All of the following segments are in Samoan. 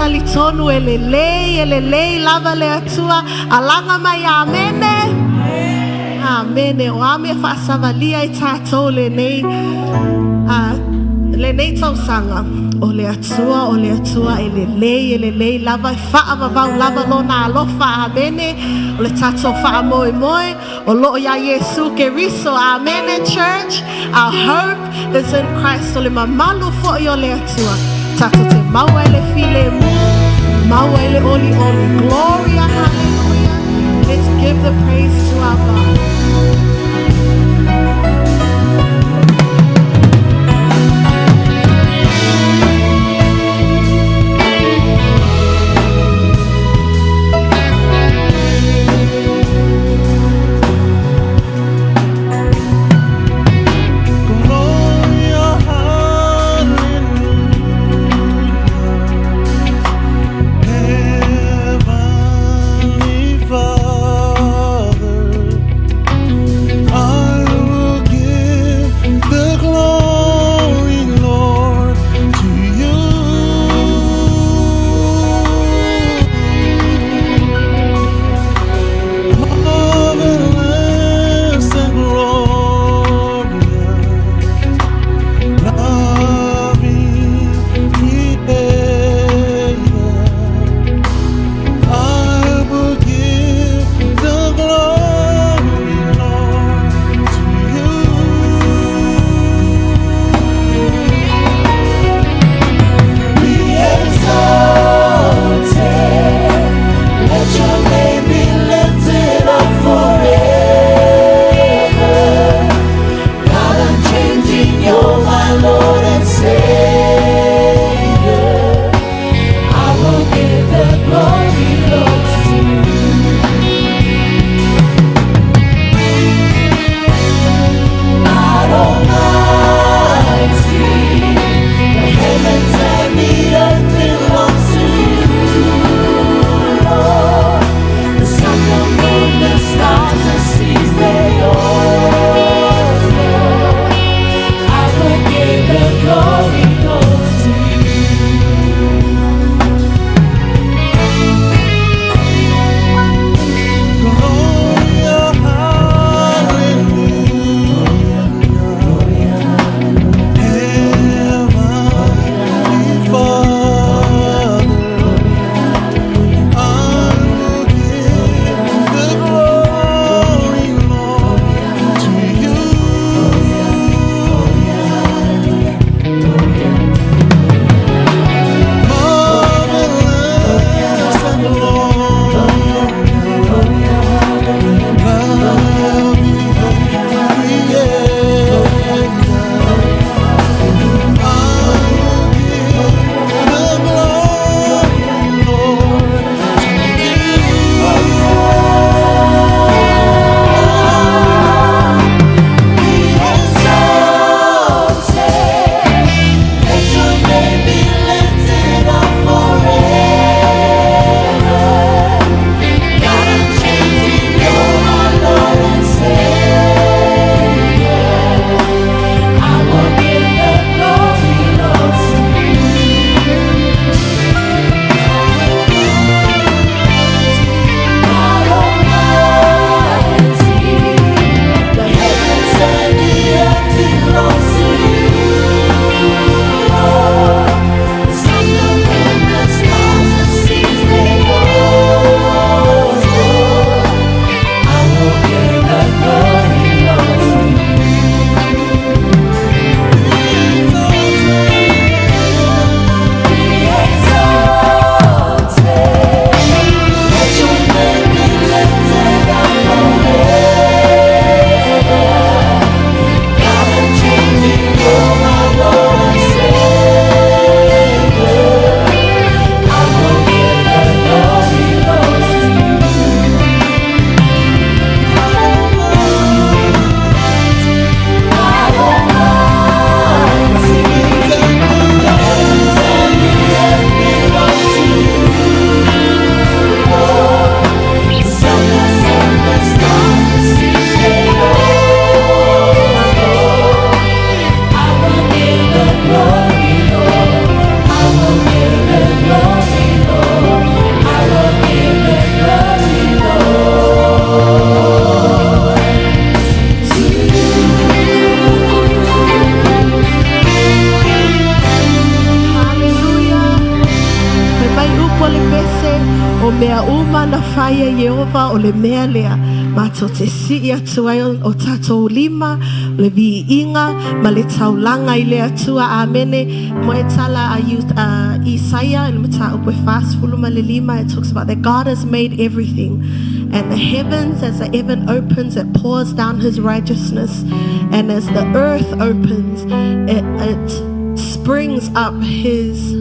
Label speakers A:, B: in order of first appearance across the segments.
A: Talitonu e lelei, e lelei lava le Atua. Alaga mai amene. Amene. O a mea faasavalia i tatou lenei lenei tausaga. O le Atua, o le Atua e lelei, e lelei lava, e faavavau lava lona alofa. Amene. O le tatou faamoemoe, o loo ia Iesu Keriso. Amene, church. Our hope is in Christ. O le mamalu foi o le Atua. Tatou te maua i le filemu, maua i le olioli. Gloria, hallelujah. Let's give the praise to our God.
B: Gloria, hallelujah. Heavenly Father,
A: le pese, o mea uma na fai e Ieova o le mea lea. Matou te sii atu ai o tatou lima, le viiga ma le taulaga i le Atua. Amene. Mo e tala a Isaia i le mataupu e 45, it talks about that God has made everything. And the heavens, as the heaven opens, it pours down his righteousness. And as the earth opens, it springs up his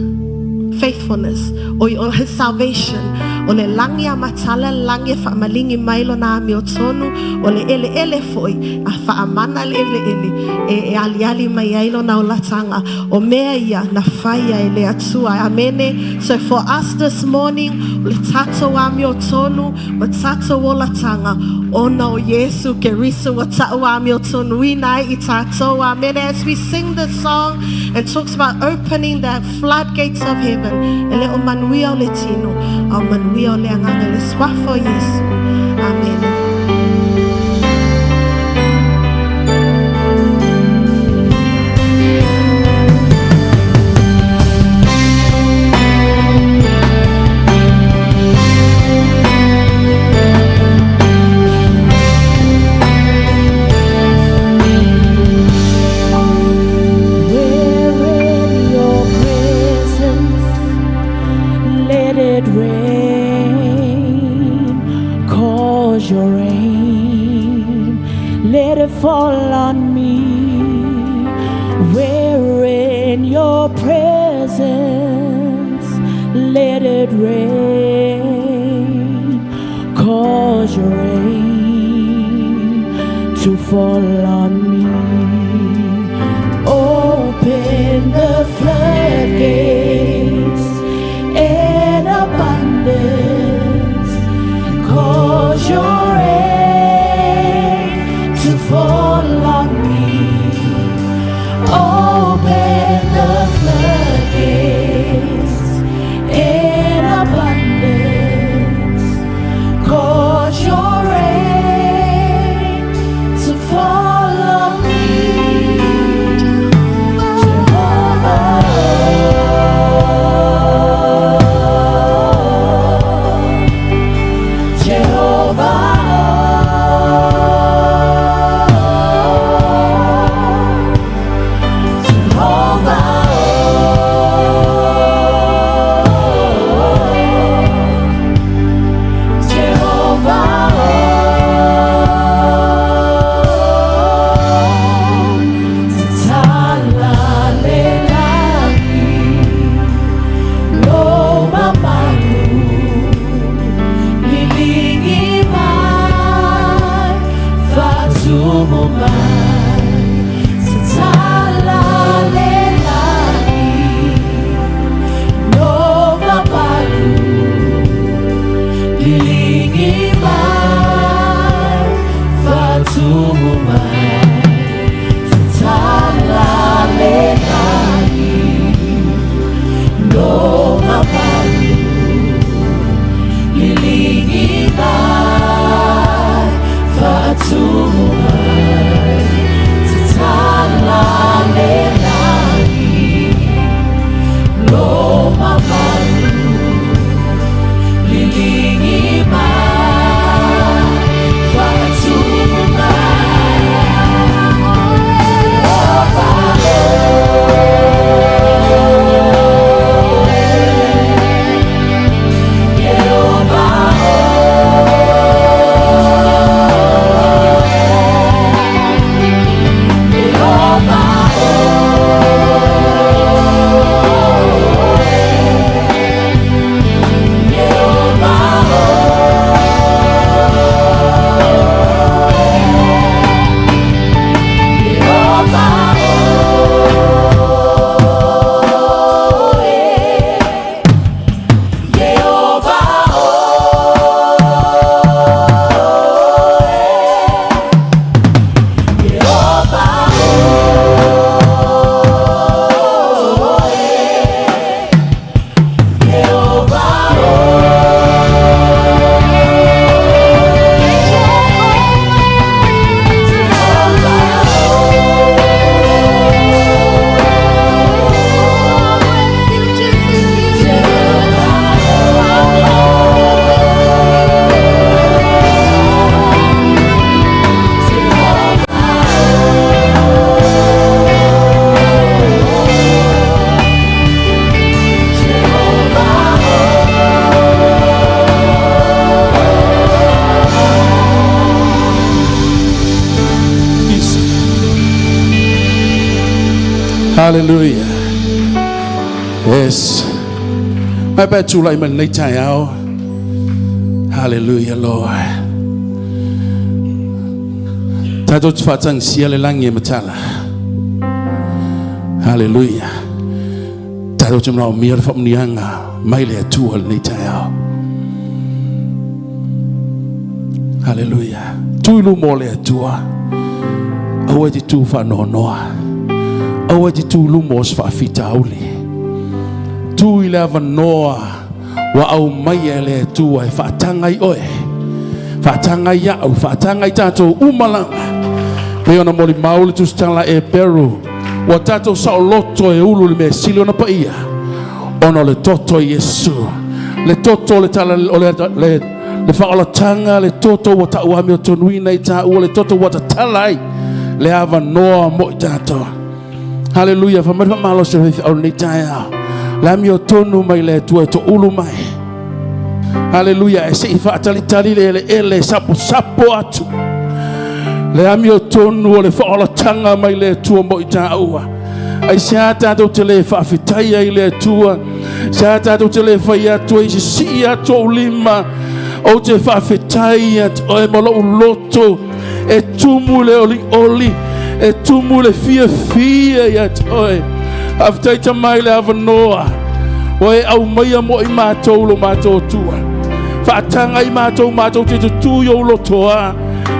A: faithfulness or his salvation. O le lagi a matala le lagi e faamaligi mai lona amiotonu, o le eleele foi, a faamana le eleele, e aliali mai ai lona olataga. O mea ia na faia e le Atua. Amene. So for us this morning, o le tatou amiotonu, ma tatou olataga, ona o Iesu Keriso ua tau amiotonuina ai i tatou. Amene. As we sing this song, it talks about opening the floodgates of heaven. E le o manuia o le tino, a o manuia o le agaga i le suafa o Iesu. Amene.
C: We're in your presence, let it rain, cause your rain, let it fall on me. We're in your presence, let it rain, cause your rain to fall on me. Open the floodgates in abundance. Cause your rain to fall on me. Open the floodgates in abundance. Cause your rain to fall on me. Jehovah,
D: Hallelujah. Yes. Mai pe tulai mai lenei taeao. Hallelujah, Lord. Tatou te faatagisia le lagi e matala. Hallelujah. Tatou te manaomia le faamanuiaga mai le Atua lenei taeao. Hallelujah. Tu i luma o le Atua. Aua e te tu faanoanoa. Aua e te tu i luma o se faafitauli. Tu i le avanoa ua aumaia e le Atua e faataga ai oe. Faataga ai au, faataga ai tatou uma lava. Pei ona molimau le tusitala Eperu, ua tatou saoloto e ulu le mea sili ona paia, ona o le toto o Iesu. Le toto o le tala o le, le, le faaolataga, le toto ua tauamiotonuina i tāua, le toto ua tatala ai le avanoa mo i tatou. Haleluia, fai mai le faamalosi o le faifeau lenei taeao. Le amiotonu mai le Atua e toulu mai. Haleluia, e se i faatalitali le eleele e saposapo atu. Le amiotonu o le faaolataga mai le Atua mo i tāua. Aisea tatou te le faafetai ai i le Atua? Sea tatou te le fai atu ai sisii atu ou lima. Ou te faafetai atu oe ma lou loto e tumu le olioli, e tumu le fiafia ia te oe. Faafetai tamai le avanoa ua e aumaia mo i matou lo matou Atua. Faataga i matou, matou te tutū i ou lotoa,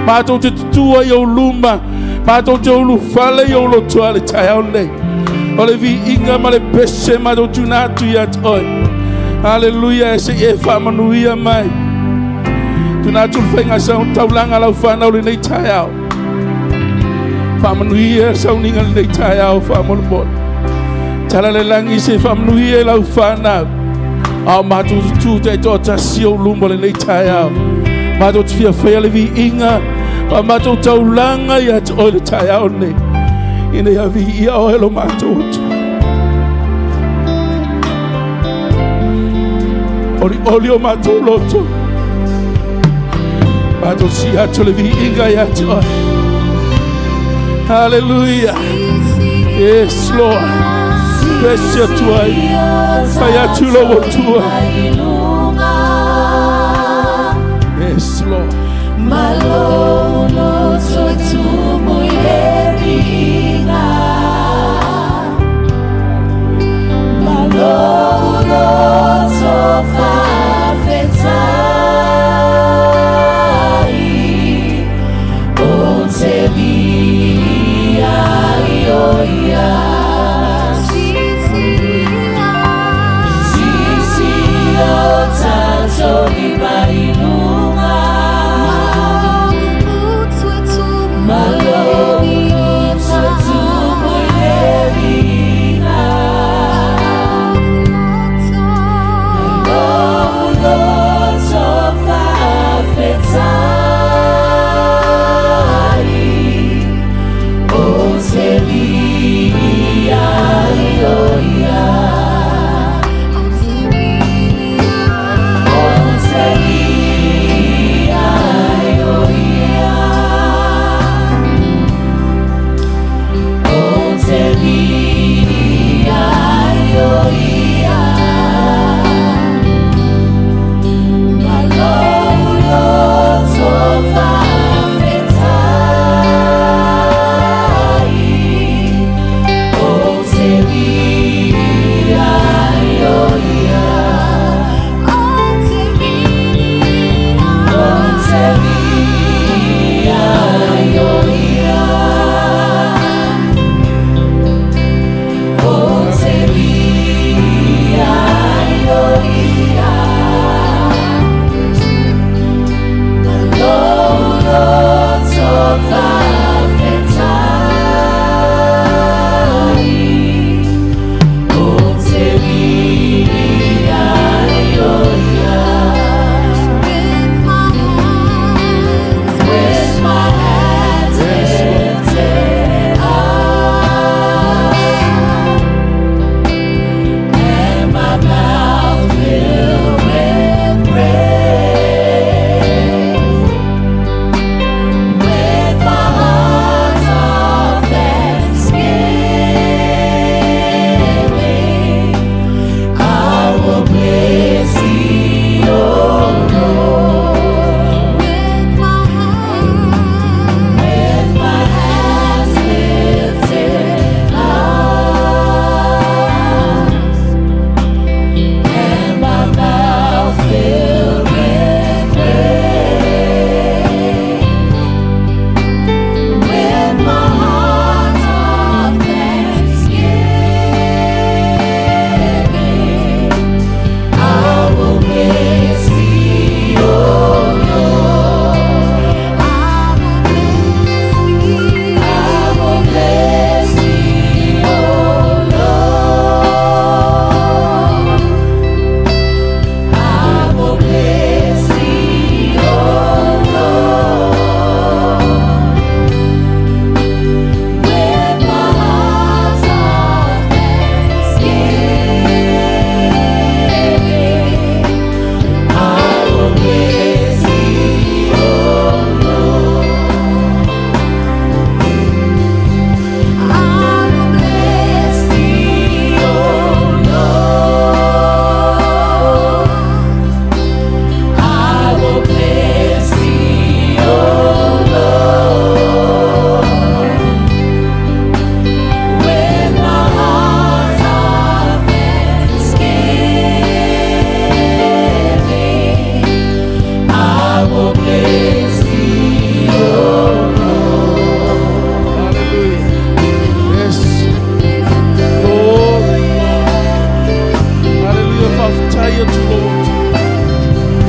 D: matou te tutū ai i ou luma, matou te ulufale i ou lotoa le taeao nei. O le viiga ma le pese matou tuna atu ia te oe. Haleluia, e se i e faamanuia mai. Tuna atu le faiga sau taulaga lau whanau lenei taeao. Faamanuia sauniga lenei taeao faamolemole. Tala le lagi se faamanuia i lau whanau. A o matou tutū taitoatasi ou luma lenei taeao. Matou te fia faia le viiga ma matou taulaga ia te oe le taeao lenei. Ina ia viia oe lo matou Atua. Olioli o matou loto. Matou si atu le viiga ia te oe. Hallelujah. Yes, Lord. Pese atu ai. Fai atu lo Atua. Yes, Lord.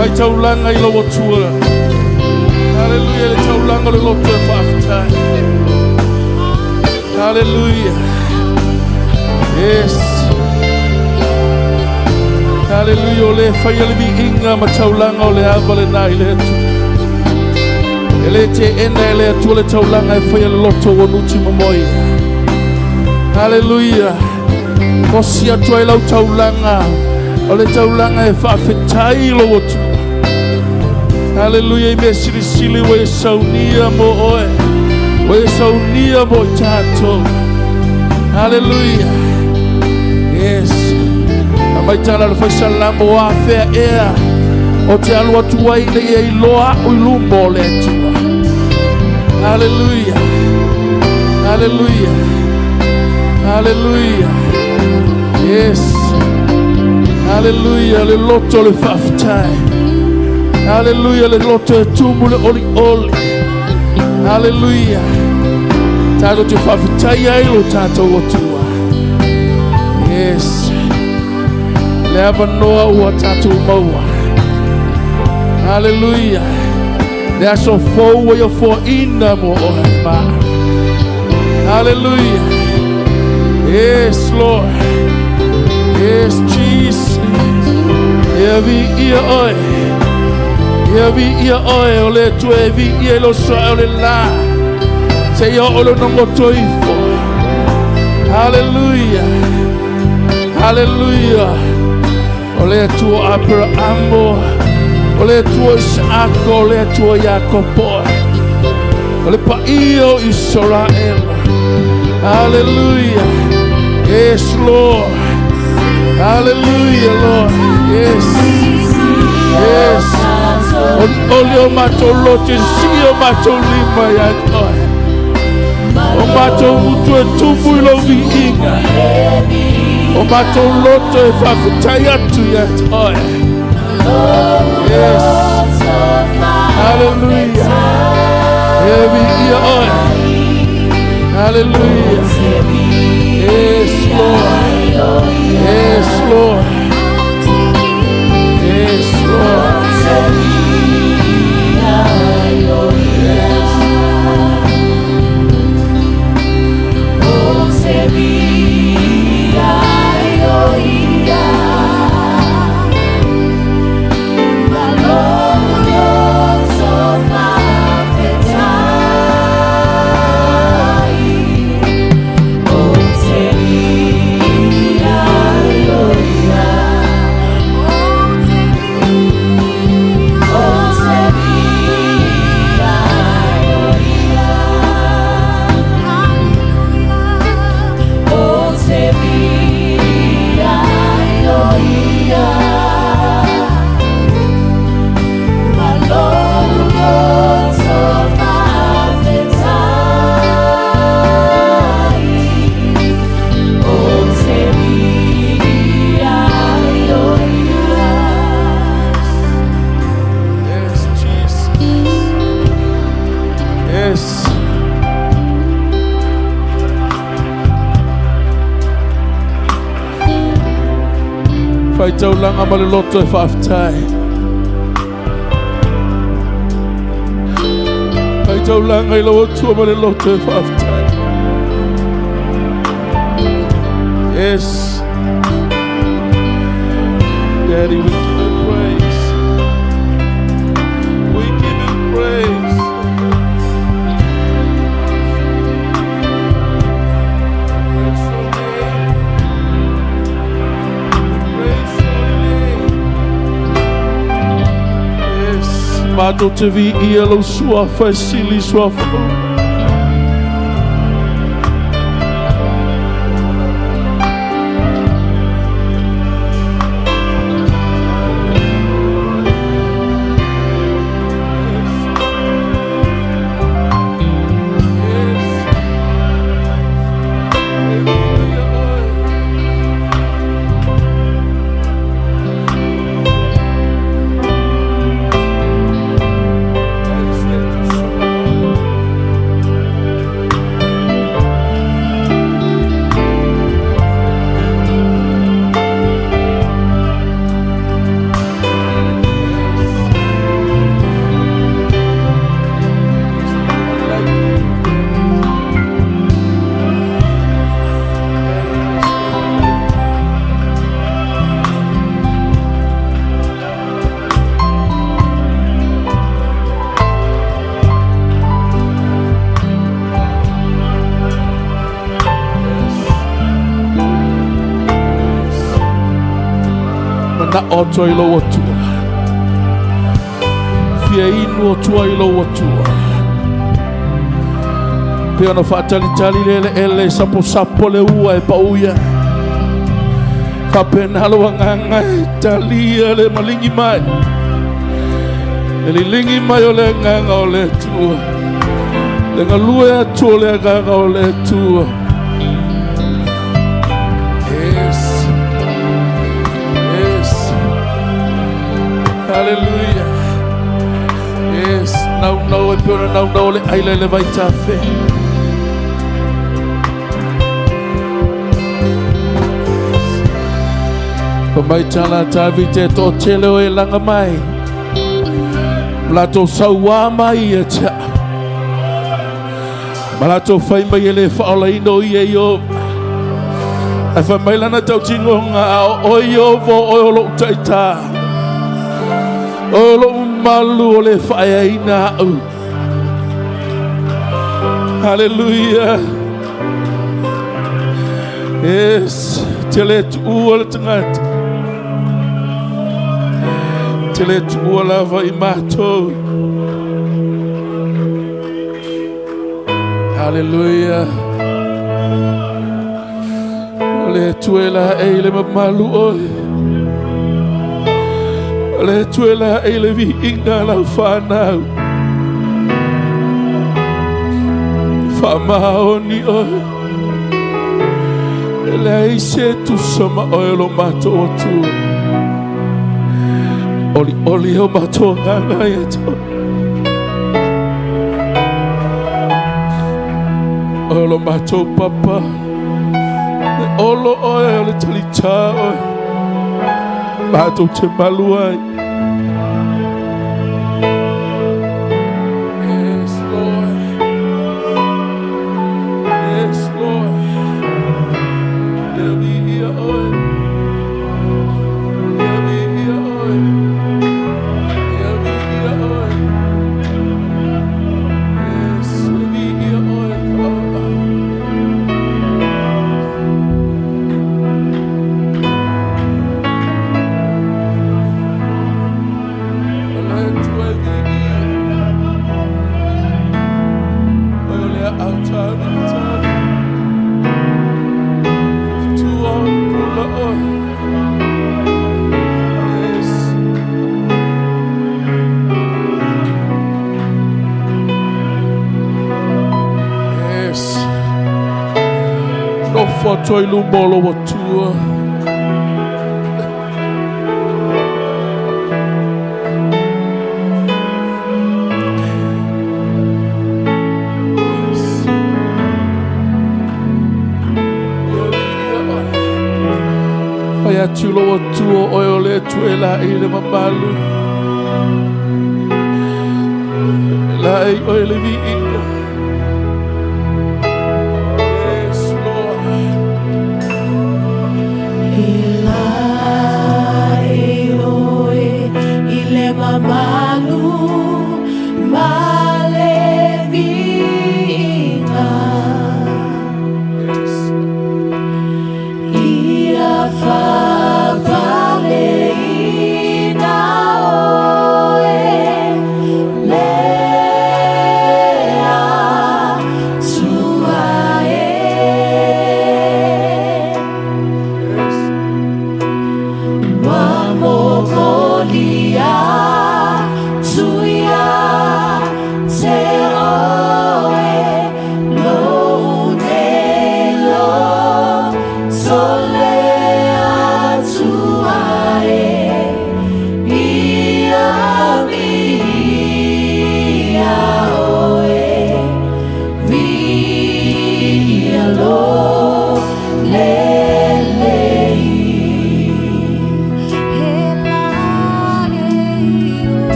D: Fai taulaga i lou Atua. Haleluia le taulaga o le loto e faafetai. Haleluia. Yes. Haleluia o le faia le viiga ma taulaga o le ava lena i le Atua. E le teena e le Atua le taulaga e faia le loto ua nuti momoia. Haleluia. Osi atu ai lau taulaga o le taulaga e faafetai i lou Atua. Haleluia i mea silisili ua e saunia mo oe. Ua e saunia mo i tatou. Haleluia. Yes. A mai tala le faisalamo o afea ea o te alu atu ai ina ia iloa a'u i luma o le Atua. Haleluia. Haleluia. Haleluia. Yes. Haleluia le loto le faafetai. Haleluia le loto e tumu le olioli. Haleluia. Tatou te faafetai ai lo tatou Atua. Yes. Le avanoa ua tatou maua. Haleluia. Le aso fou ua ia foaina mo oe ma. Haleluia. Yes, Lord. Yes, Jesus. Ia viia oe. Ia viia oe o le Atua e viia i lo soa o le la. Seia oo le nagoto ifo. Haleluia. Haleluia. O le Atua o Aperaamo, o le Atua o Isaako, o le Atua o Iakopo, o le paia o Isaraela. Haleluia. Yes, Lord. Hallelujah, Lord. Yes. Yes. Olioli o matou loto e sii o matou lima ia te oe. O matou gutu e tumu i lou viiga. O matou loto e faafetai atu ia te oe. Yes. Hallelujah. E viia oe. Hallelujah. Yes, Lord. Yes, Lord. Yes, Lord. Yes, Jesus. Yes. Fai taulaga ma le loto e faafetai. Fai taulaga i lau Atua ma le loto e faafetai. Yes. Daddy, we give you praise. We give you praise. Praise your name. Praise your name. Yes. Matou te viia lou suafa e sili i suafa uma. Yes. Hallelujah. manao atu ai i lou Atua. Fia inu atu ai i lou Atua. Pei ona faatalitali le eleele e saposapo le ua e pauia. Faapena lou agaga e talia le maligi mai. Le liligi mai o le agaga o le Atua. Le galue atu o le agaga o le Atua. Yes. Yes. Hallelujah. Yes. Naunau e pei ona naunau le aila i le vaitafe. Fa mai tala Tavita e toatele o e laga mai. Ma latou sauā mai ia te au. Ma latou fai mai e le faaolaina o ia i o. Ae fai mai lana tautinoga, a o oe Ieova o oe o lou taitā. O lou malu o le faaeaina au. Hallelujah. Yes, te le tuua le tagata. Te le tuua lava i matou. Hallelujah. O le Atua e laei i le mamalu oe. O le Atua e laei i le viiga a lau fanau. Faamaoni oe. E leai se tusa ma oe o lo matou Atua. Olioli o matou agaga ia te oe. Oe o lo matou papa. Le olo oe o le talitā oe. Matou te malu ai. Yes, Lord. Yes, Lord. Ia viia oe. Ia viia oe. Ia viia oe. Yes, ia viia oe. O le Atua e viia. Oe o le aao tāmita. Tua o pula oe. Yes. Yes. Nofo atu ai luma o lou Atua. Yes. Ia viia oe. Fai atu i lou Atua o oe o le Atua e laei i le mamalu. E laei oe i le viiga. Yes, Lord.
C: E laei oe i le mamalu ma le viiga.
D: Yes.
C: Ia faapaleina oe le Atua e.
D: Yes.
C: Ua momoli atu ia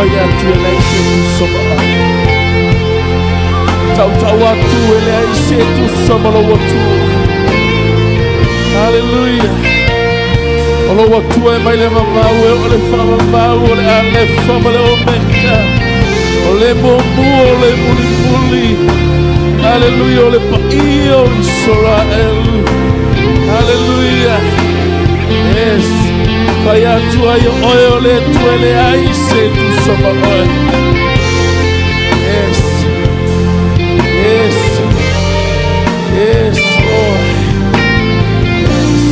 D: Fai atu e leai se tusa ma oe. Tautau atu e leai se tusa ma lou Atua. Haleluia. O lou Atua e mai le vavau e oo i le faavavau, o le Alefa ma le Omeka, o le muamua o le mulimuli. Haleluia, o le paia o Isaraelu. Haleluia. Yes. Fai atu ai o oe o le Atua e leai se tusa ma oe. Yes. Yes. Yes, Lord. Yes.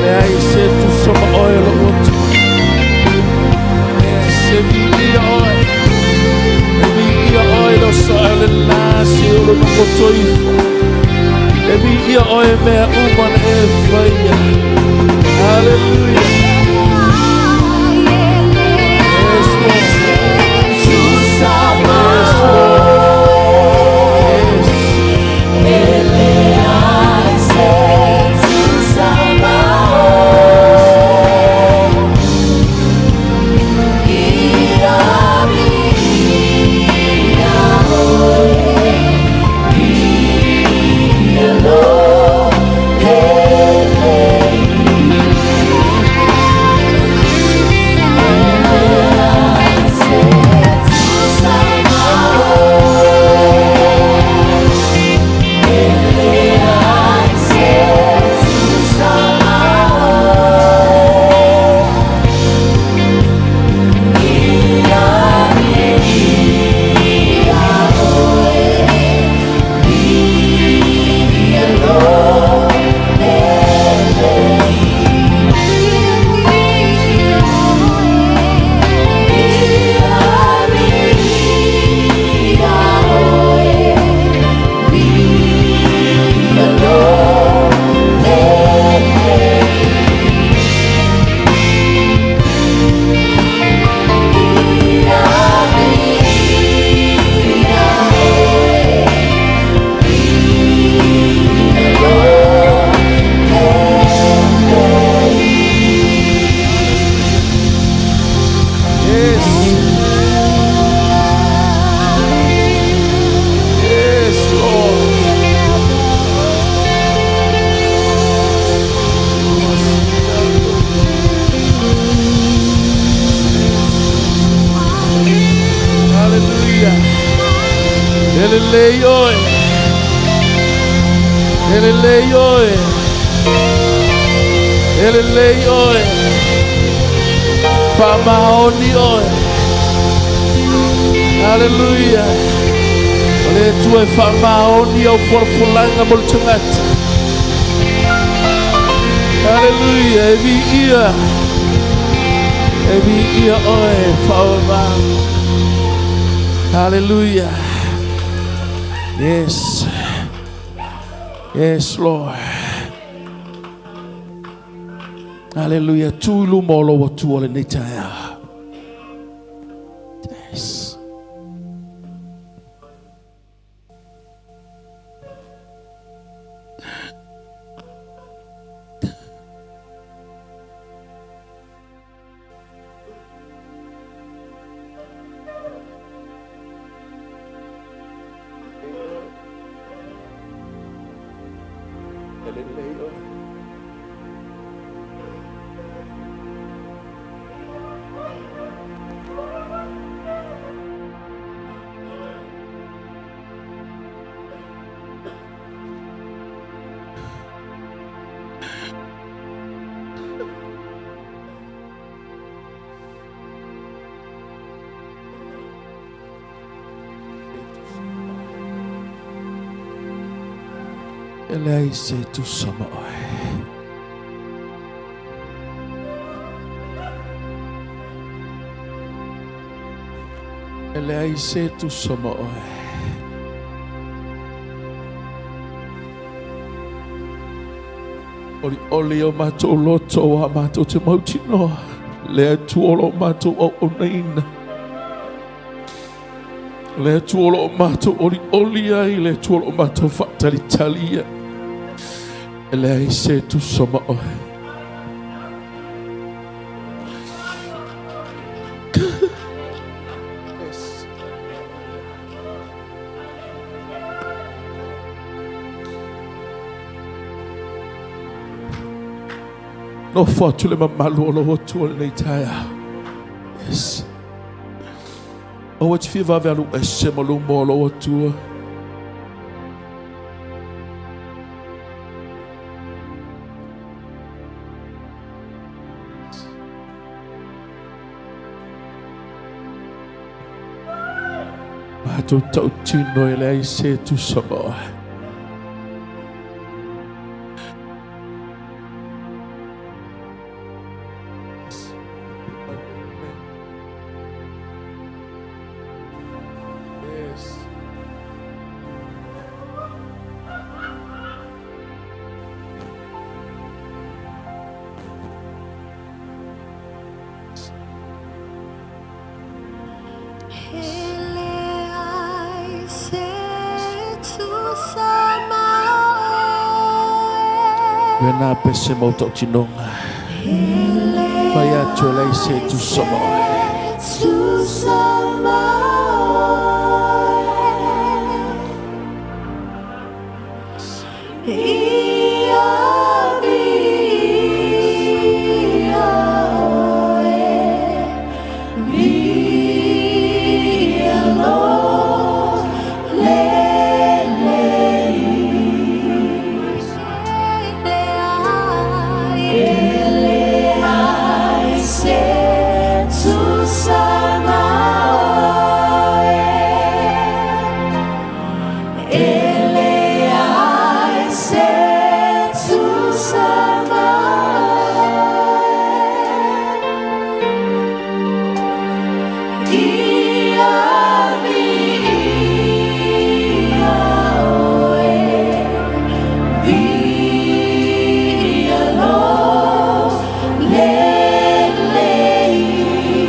D: Leai se tusa ma oe lou Atua. Yes, e viia oe. E viia oe lo sa le la se o lo nokoto ifo. E viia oe mea uma na e faia. Hallelujah. Yes, Lord. Yes, Lord. Yes. Yes. Yes, Lord. Hallelujah. E lelei oe. E lelei oe. E lelei oe. Faamaoni oe. Hallelujah. O le Atua e faamaoni au folafolaga mo le tagata. Hallelujah. E viia. E viia oe faavavau. Hallelujah. Yes. Yes, Lord. Hallelujah. Tu i luma o lou Atua lenei taeao. Yes. E lelei oe. E leai se tusa ma oe. E leai se tusa ma oe. Olioli o matou loto aua matou te mautinoa le Atua o lo o matou auaunaina. Le Atua o lo o matou olioli ai, le Atua o lo o matou faatalitali ai. E leai se tusa ma oe. Nofo atu le mamalu o lou Atua i lenei taeao. Yes. Aua e te fia vave alu ese ma luma o lou Atua. Matou tautino e leai se tusa ma oe. Yes. Lena pese mau tau tinonga. Fai atu e leai se tusa ma oe.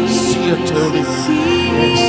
D: Sia toli. Yes.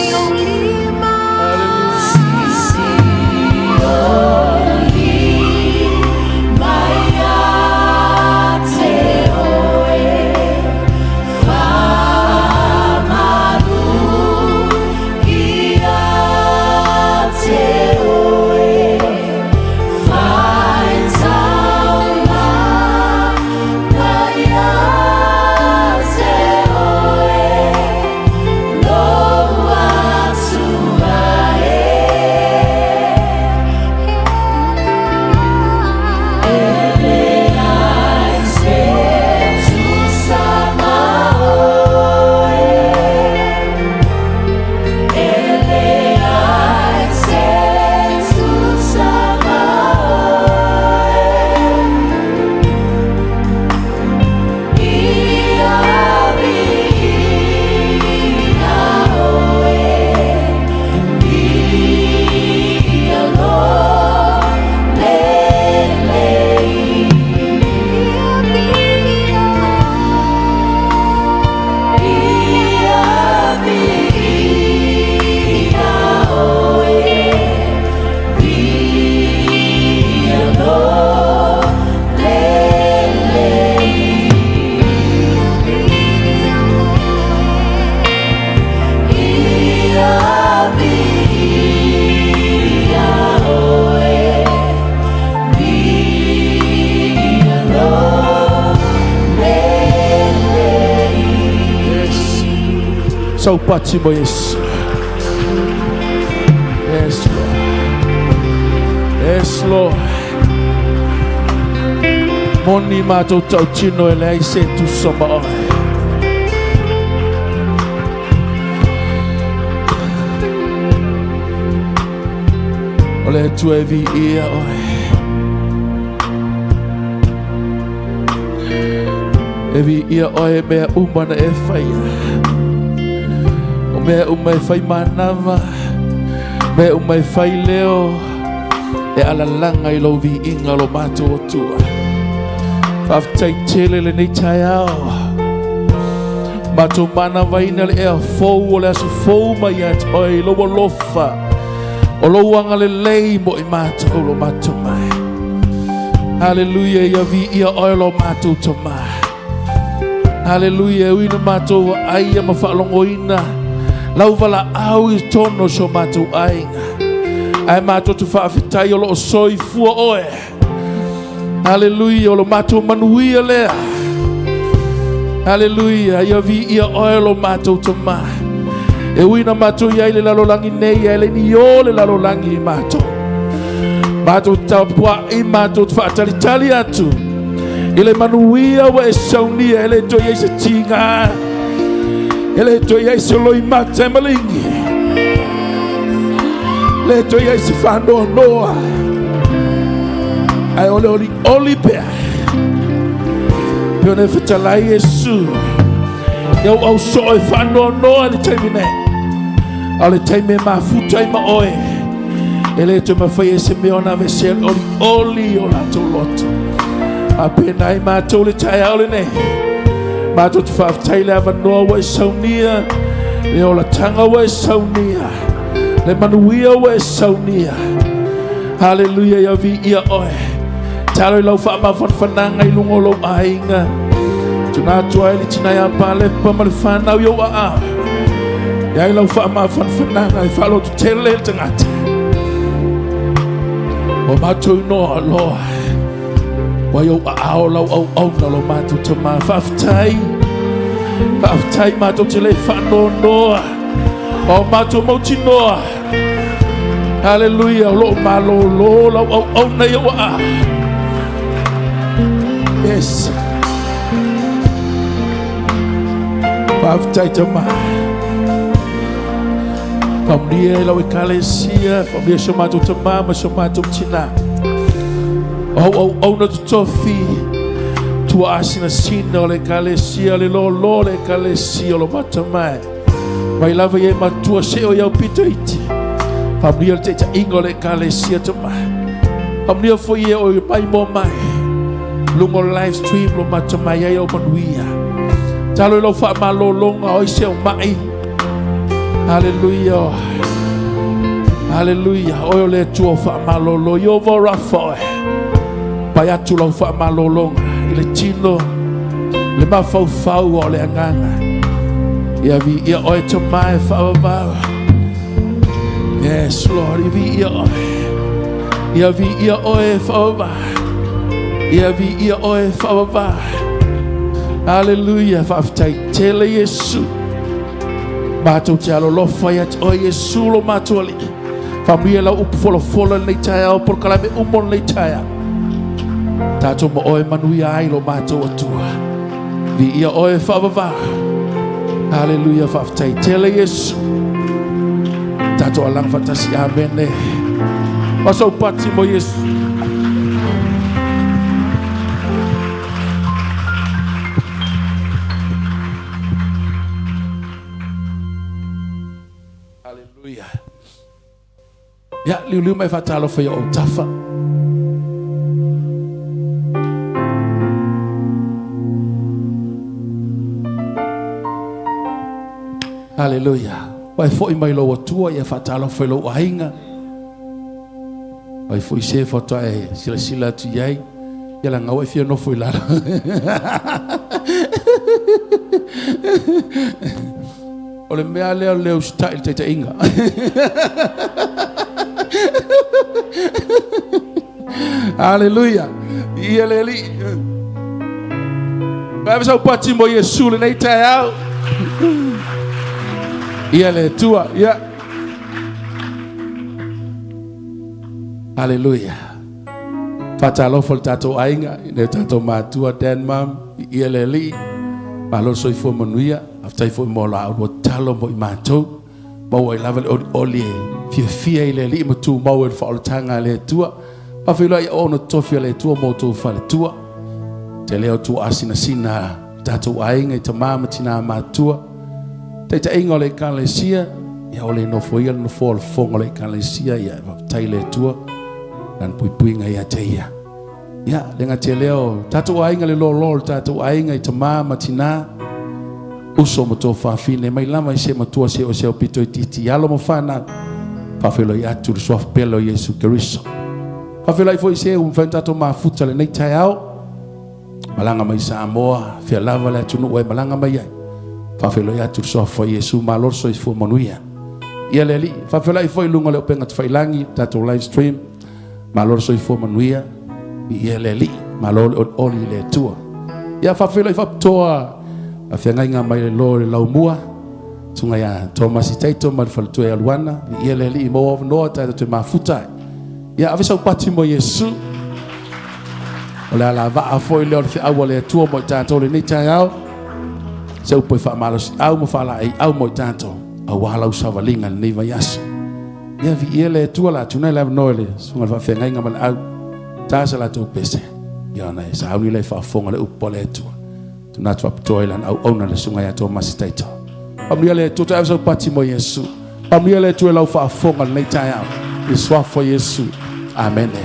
D: Yes. Saupati mo Yesu. Yes, Lord. Yes, Lord. Moni mātou tautino e leai se tusa ma oe. O le Atua e viia oe. E viia oe mea uma na e whaia. O mea uma e whai manawa. Mea uma e whai leo. E alalanga i lou viiga lo matou Atua. Faafetai tele lenei taeao. Matou manavaina le ea fou o le aso fou mai ia te oe i lou alofa. O lou agalelei mo i matou lo matou mai. Haleluia, ia viia oe lo matou Tama. Haleluia, e ui na matou aia ma faalogoina lau valaau i totonu o si o matou aiga. Ae matou te faafetai o lo o soifua oe. Haleluia, o lo matou manuia lea. Haleluia, ia viia oe lo matou Tama. E ui na matou i ai le lalolagi nei, ae le ni o le lalolagi i matou. Matou tapua'i, matou te faatalitali atu i le manuia ua e saunia, e le toe i ai se tiga, e le toe i ai se loimata e maligi, le toe i ai se faanoanoa, ae o le olioli pea. Pe ona e fetalai Iesu, ia ou au soo e faanoanoa i le taimi nei. A o le taimi e mafuta ai ma oe, e le toe mafai e se mea ona aveesea le olioli o latou loto. A pena ai matou le taeao lenei. Matou te faafetai le avanoa ua e saunia, le olataga ua e saunia, le manuia ua e saunia. Haleluia, ia viia oe. Talo i lau faamafanafanaga i luga o lou aiga. Tuna atu ai le tina ia Palepa ma le whanau i ou aao. Ia ai lau faamafanafanaga e faalotu tele le tagata. O matou inoa loa. Ua i ou aao lau auauna lo matou tama. Faafetai. Faafetai matou te le faanoanoa. O matou mautinoa. Haleluia, o loo malōlō lau auauna i ou aao. Yes. Faafetai tama. Faamanuia i lau ekalesia, faamanuia si o matou tama ma si o matou tina. O au auauna totofi, tua asinasina o le ekalesia, le lōlō o le ekalesia o lo matou mai. Mai lava ia e matua se o iau pito iti. Faamanuia le taitaiga o le ekalesia tama. Faamanuia foi e o i mai mo mai. Luga o live stream lo matou mai ai o manuia. Talo i lau faamalologa o i se o mai. Haleluia. Haleluia. Oe o le Atua o faamalolo. Iova Rafa oe. Pai atu lau faamalologa i le tino, le mafaufau o le agaga. Ia viia oe Tama e faavavau. Yes, Lord, ia viia oe. Ia viia oe e faavavau. Ia viia oe e faavavau. Haleluia, faafetai tele Iesu. Matou te alolofa ia te oe Iesu lo matou Alii. Faamanuia lau upu folafola lenei taeao, polokalame uma o lenei taeao. Tatou ma oe manuia ai lo matou Atua. Viia oe faavavau. Haleluia, faafetai tele Iesu. Tatou alaga faatasi, amene. Masau pati mo Iesu. Haleluia. Ia, liuliu mai faatalofa i ou tafa. Haleluia. Ua e foi mai lou Atua ia faatalofa i lou aiga. Ai foi se faatoa e silasila atu i ai. Ia laga ua e fia nofo i lalo. O le mea lea o le usitai i le taitaiga. Haleluia. Ia le Alii. Vai sau pati mo Iesu lenei taeao. Ia le Atua. Ia. Haleluia. Faatalofa le tatou aiga, i le tatou matua Dan Mum, ia le Alii. Malo le soifua manuia. Faafetai foi mo la oulua tatalo mo i matou. Maua ai lava le olioli e fiafia i le Alii ma tumau ai le faaolataga a le Atua. Faafeiloai i auauna totofi a le Atua mo outou faletua. Te leo tuaasinasina tatou aiga i tama ma tina matua. Taitaiga o le Ekalesia, ia o le nofoia le nofoa o le fofoga o le Ekalesia, ia faafetai le Atua, lana puipuiga ia te ia. Ia, le gata lea o tatou aiga le lōlō o le tatou aiga i tama ma tina, uso ma tuafafine, mai lava i se matua se o se aupito itiiti, alo ma fanau, faafeiloai atu le suafa pele o Iesu Keriso. Faafeiloai foi i se ua mafai ona tatou mafuta lenei taeao, Malaga mai Samoa, fea lava le atunuu e malaga mai ai. Faafeiloai atu le suafa o Iesu, malo le soifua manuia. Ia le Alii, faafeiloai foi i luga o le upega tafailagi, tatou live stream. Malo le soifua manuia. Ia le Alii, malo le olioli i le Atua. Ia faafeiloai faapitoa Faafeagaiga mai le lo i le Laumua, susuga ia Tomasi Taito ma le faletua ia Luana, viia le Alii maua avanoa tatou te mafuta ai. Ia ave sau pati mo Iesu. O le alavaa foi lea o le feau a le Atua mo i tatou lenei taeao. Se upu e faamalosiau ma faalaeiau mo i tatou, aua lau savaliga i lenei vaiaso. Ia viia le Atua la tuna le avanoa i le susuga i le faafeagaiga ma le au ta sa latou pese. Ia ona e sauni lea e faafofoga le upu a le Atua. Tuna atu faapitoa i lana auauna le susuga ia Tomasi Taito. Faamanuia le Atua, toe ave sau pati mo Iesu. Faamanuia le Atua i lau faafofoga lenei taeao. I le suafa o Iesu. Amene.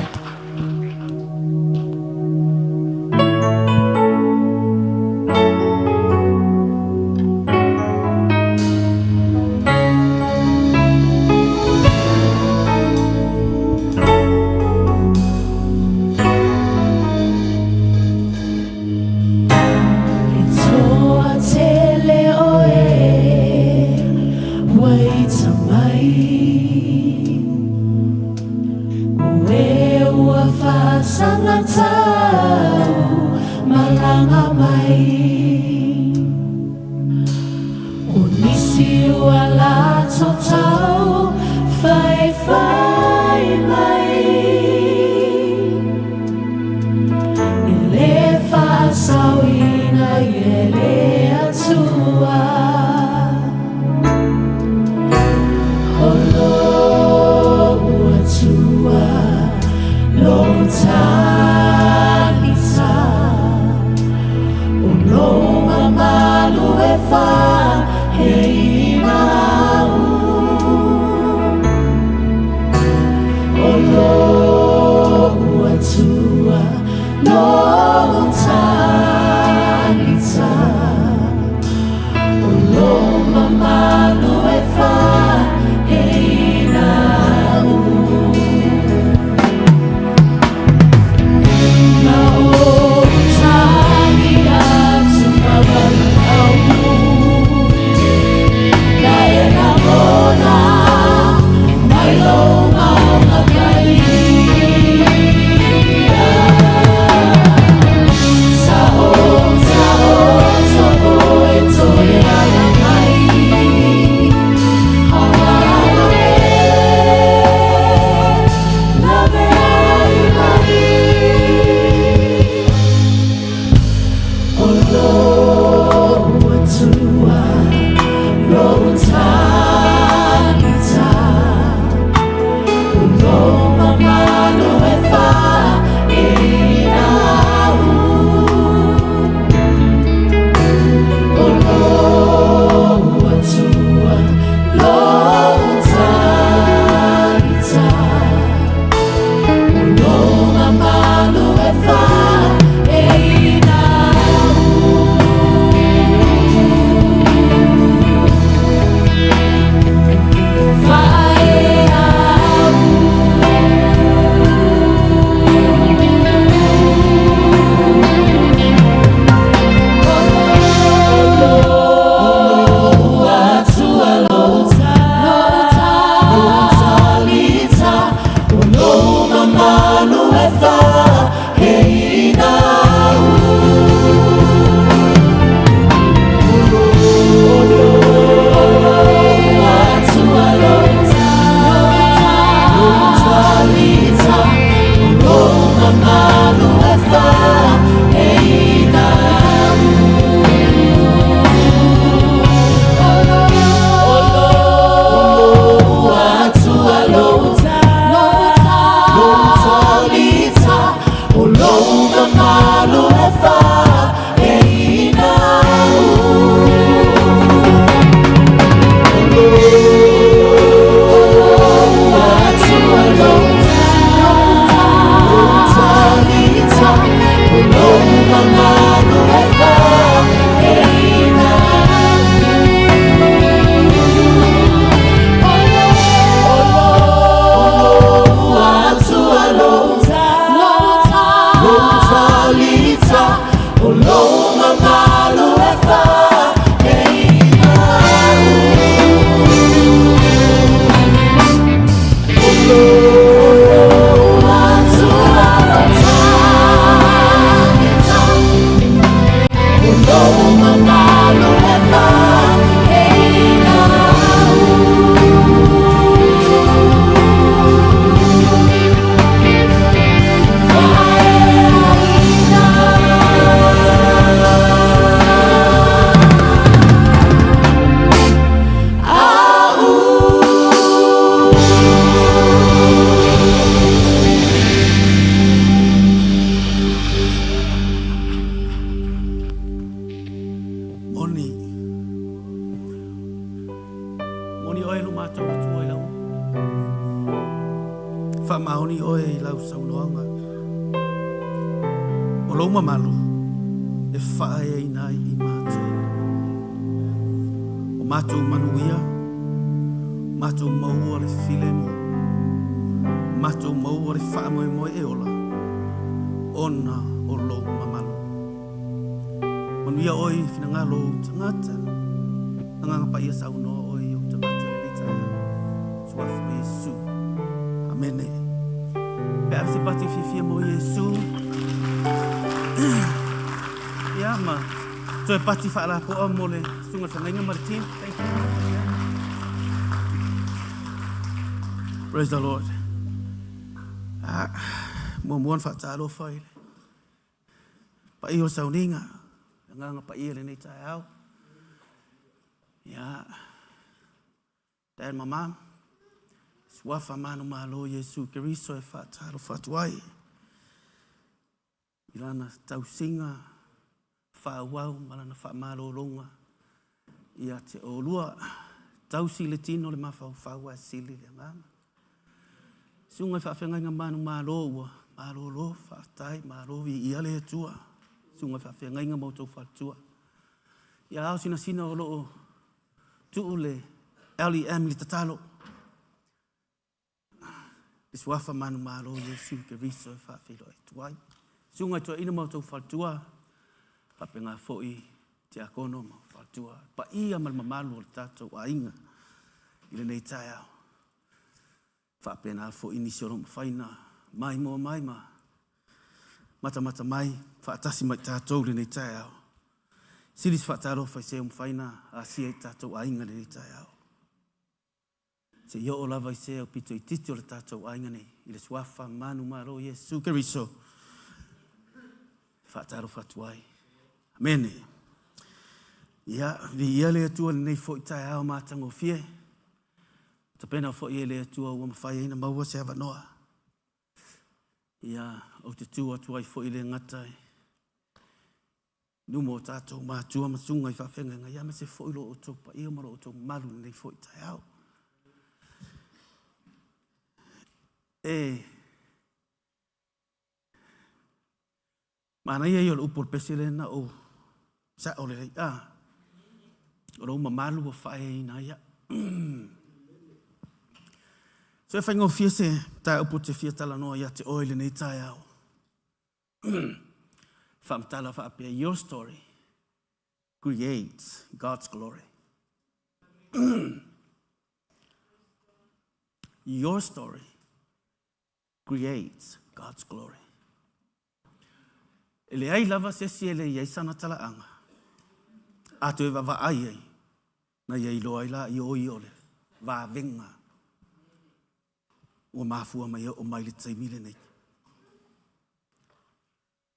C: E toa tele oe ua ita mai O e ua faasagatau malaga mai O nisi ua latou tau faifai mai E le faasaoina e le Atua. O lou Atua, lou Tagita, O lou mamalu e faaheina au. O lou Atua, lou Tagita, O lou mamalu e faaheina au. Ma ou tagi atu ma valaau, Na e lagona mai lou mauga paia. Sa o taoto oe toe ala mai, Aua e lawe ai mai. O lou Atua, lou Tagita, O lou mamalu e faaheina au. O lou Atua, lou Tagita, O lou mamalu e faaheina au. Faaea au. O lou Atua, lou Tagita, O lou mamalu e faaheina au. O lou Atua, lou Tagita, O lou mamalu e faaheina au. O lou Atua, lou Tagita, O lou mamalu e faaheina au. O lou Atua, lou Tagita, O lou mamalu e faaheina au. O lou Atua, lou Tagita, O lou mamalu e faaheina au. O lou Atua, lou Tagita, O lou mamalu
E: O lou mamalu e faaeaina ai i matou. O matou manuia, matou maua le filemu, matou maua le faamoemoe e ola, ona o lou mamalu. Manuia oe i finagalo o ou tagata. Agaga Paia saunoa oe i ou tagata i lenei taeao. Suafa o Iesu. Amene. Pe a se pati fiafia mo Iesu. Ia ma toe pati faalapoa mo le susuga feagaiga ma le team. Thank you. Praise the Lord. Ah, muamua na faatalofa i le paia o sauniga, le agaga paia i lenei taeao. Ia, Dad ma Mom, suafa manumalo Iesu Keriso e faatalofa atu ai i lana tausiga faaauau ma lana faamalologa ia te oulua. Tausi le tino le mafaufau ae sili le agaga. Susuga i faafeagaiga manumalo ua malolo, faafetai, malo viia le Atua. Susuga i faafeagaiga ma outou faletua. Ia ao sinasina o lo o tuu le LEM i le tatalo. Le suafa manumalo Iesu Keriso e faafeiloai atu ai. Susuga i toeaina ma outou faletua, faapena foi tiakono ma faletua, paia ma le mamalu o le tatou aiga i lenei taeao. Faapena foi nisi o lo o mafai ona maimoa mai ma matamata mai faatasi ma i tatou i lenei taeao. Sili se faatalofa i se ua mafai ona asia i tatou aiga i lenei taeao. Seia oo lava i se aupito itiiti o le tatou aiga nei, i le suafa manumalo o Iesu Keriso e faatalofa atu ai. Amene. Ia, viia le Atua i lenei foi taeao matagofie. Tapena foi e le Atua ua mafai ai ona maua se avanoa. Ia, ou te tu atu ai foi le gata i luma o tatou matua ma susuga i faafeagaiga, ia aemaise foi lo outou paia ma lo outou mamalu i lenei foi taeao. E Manaia ia o le upu o le pese lea na ou sao lelei. Ah, o lou mamalu ua faaeaina ai au. So e faigofie se mataupu ou te fia talanoa ia te oe i lenei taeao. Faamatala faapea, your story creates God's glory. Your story creates God's glory. E leai lava se isi e le i ai sana talaaga, a toe vaavaai ai, na ia iloa ai la i o ia o le vavega ua mafua mai e oo mai le taimi lenei.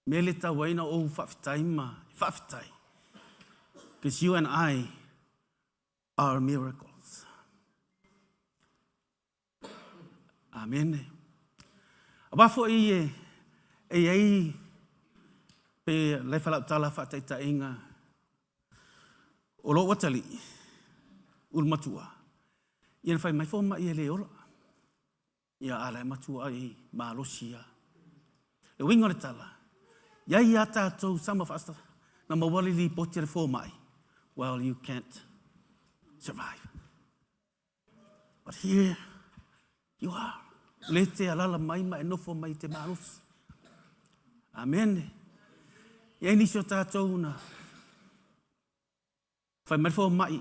E: Mea le tau ai na ou faafetai ma faafetai, because you and I are miracles. Amene. Aua foi e, e i ai pe lefa lau tala faataitaiga o lou atalii, ulu matua, ia na fai mai fomai e le ola. Ia a la e matua ai malosi ia. Le uiga o le tala, i ai ia tatou some of us na maua le lipoti a le fomai, well you can't survive. But here you are. Le te alala mai ma e nofo mai te malosi. Amen. E ai nisi o tātou na fai mai fomai,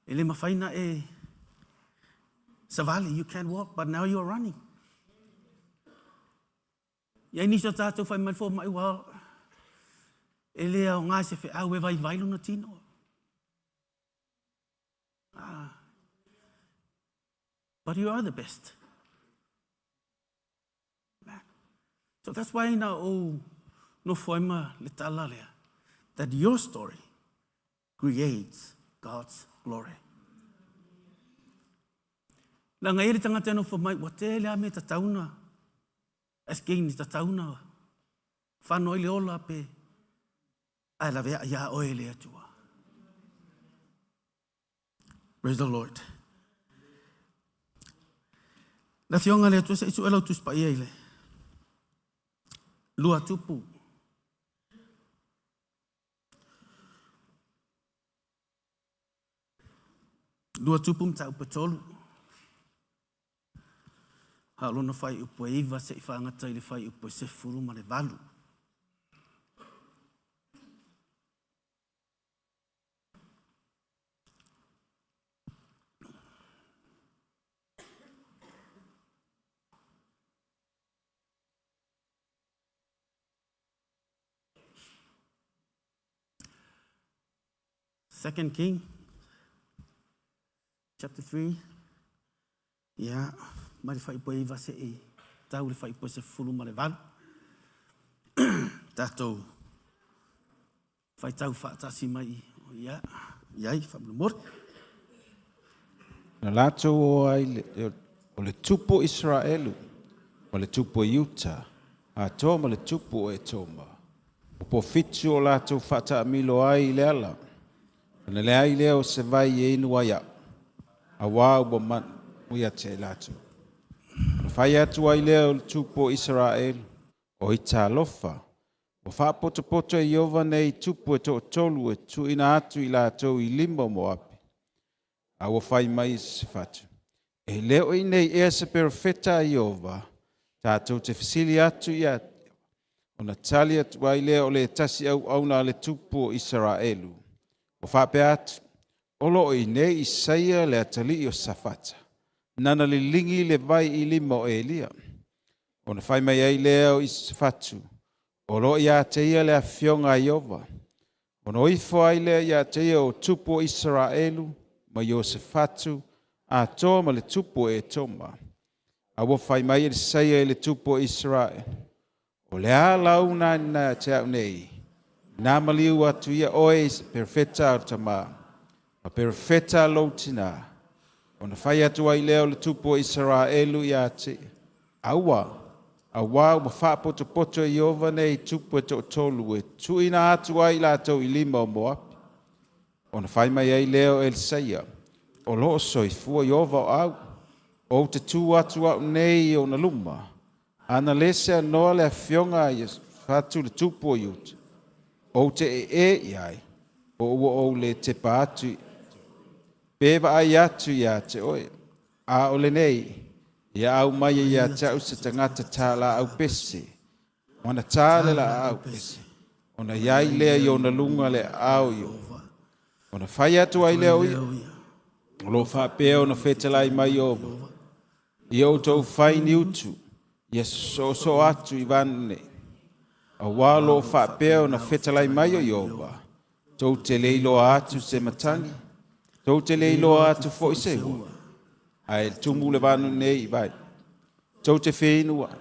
E: e le mawhai na e savali, you can't walk, but now you are running. I ai nisi o tātou fai mai fomai, well, e le aoga i se feau e vaivai lona tino. Ah. But you are the best. Man. So that's why na ou nofo ai ma le tala lea, that your story creates God's glory. Leaga e i ai le tagata e nofo mai, ua tele lava mea e tatau ona asking ni tatau ona fano ai le ola pe ae laveai iā oe e le Atua. Praise the Lord. Le Afioga i le Atua, se i sue lau Tusi Paia i le Lua Tupu. Lua Tupu mataupu e tolu. A o lona fuaiupu e 9 se'i faagata i le fuaiupu e 18. Second King chapter 3 ia mai le fuaiupu e 9 se'i tau le fuaiupu e 18. Tatou faitau faatasi mai ia i ai faamolemole.
F: Na latou o ai le, o le tupu o Isaraelu, ma le tupu o Iuta, atoa ma le tupu o Etoma. Ua pofitu o latou faataamilo ai i le ala, ona leai lea o se vai e inu ai au, auā ua manu ia te i latou. Ona fai atu ai lea o le tupu o Isaraelu, Oi talofa, ua faapotopoto e Ieova nei tupu e toatolu e tuuina atu i latou i lima o Moapi. A ua fai mai Iosefatu, E le o i inei ea se perofeta a Ieova, tatou te fesili atu ia te ia? Ona tali atu ai lea o le tasi auauna a le tupu o Isaraelu, ua faapea atu, O lo o i inei Isaia le atalii o Safata, nana liligi le vai i lima o Elia. Ona fai mai ai lea o Iosefatu, O lo o ia te ia le afioga a Ieova. Ona o ifo ai lea ia te ia o tupu o Isaraelu ma Iosefatu, atoa ma le tupu o Etoma. A ua fai mai Elisaia i le tupu o Isaraelu, O le a lau nani ia te au nei? Na maliu atu ia oe i se perofeta a le tama, ma perofeta a lou tinā. Ona fai atu ai lea o le tupu o Isaraelu ia te ia, Aua, auā ua faapotopoto e Ieova nei tupu e toatolu e tuuina atu ai i latou i lima o Moapi. Ona fai mai ai lea o Elisaia, O lo o soifua Ieova o au, ou te tu atu au nei i ona luma, ana le seanoa le afioga a Iosefatu le tupu o Iuta, ou te ee i ai, po ua ou le tepa atu pe vaai atu ia te oe. A o lenei, ia aumaia ia te au se tagata tā laau pese, ona tā le laau pese, ona i ai lea i ona luga le aao i Ieova. Ona fai atu ai lea o ia, o lo o faapea ona fetalai mai Ieova, ia outou fai ni utu, ia soosoo atu i vanu nei. Auā o lo o faapea ona fetalai mai o Ieova, tou te le iloa atu se matagi, tou te le iloa atu foi se ua, ae tumu le vanu nei i vai. Tou te feinu ai,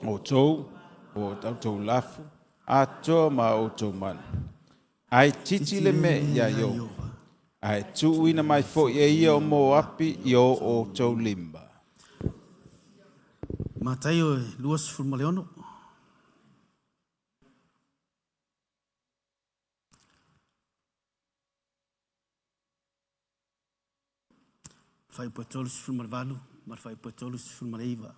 F: outou, o outou lafu, atoa ma outou manu. Ae titi le mea iā Ieova, ae tuuina mai foi e ia o Moapi i o outou lima.
E: Mataio e 26. Fuaiupu e 38 ma le fuaiupu e 39.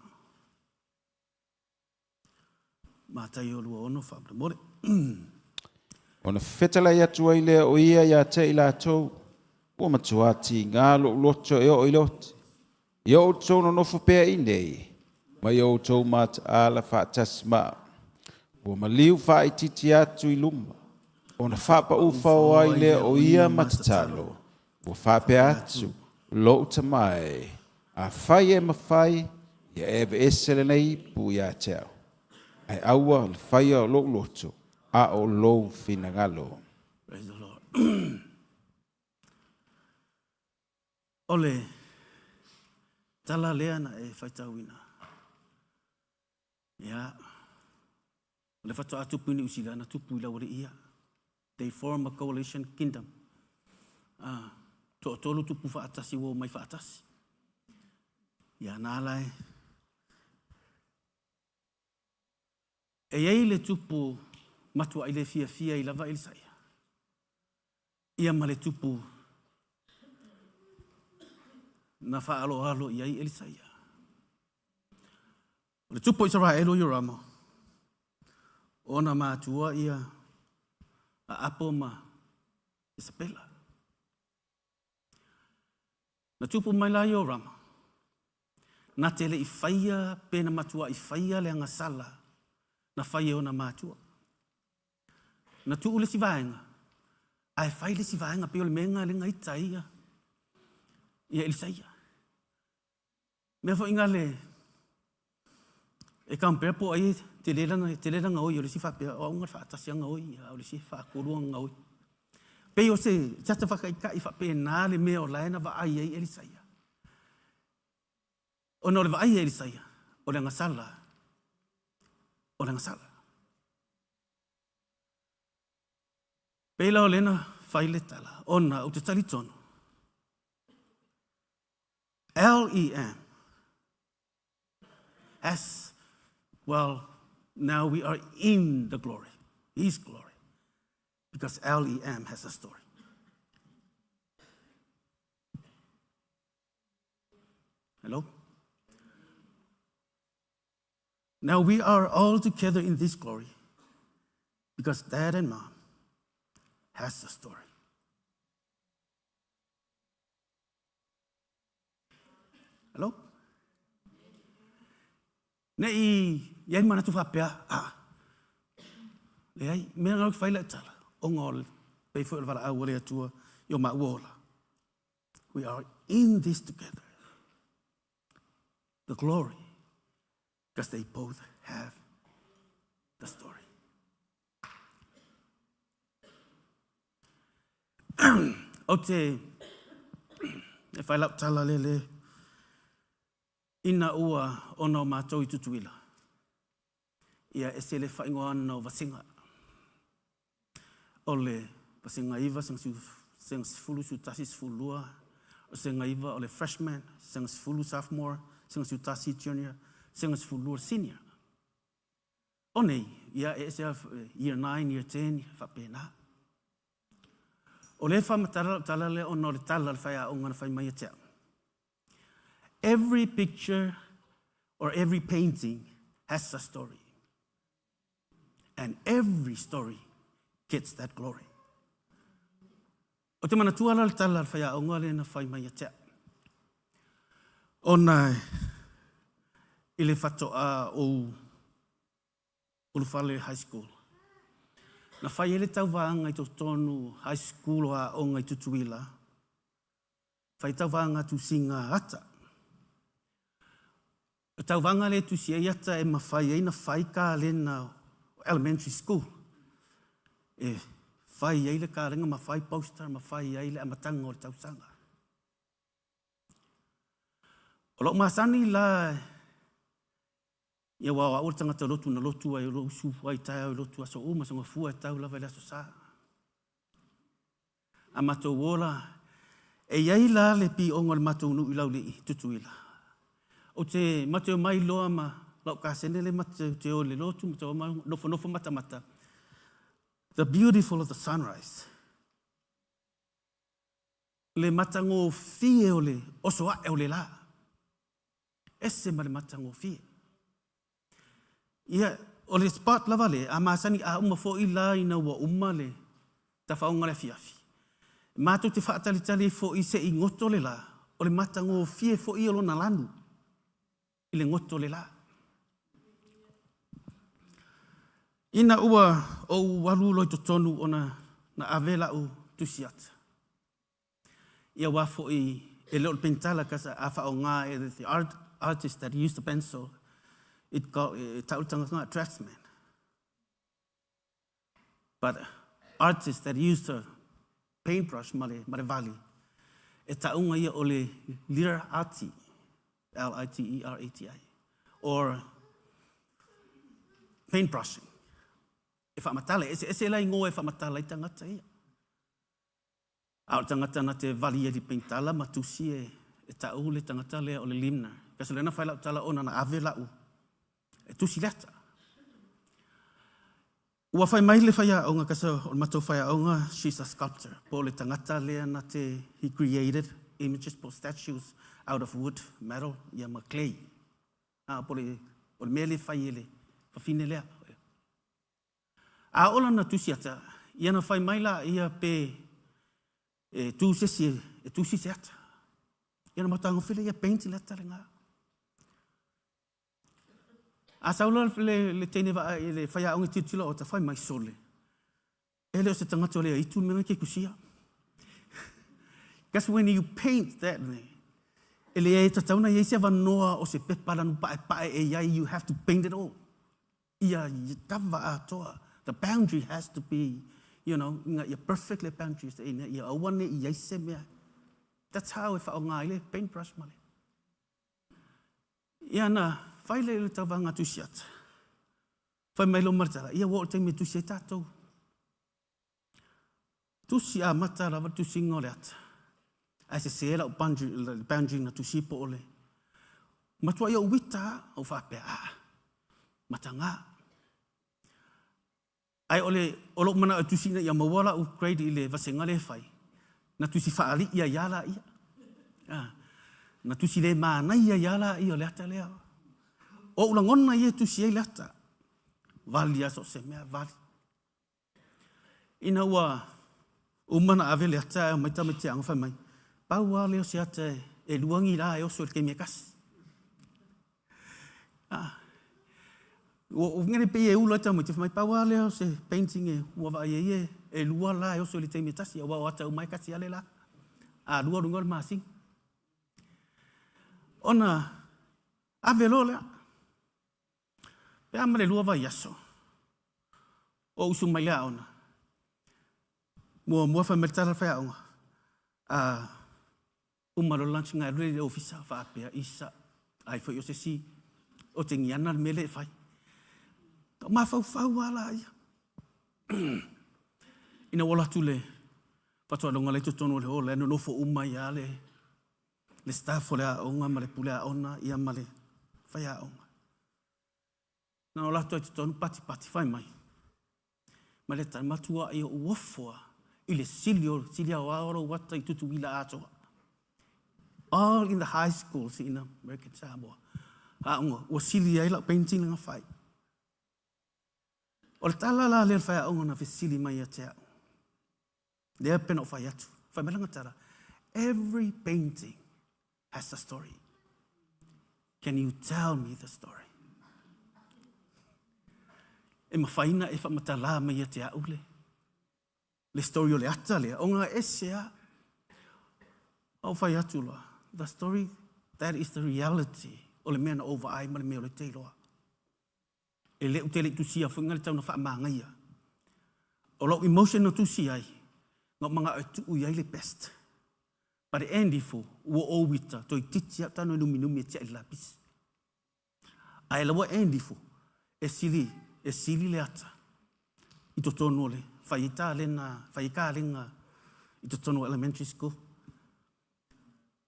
E: Mataio 26 faamolemole.
F: Ona fetalai atu ai lea o ia ia te i latou, Ua matua tiga lou loto e oo i le oti. Ia outou nonofo pea i inei, ma ia outou mataala faatasi ma au. Ua maliu faaitiiti atu i luma, ona faapaufao ai lea o ia ma tatalo, ua faapea atu, Lou tama e, afai e mafai, ia e aveese lenei ipu ia te au, ae aua le faia o lou loto, a o lou finagalo.
E: Praise the Lord. O le tala lea na e faitauina. Ia, o le faatoa tupu i Niu Sila, na tupu i Laualii ia. They form a coalition kingdom. Ah, toatolu tupu faatasi ua omai faatasi. Ia, na ala e. E i ai le tupu matuai le fiafia i lava Elisaia. Ia ma le tupu na faaaloalo i ai Elisaia. O le tupu o Isaraelu o Iorama. Ona matua ia a Apo ma Isapela. Na tupu mai la Iorama, na te le i faia pe na matuai faia le agasala na fai e ona matua. Na tuu le isi vaega, ae fai le isi vaega pei o le mea lena lea na ita ai ia Elisaia. Mea foi na le e compare po o ai e tele lana, tele lana oi o le isi faapea o au na faatasi lava na oi, a o le isi e faatolu ona oi. Pei o se ata faataitai faapena le mea o la e na vaai ai Elisaia. Ona o le vaai a Elisaia, o le agasala, o le agasala. Pei la o lea na fai le tala, ona ou te talitonu, L-E-M, S, well, now we are in the glory, His glory, because L-E-M has a story. Hello? Now we are all together in this glory because dad and mom has a story. Hello? Ne i iai manatu faapea, ah, leai, mea na fai lau tala, ona o le, pei foi o le valaau a le Atua i o maua ola. We are in this together. The glory, because they both have the story. Ou te e whai lau tala lele ina ua ona o mātou i Tutuila. Ia ese le whaingoa o Vasenga. O le Vasenga iva, senga sefulu, siutasi, sefululua, o senga iva o le freshman, senga sefulu sophomore, senga siutasi junior, senga sefululua senior. O nei, ia e ese year 9, year 10, faapena. O le faamatala lau tala lea ona o le tala a le faiaoga na fai mai ia te au. Every picture or every painting has a story. And every story gets that glory. O te manatua la le tala a le faiaoga lea na fai mai ia te au. Ona i le faatoa ou ulufale high school, na fai ai le tauvaga i totonu high school o aoga i Tutuila, fai tauvaga tusiga ata. O tauvaga lea e tusi ai ata e mafai ai na fai kalena o elementary school. E fai ai le kalena ma fai poster ma fai ai le amataga o le tausaga. O lou masani la ia aua o au o le tagata lotu na lotu ai o lou usu ai taeao i lotu aso uma soga fua e tau lava i le aso sa. A matou ola, e i ai la le pioga o le matou nuu i Laulii, Tutuila. Ou te matou omai loa ma lau kasene le matou te o i le lotu, matou omai nofonofo matamata. The beautiful of the sunrise. Le matagofie o le oso ae o le la. Ese ma le matagofie. Ia, o le spot lava le, a masani a uma foi la ina ua uma le tafaoga le afiafi. Matou te faatalitali ai foi se i goto le la, o le matagofie foi o lona lanu i le goto o le la. Ina ua ou alu loa i totonu ona na ave lau tusi ata. Ia aua foi e le o le penitala kasi a faaaoga e the art, artist that used the pencil, it got, e tau le tagata draftsman. But artist that used the paintbrush ma le, ma le vali, e taunga ia o le literati, L-I-T-E-R-A-T-I, or paintbrushing. E faamatala, e eseese la ingoa e faamatala ai tagata ia. A o le tagata na te vali ai i le penitala ma tusi e, e tau le tagata lea o le limner. Kasi o lea na fai lau tala ona na ave lau e tusi le ata. Ua fai mai le faiaoga, kasi o le matou faiaoga, she's a sculptor. Po o le tagata lea na te, he created images po statues out of wood, metal, ia ma clay. A po le, o le mea lea e fai e le fafine lea. A oo la na tusi ata, ia na fai mai laia pe e tu se isi e tusi se ata. Ia na matagofie lea ia paint le ata lena. A sau loa le, le teine vaai, le faiaoga e tilotilo o ata, fai mai, sole, e le o se tagata o le aitu le mea lena e te tusia. Because when you paint that thing, e leai e tatau ona i ai se avanoa o se pepa lanu paepae e i ai, you have to paint it all. Ia kava atoa. The boundary has to be, you know, ina ia perfect le boundary, ina ia aua ne i ai se mea. That's how e whaonga ai le paintbrush ma le. Ia na, whai le le tauvaga tusi ata. Whai mai lo maritara, ia ua o le taimi e tusi ai tātou. Tusi amata lava le tusiga o le ata, ae sese lau boundary, le boundary na tusi po o le matuai ou uita lava, ou faapea, aa, mataga. Ae o le, o lou manao e tusi ina ia maua lau grade i le vasega lea e fai, na tusi faalii ai lava laia. Ah, na tusi le manaia ai lava laia o le ata lea. O ou lagona ia e tusi ai le ata. Vali lava so o se mea, vali. Ina ua uma ona ave le ata ae omai tamaiti aoga fai mai, pau lava lea o se ata e lua ni la e oso i le taimi e tasi. Ah. Ua uiga nei pei e ula ai tamaiti fai mai, pau lava lea o se painting e ua vaai ai e, e lua la e oso i le taimi e tasi, aua o ata uma e tasi lava le la. A lua o luga o le masina. Ona ave loa lea. Pe a ma le lua vaiaso, o usu mai le aoga, muamua fai mai le tala a le faiaoga, a uma loa le lunch na alu lea i le ofisa faapea, isa, ai foi o se isi o te niana le mea lea e fai. Na ou mafaufau lava laia. Ina ua alu atu le fatuailoga la i totonu o le hall, la e nonofo uma ai lava le le staff o le aoga ma le pule aoga ia ma le faiaoga. Na o latou i totonu patipati fai mai, ma le tali matuai ou ofo lava i le sili o sili aoao o lou ata i Tutuila atoa. All in the high schools in American Samoa. Aoga, ua sili ai lau painting na fai. O le tala la lea le faiaoga na fesili mai ia te au. Lea pei ona ou fai atu. Fai mai lana tala, every painting has a story. Can you tell me the story? E mafai na e faamatala mai ia te au le, le story o le ata lea, ona e ese a. Ou fai atu loa, the story, that is the reality o le mea na ou vaai ma le mea o lea e te iloa. E le u te le i tusia foi nga le tau na faamagaia. O lou emotion na tusi ai, na ou manao e tuu i ai le best. But end ifo, ua ou ita, toeitiiti lava tano e numinumi e tiai le lapisi. Ae la ua end ifo, e sili, e sili le ata i totonu o le fai ai talena, fai ai kalega i totonu o elementary school.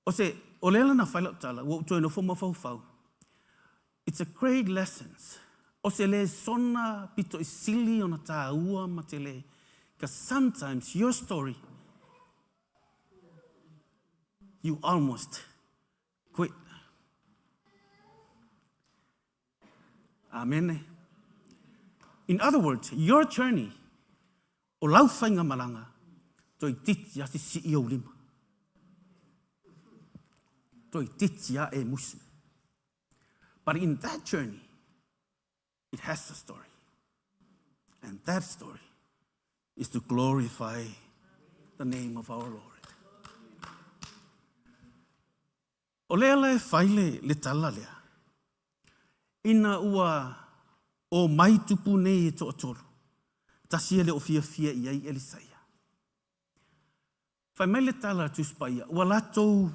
E: O se, o lea la na fai lau tala, ua ou toe nofo mafaufau. It's a great lessons. O se lesona pito i sili ona tāua ma tele. Because sometimes your story, you almost quit. Amene. In other words, your journey, o lau faigamalaga, toeitiiti lava sisii ou lima. Toeitiiti lava e musu. But in that journey, it has a story. And that story is to glorify the name of our Lord. O lea la e fai le, le tala lea, ina ua omai tupu nei e toatolu, tasi e le o fiafia i ai Elisaia. Fai mai le tala a Tusi Paia, ua latou,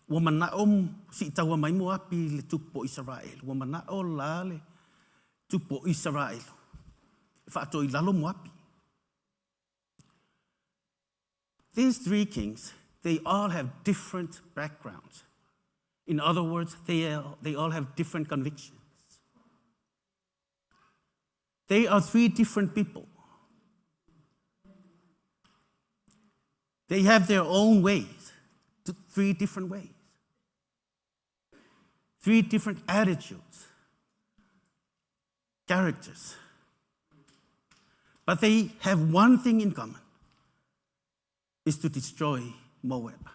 E: ua manao siitaua mai Moapi i le tupu o Isaraelu, ua manao la le tupu o Isaraelu e faatoa i lalo Moapi. These three kings, they all have different backgrounds. In other words, they, they all have different convictions. They are three different people. They have their own ways, three different ways, three different attitudes, characters. But they have one thing in common, is to destroy Moab.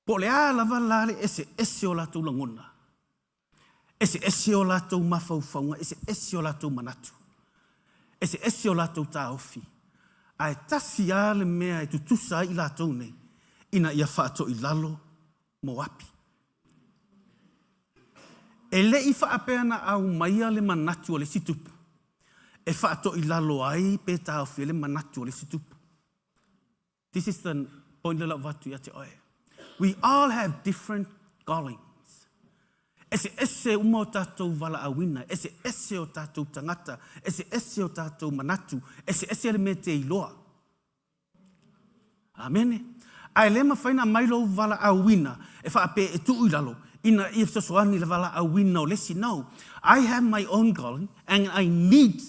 E: Po o le a lava la le eseese o latou lagona, eseese o latou mafaufauga, eseese o latou manatu, eseese o latou taofi, ae tasi lava le mea e tutusa ai i latou nei, ina ia faatoilalo Moapi. E le i faapea na aumaia le manatu o le isi tupu e faatoilalo ai pe taofi ai le manatu o le isi tupu. This is the point lea o le a ou avatu ia te oe. We all have different callings. Eseese uma o tatou valaauina, eseese o tatou tagata, eseese o tatou manatu, eseese le mea e te iloa. Amene. Ae le mafai ona aumai lou valaauina e faapea e tuu i lalo ina ia fesoasoani i le valaauina o le isi. No. I have my own calling and I need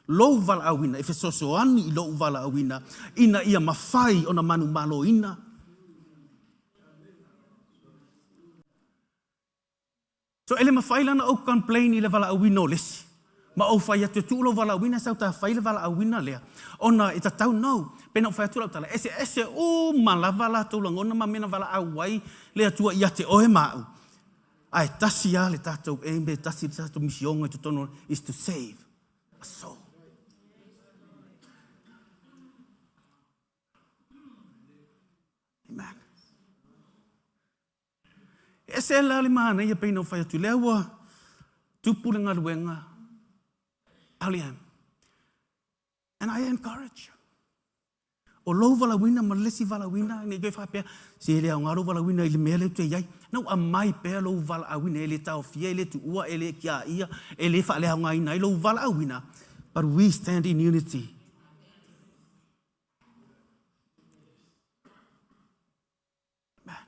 E: lou valaauina e fesoasoani i lou valaauina ina ia mafai ona manumaloina. So e le mafai la ona ou complain i le valaauina o le isi ma ou fai atu e tuu lou valaauina e sau ta fai le valaauina lea ona e tatau no. Pei ona ou fai atu lau tala, eseese uma lava latou lagona ma mea na valaau ai le Atua ia te oe ma au. Ae tasi lava le tatou aim pe tasi le tatou misioga i totonu is to save a soul. Amen. E ese la le manaia pei ona ou fai atu, lea ua tupu le galuega LEM. And I encourage you. O lou valaauina ma le isi valaauina, ne i toe faapea, se e le aoga lou valaauina i le mea lea ou te i ai. Na ua aumai pea lou valaauina, e le taofia, e le tuua, e le tiaia, e le faaleaogaina ai lou valaauina, but we stand in unity. Amen.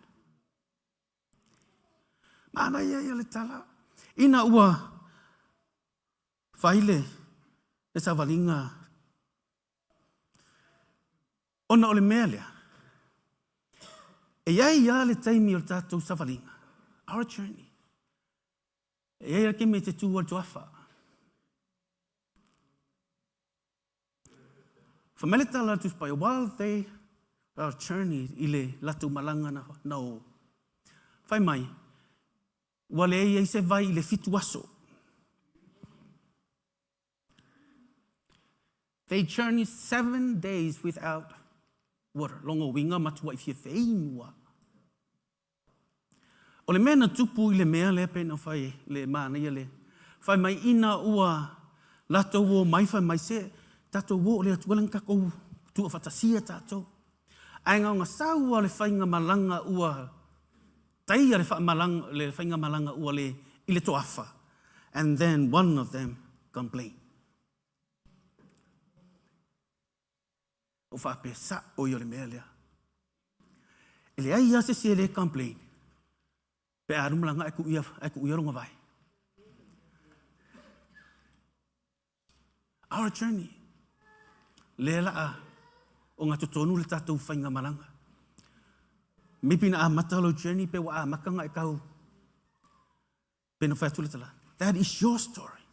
E: Manaia ia le tala. Ina ua fai le, le savaliga ona o le mea lea, e i ai lava le taimi o le tatou savaliga, our journey. E i ai lava le taimi e te tu ai le tuafa. Fai mai le tala a le Tusi Paia, while they are journey i le latou malaga na, na o. Fai mai, ua leai ai se vai i le fitu aso. They journey 7 days without water. Longa uiga matuai fia feinu. O le mea na tupu i le mea lea pei ona fai le manaia le fai mai ina ua latou o mai fai mai se tatou o o le Atua lea na tatou tuufaatasia tatou. Ae na ona sau lava le faigamalaga ua taia le faamalaga le faigamalaga ua le i le toafa and then one of them complained. Ou faapea, sa'o ia o le mea lea. E leai lava se isi e le complain pe a alu malaga ae tuu ia, ae tuu ia lona vae. Our journey. Lea la a ogatotonu le tatou faigamalaga. Maybe na amata lou journey pe ua amata ona e tau pe na fai atu le tala. That is your story.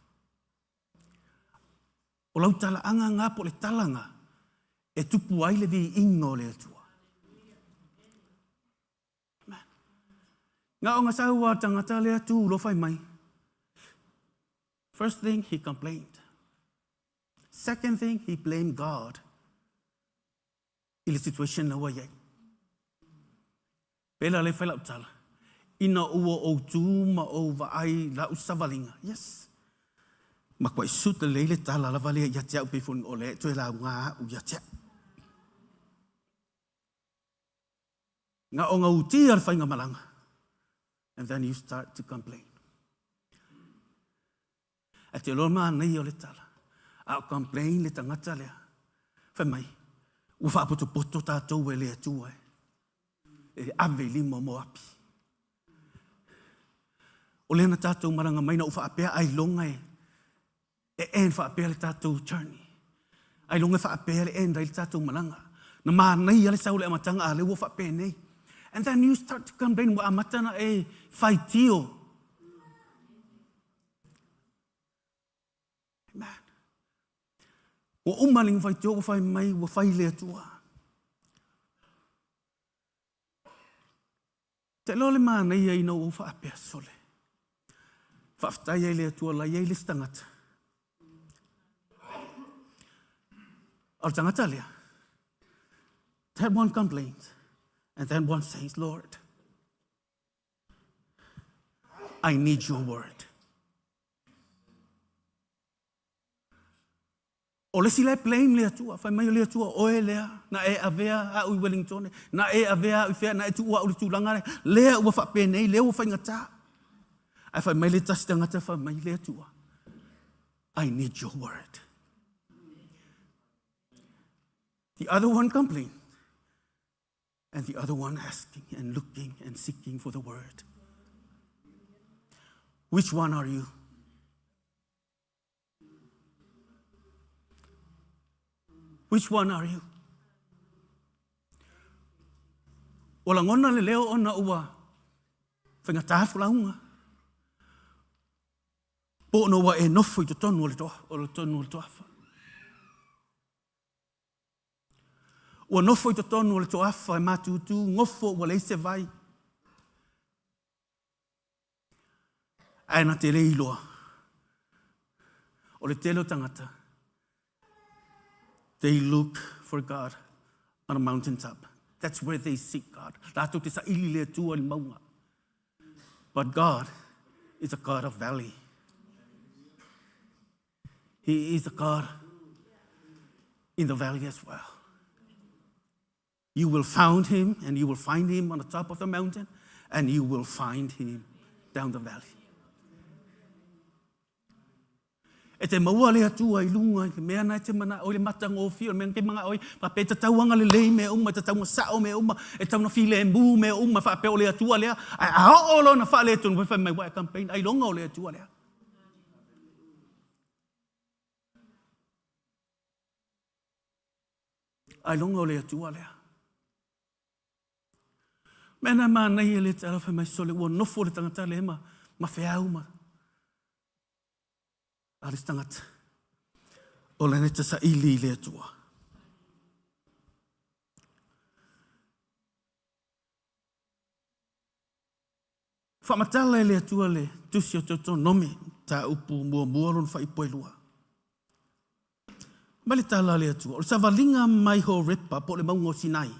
E: O lau talaaga nga po o le tala nga e tupu ai le viiga o le Atua. Amen. Na o nga sau a tangata lea tu lo fai mai. First thing, he complained. Second thing, he blamed God i le situation na ua i ai. Pēlā lea e fai lau tala, ina ua ou tū ma ou vaai i lau savaliga, yes, matuai suit lelei le tala lava lea ia te au pei foi o lea e toe lauga au ia te au. Na o gautia le faigamalaga, and then you start to complain. Ae te iloa manaia o le tala, a o complain le tagata lea, fai mai, ua faapotopoto tatou e le Atua e ave i lima o Moapi. O lea na tatou malaga mai na ou faapea ailoga e e end faapea le tatou journey. Ailoga e faapea le end ai le tatou malaga. Na manaia le sau le amataga a lea ua faapenei. And then you start to complain ua amata na e faitio. Amen. Ua uma le faitio ua fai mai ua fai le Atua. Te iloa le manaia ina ua ou faapea, Sole, faafetai ai le Atua la i ai le isi tagata. O le tagata lea, that one complains and that one says, Lord, I need your word. O le isi la e blame le Atua, fai mai o le Atua, oe lea, na e avea au i Wellingtone, na e avea au i fea, na e tuua au i le tulaga lea, lea ua faapenei, lea ua faigata. Ae fai mai le tasi tagata, fai mai le Atua, I need your word. The other one complained, and the other one asking and looking and seeking for the word. Which one are you? Which one are you? Ua lagona le leo ona ua faigata folauga. Po ona ua e nofo i totonu o le toa, o le totonu o le toafa. Ua nofo i totonu o le toafa e matutu, gofo ua leai se vai. Ae na te le iloa, o le tele o tagata, they look for God on a mountain top. That's where they seek God. Latou te saili le Atua i le mauga. But God is a God of valley. He is a God in the valley as well. You will found him and you will find him on the top of the mountain and you will find him down the valley. E te maua le Atua i lunga i le mea na e te mana o le matagofie o le mea ke manga oi faapea e tatau agalelei mea uma e tatau ona sao mea uma e tatau ona filemu mea uma faapea o le Atua lea ae a oo loa ona faaletonu fai mai ua e campaign ailoga o le Atua lea. Ailoga o le Atua lea. Mea na manaia le tala fai mai sole ua nofo le tagata lea ma, ma feau ma a le tagata. O lana te saili i le Atua. Faamatala e le Atua le Tusi o Teutonomi, mataupu muamua lona faaipoelua. Mai le tala a le Atua, o le savaliga mai Horepa po o le mauga o Sinai,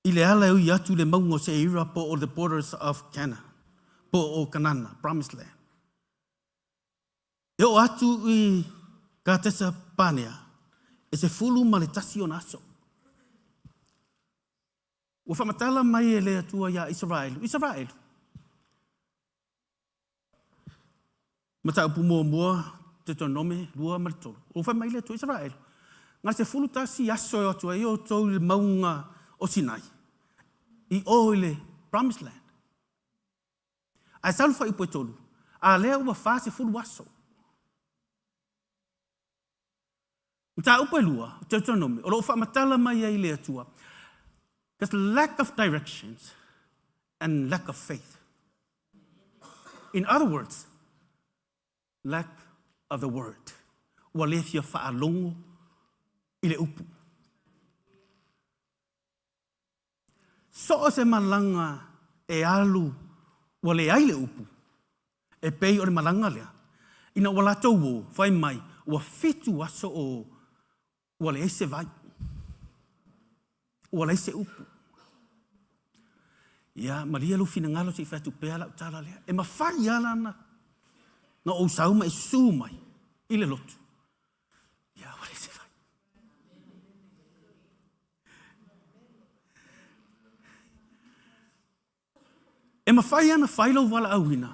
E: i le ala e ui atu i le mauga o Seira po o the borders of Canaan, po o Kanana, promised land. E oo atu i Katesa Panea, e 11 ona aso. Ua faamatala mai e le Atua iā Isaraelu, Isaraelu. Mataupu muamua, Deuteronome 2 ma le 3. Ua fai mai le Atua, Isaraelu, na 11 aso e o atu ai outou i le mauga o Sinai, i o i le Promised Land. Ae sau le fuaiupu e 3, a lea ua 40 aso. Mataupu e lua, o Deuteronomy, o lo o faamatala mai ai le Atua, there's lack of directions and lack of faith. In other words, lack of the word. Ua le fia faalogo i le upu. So o se malaga e alu ua leai le upu, e pei o le malaga lea, ina ua latou o, fai mai, ua fitu aso o ua leai se vai, ua leai se upu. Ia, malie lou finagalo se i fai atu pea lau tala lea. E mafai lava la na ou sau ma e susu mai i le lotu. Ia, ua leai se vai. E mafai lava ona fai lou valaauina,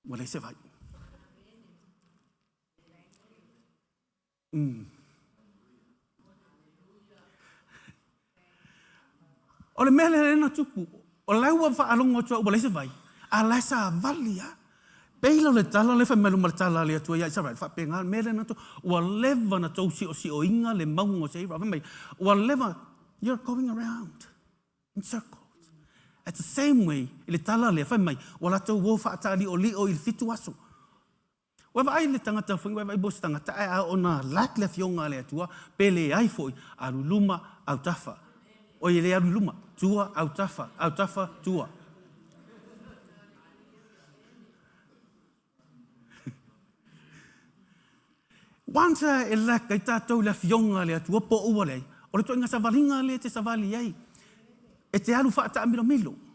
E: ua leai se vai. Mm. O le mea lea na tupu, o la ua faalogo atu au ua leai se vai, a la e savali lava. Pei la o le tala lea fai mai luma le tala a le Atua ia Isaraelu, faapena le mea lea na tou, ua leva na tou siosioina le mauga o Seira. Fai mai, ua leva, you're going around in circles. At the same way, i le tala lea, fai mai, ua latou o faataalioliio i le fitu aso. Ua vaai le tagata foi, ua vaai mo se tagata, ae a ona lack le afioga a le Atua, pe leai foi, alu i luma, autafa. Oi, e le alu i luma, tua, autafa, autafa, tua. Once e lack ai tatou i le afioga a le Atua po ua leai, o le ituaiga savaliga lea e te savali ai, e te alu faataamilomilo.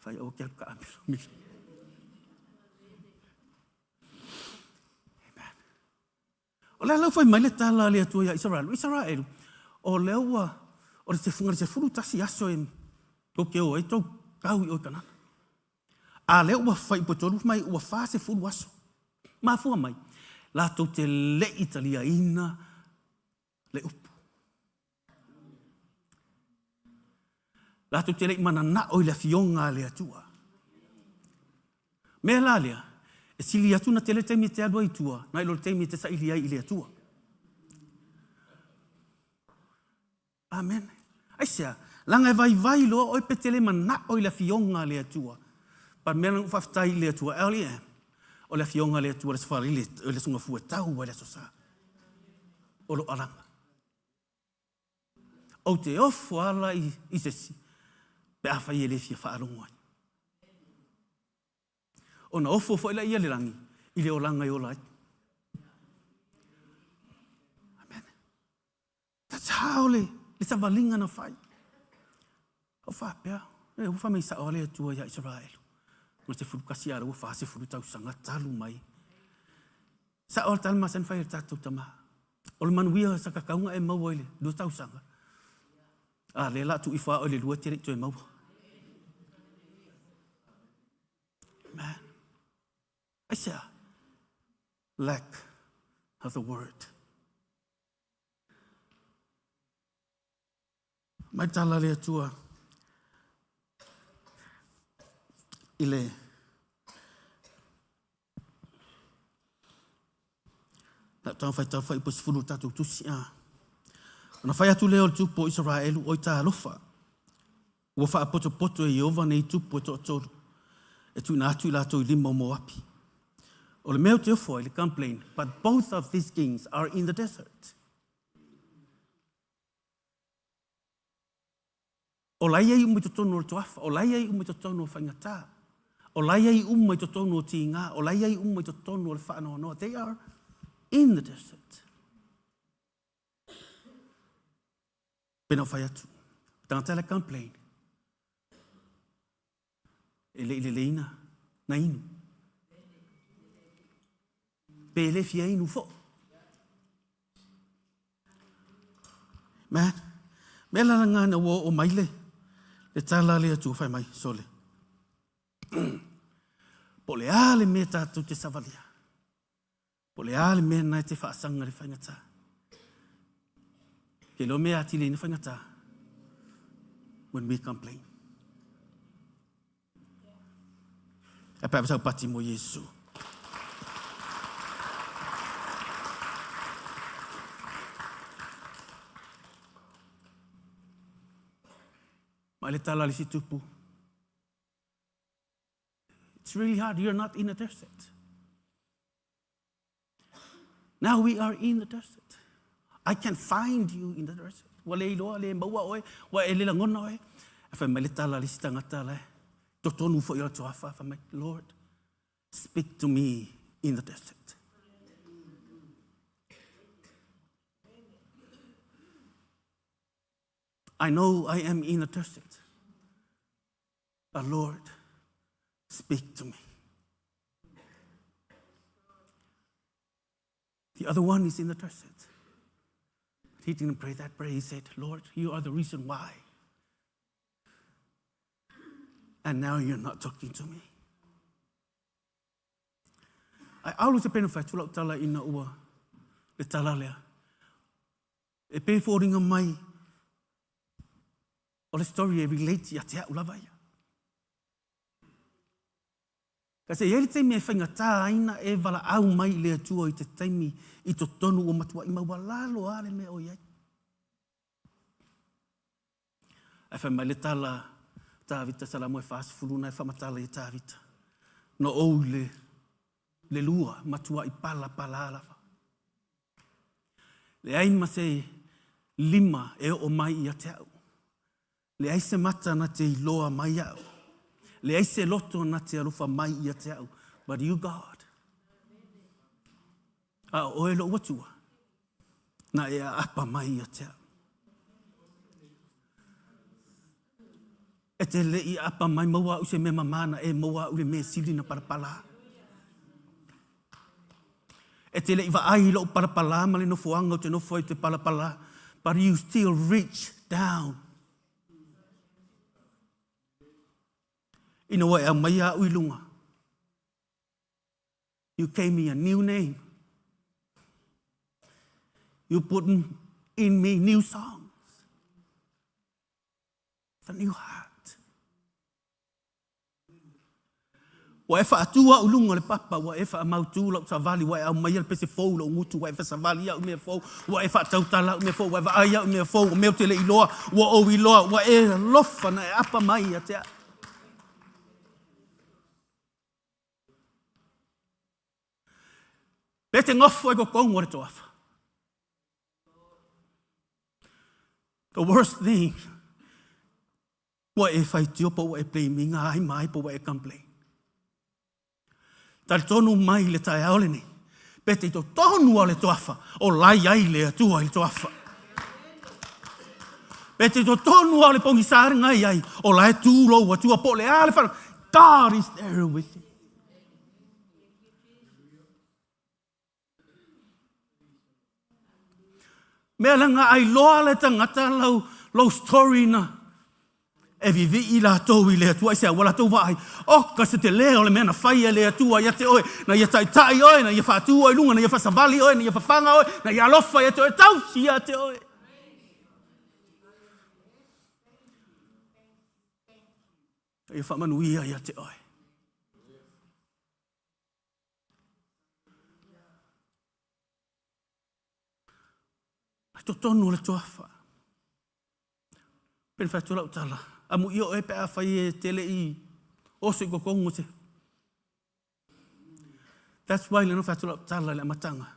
E: Fai aua ke alu taamilomilo. Amen. O le ala ua fai mai le tala a le Atua ia Isaraelu, Isaraelu, o lea ua, o le sefuga le 11 aso e tou te o ai tou tau i o i Kanana. A lea ua fai upu e tolu mai ua 40 aso. Mafua mai, latou te le i taliaina le upu. Latou te le i mananao i le afioga a le Atua. Mea la lea, e sili atu na tele taimi e te alu ai i tua, nai lo le taimi e te saili ai i le Atua. Amen. Aisea? Leaga e vaivai loa oe pe te le manao i le afioga a le Atua. But mea na ou faafetai i le Atua, LEM, o le afioga a le Atua le Aso Faraile, le Aso Gafua e tau ai le Aso Sa. O lou alaga. Ou te ofo ala i, i se isi, pe afai e le fia faalogo ai. Ona ofo foi lea ia le lagi i le olaga e ola ai. Amen. That's how le, le savaliga na fai. O faapea, e ua fai mai sao a le Atua ia Isaraelu. Ma te 11 a ua 40 tausaga talu mai. Sao a le tala masani fai e le tatou tama. O le manuia sa kakauga e maua i le 2 tausaga. A lea la tu ifo a o le lua te le i toe maua. Man. Aisea? Lack of the word. Mai tala le Atua i le Na tau fai tau fai po sefulu tatou tusi a. Ona fai atu lea o le tupu o Isaraelu, oi talofa, ua faapotopoto e Ieova nei tupu e toatolu, e tuuina atu i latou i lima o Moapi. O le mea ou te ofo ai, le complain, but both of these kings are in the desert. O la ia i uma i totonu o le toafa, o la ia i uma i totonu o faigata, o la ia i uma i totonu o tigā, o la ia i uma i totonu o le faanoanoa. They are in the desert. Pena o fai atu, tagata le complain. E le i lelei na, na inu. Pe le fia inu fo. Man, mea la ngana ua o mai le, le tala le atu fai mai, sole. Po le a le mea tātou te savalia. Po o le a le mea lena e te faasaga i le faigata? Ke iloa mea atili ai na faigata? When we complain. E pe sau pati mo Iesu. Mai le tala le si tupu. It's really hard. You're not in a desert. Now we are in the desert. I can find you in the desert. Ua le iloa, le maua oe, ua e le lagona oe. E fai mai le tala le isi tagata la e totonu foi o le toafa, fai mai, Lord, speak to me in the desert. I know I am in the desert. But Lord, speak to me. The other one is in the desert. He didn't pray that prayer. He said, Lord, you are the reason why. And now you're not talking to me. Ai alu te pena whai tula tala ina ua le tala lea. E pei fōringa mai o le story e relate ia te au lava ia. Ka se i ai le taimi e faigata ai na e valaau mai i le Atua i te taimi i totonu ua matuai maualalo a le mea o i ai. Ae fai mai le tala Tavita Salamo e 40 na e faamatala ia Tavita. Na ou i le, le lua, matuai palapala lava. Leai ma se lima e oo mai ia te au. Leai se mata na te iloa mai au. Leai se loto na te alofa mai ia te au. But you God. A o oe lou Atua, na e aapa mai ia te au. E te le i aapa mai maua au se mea mamā na e maua au le mea sili na palapala. E te le i vaai i lou palapala ma le nofoaga ou te nofo ai te palapala, but you still reach down. Ina ua e aumaia au i luga, You gave me a new name. You put in me new songs. A new heart. Ua e faatū au i luga o le papa, ua e faamautū lau savali, ua e aumaia le pese fou i lou gutu, ua e fasavali au i mea fou, ua e faatautala au i mea fou, ua e vaai au i mea fou, o mea ou te le iloa, ua ou iloa, ua e alofa na e apa mai ia te au. Pe te nofo ai totonu o le toafa. The worst thing, ua e faitio po ua e blame inga ai mai po ua e complain. Talitonu mai le taeao lenei, pe te i totonu o le toafa, o lai ai le Atua i le toafa. Pe te i totonu o le pogisa lenei ai, o la e tu lou Atua po o le a le whana. God is there with you. Mea langa ai loa le tagata lau, lou story na e vivii latou i le Atua i se aua latou vaai. O ka se tele o le mea na fai e le Atua ia te oe, na ia taitai oe, na ia faatu oe i luga, na ia faasavali oe, na ia fafaga oe, na ia alofa ia te oe, tausi ia te oe. Na ia faamanuia ia te oe. Ai totonu o le toafa. Pei ona fai atu lau tala, amuia oe pe afai e te le i oso i totonu o se. That's why lena fai atu lau tala i le amataga.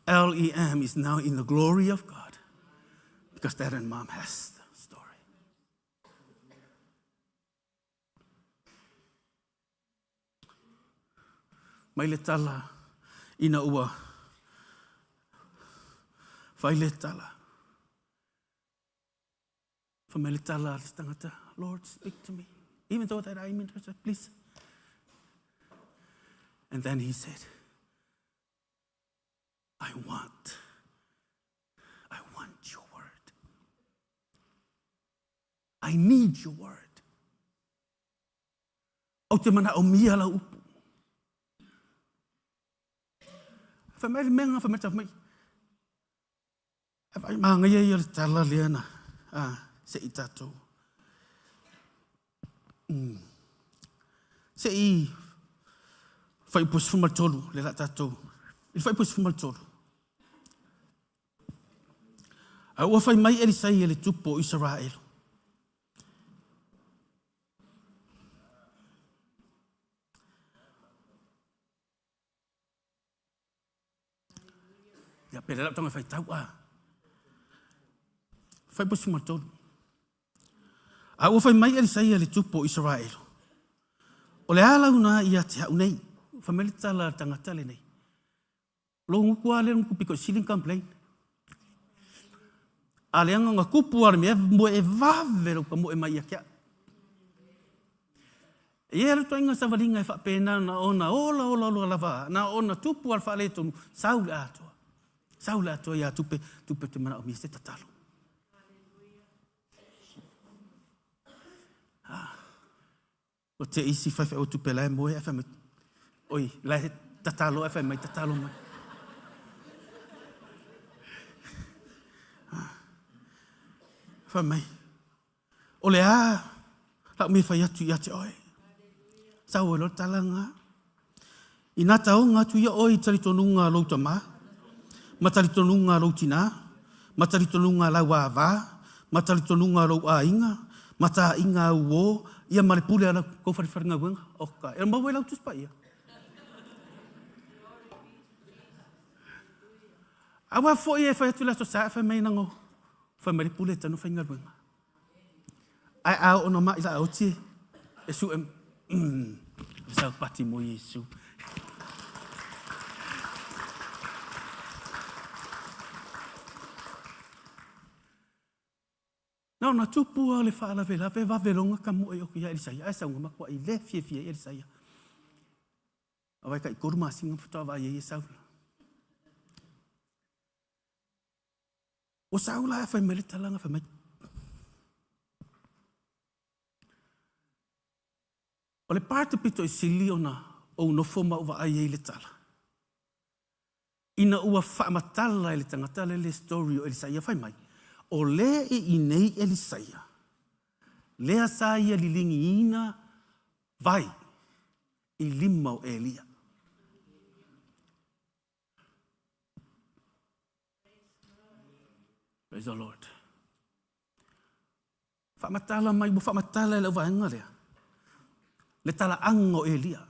E: LEM is now in the glory of God because dad and mom has the story. Mai le tala ina ua fai le tala. Fai mai le tala a le tangata, Lord, speak to me. Even though that I'm interested, please. And then he said, I want, I want your word. I need your word. Ou te manaomia lau upu. Fai mai le mea fai mai fai mai. Fai māngaia ia le tala lea na a se i tātou. Se i fai upu 13 le la tātou. I fai upu 13. A ua fai mai Elisai e le tupu o Isaraelu. Ia, pele lau tanga whai tau a. Whai pusi ma tolu. A ua fai mai Elisaia le tupu o Isaraelu. O le a lau na ia te au nei. Fai mai le tala tangata lenei. Lou nguku a lea nguku piko sili complain. A le anga nga kupu a le mea mo e vave lou ka moe mai ia kia. E ia le toinga savalinga e faapena na ona ola ola ola lava na ona tupu al faaletonu sau le atoa. Sau le atoa ia tupe tupe te mana o mi se tatalo. Ah. O te isi faifeau tupe la e moe ae fai mai, oi, la e tatalo ae fai mai, tatalo mai. Fai mai, o le a lau mea fai atu ia te oe. Sau e loa le tala nga. Ina taoga atu ia oe i talitonuga a lou tamā, ma talitonuga a lou tinā, ma talitonuga a lau āvā, ma talitonuga a lou aiga, Mataaiga auō, ia ma le pule a la tou falefalegaluega. Oka, e maua i lau Tusi Paia. Aua foi e fai atu le Aso Sa, fai mai nago, fai mai le pule e tanu faigaluega. Ae a oo na mai la oti e su e sau pati mo Iesu. Na ona tupu lava o le faalavelave vave loa ona tamoe atu ia Elisaia, ae sau na matuai le fiafia ai Elisaia. Aua e tai 3 masina faatoa vaai ai e Saula. Ua Saula ae fai mai le tala na fai mai. O le part pito i sili ona ou nofo ma ou vaai ai i le tala. Ina ua faamatala e le tagata lea le story o Elisaia fai mai, o lea e i nei Elisaia, lea sa ia liligiina vai i lima o Elia. Praise the Lord. Faamatala mai, ua faamatala e lau vaega lea, le talaaga o Elia.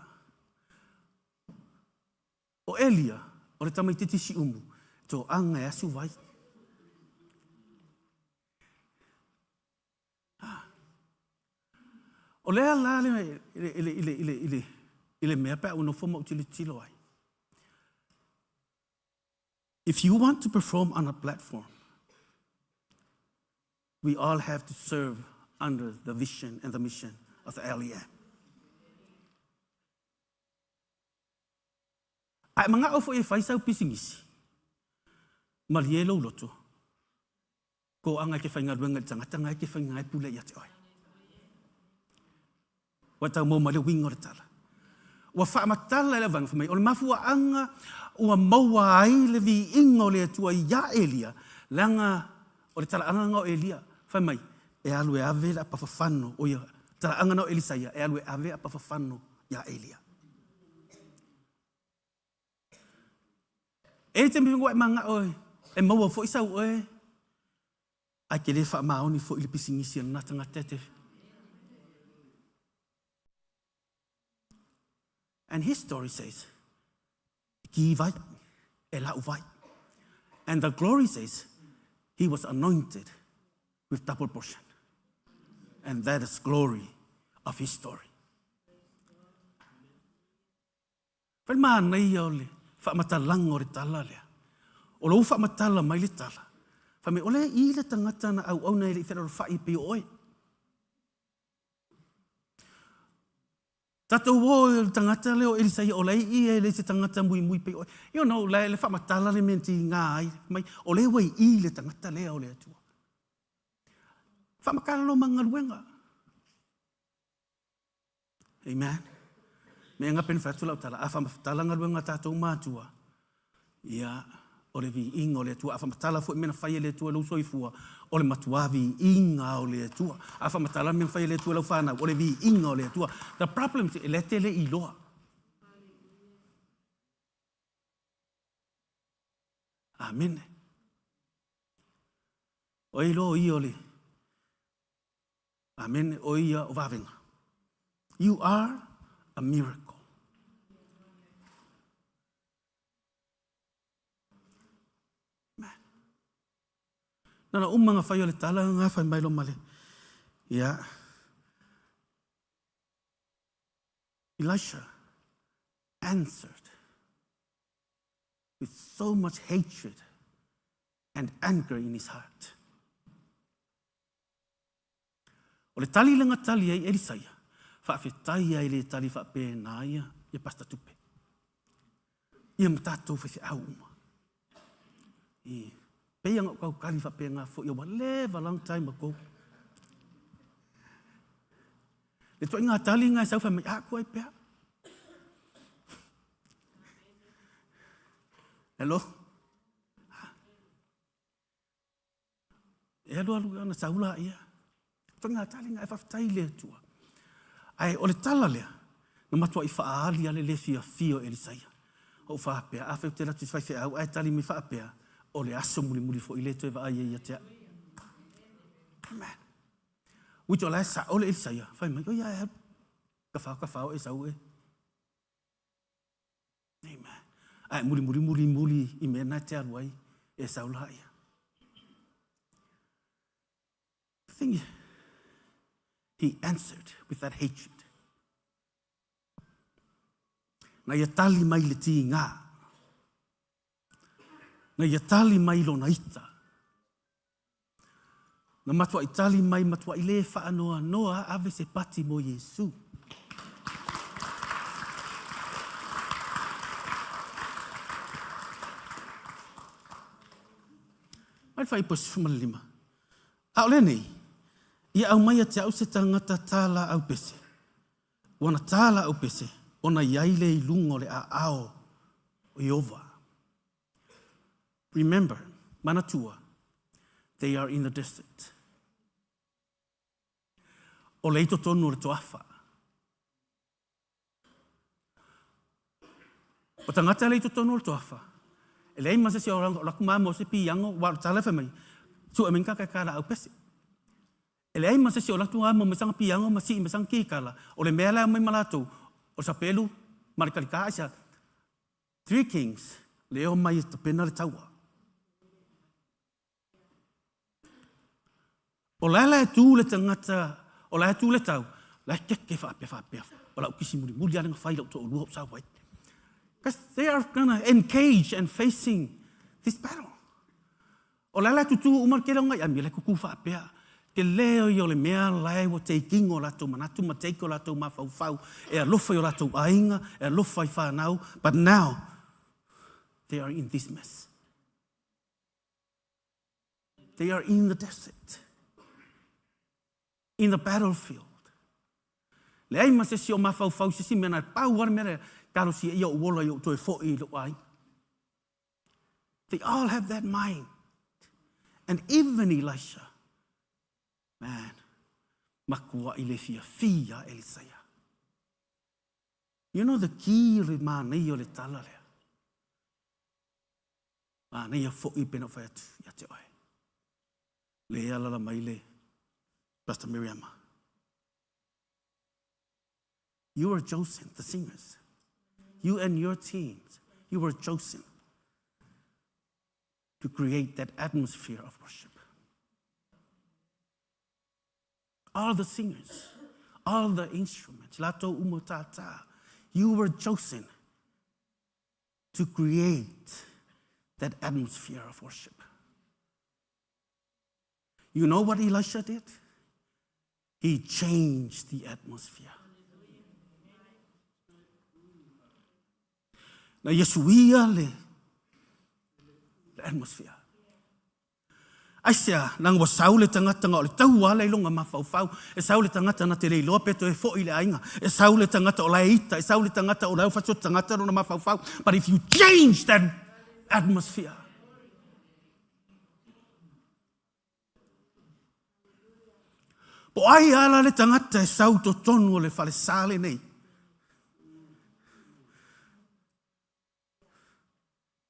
E: O Elia, o le tamaitiiti siumu, toaga e asu vai. O lea la le, i, le, i, le, i, le, i, le, i le mea pe a ou nofo ma ou tilotilo ai. If you want to perform on a platform, we all have to serve under the vision and the mission of the LEM. A e manao foi e fai sau pisinisi, malie lou loto, toaga e te faigaluega i le tagata na e te faiga e pule ia te oe. Ua tau maua mai le uiga o le tala. Ua faamatala e le auvaega fai mai, o le mafuaaga ua maua ai le viiga o le Atua iā Elia, leaga o le talaaga na o Elia, fai mai, e alu e ave le apafafano, o ia, talaaga na o Elisaia, e alu e ave apafafano iā Elia. E i ai taimi ua e manao e maua foi sau oe, ae te le faamaoni foi i le pisinisi a lena tagata e te. And his story says, e ki vai, e lau vai. And the glory says, he was anointed with double portion. And that is glory of his story. Fai manaia o le faamatalaga o le tala lea. O lou faamatala mai le tala, fai mai, o lea i le tagata na auauna e le i fealofai pei o oe. Tatou o i le tagata lea o Elisaia, o la e i e le se tagata muimui pei o oe. You know, la le faamatala le mea tiga ai, mai, o lea ua i le tagata lea o le Atua. Faamatala lo ma galuega. Amen. Me nga pena fai atu lau tala, a whamatala galuega a tatou matua, ia, o le viiga o le Atua. A whamatala foi mea na fai e le Atua i lou soifua, o le matuā viiga o le Atua. A whamatala mea na fai e le Atua i lau whanau, o le viiga o le Atua. The problem is, e le te le iloa. Amene. O e iloa o ia o le Amene. O ia o vavega. You are a miracle. Amen. Na na uma nga fai o le tala nga fai mai lo male. Ia. Elisha answered with so much hatred and anger in his heart. O le tali lea na tali ai Elisaia, faafetai ai le tali faapena ia, ia Pastor Tupe. Ia ma tatou faifeau uma. I, pei ona ou tau tali faapena foi, ua leva long time ago. Le ituaiga tali na e sau fai mai, a ku ai pea. Hello? E alualu ana sau la ia. Faiga taliga e faafetai i le Atua. Ae o le tala lea, na matuai faaali lava le le fiafia o Elisaia. Ou faapea, afai ou te alu atu i se faifeau ae tali mai faapea, o le aso mulimuli foi lea e toe vaai ai ia te au. Amen. Uito la e sa'o le Elisaia, fai mai, oi ae alu. Ka whao e sau e. Amen. Ae muli muli muli muli i mea na te alu ai e sau la ia. The thing is, he answered with that hatred. Na ia tali mai le tīngā. Na ia tali mai lona ita. Na matuaʻi tali mai matuaʻi lē faanoanoa ave se pati mo Iesu. Mai le faaipu 15. A o lenei, ia aumai ia te au se tagata tā laau pese. Ua na tā laau pese, ona i ai lea i luga o le aao o Ieova. Remember, manatua, they are in the desert. O le i totonu o le toafa. O tagata le i totonu o le toafa, e leai ma se isi o laku ma mo se piiaga, ua o le tala e fai mai, sue mai ka ka laau pese. E leai ma se isi o latou amo mai saga piiaga ma sii mai saga kikala, o le mea la e aumai ma latou, o le sapelu ma le kalikā, aisea? Three Kings, le omai e tapena le taua. O la la e tu le tagata, o la e tu le tau, la e keke faapea faapea, o lau kisi mulimuli lava na fai lau toalua ou sau ai. Because they are gonna engage and facing this battle. O la e tutū uma le tele o ngai ami, la e kukū faapea. Tele ia o le mea la e ua take-ina o latou manatu ma take o latou mafaufau e alofa i o latou aiga, e alofa i fanau, but now they are in this mess. They are in the desert. In the battlefield. Leai ma se isi o mafaufau i se isi mea na pau lava le mea lea, talosia ia ou ola ia ou toe foi i lou aiga. They all have that mind. And even Elisha, man, makuaʻi le fiafia Elisaia. You know the key o le manaia o le tala lea. Manaia foi pe na whai atu ia te oe. Le alala mai le Pastor Miriama. You were chosen, the singers. You and your teams, you were chosen to create that atmosphere of worship. All the singers, all the instruments, latou uma tātā, you were chosen to create that atmosphere of worship. You know what Elisha did? He changed the atmosphere. Na ia suia le, le atmosphere. Aisea, leaga ua sau le tagata na o le taua lava i lona mafaufau, e sau le tagata na te le iloa pe toe foi i le aiga, e sau le tagata o la e ita, e sau le tagata o la e fasi o tagata lona mafaufau. But if you change that atmosphere, Po o ai ala le tagata e sau i totonu o le falesa lenei?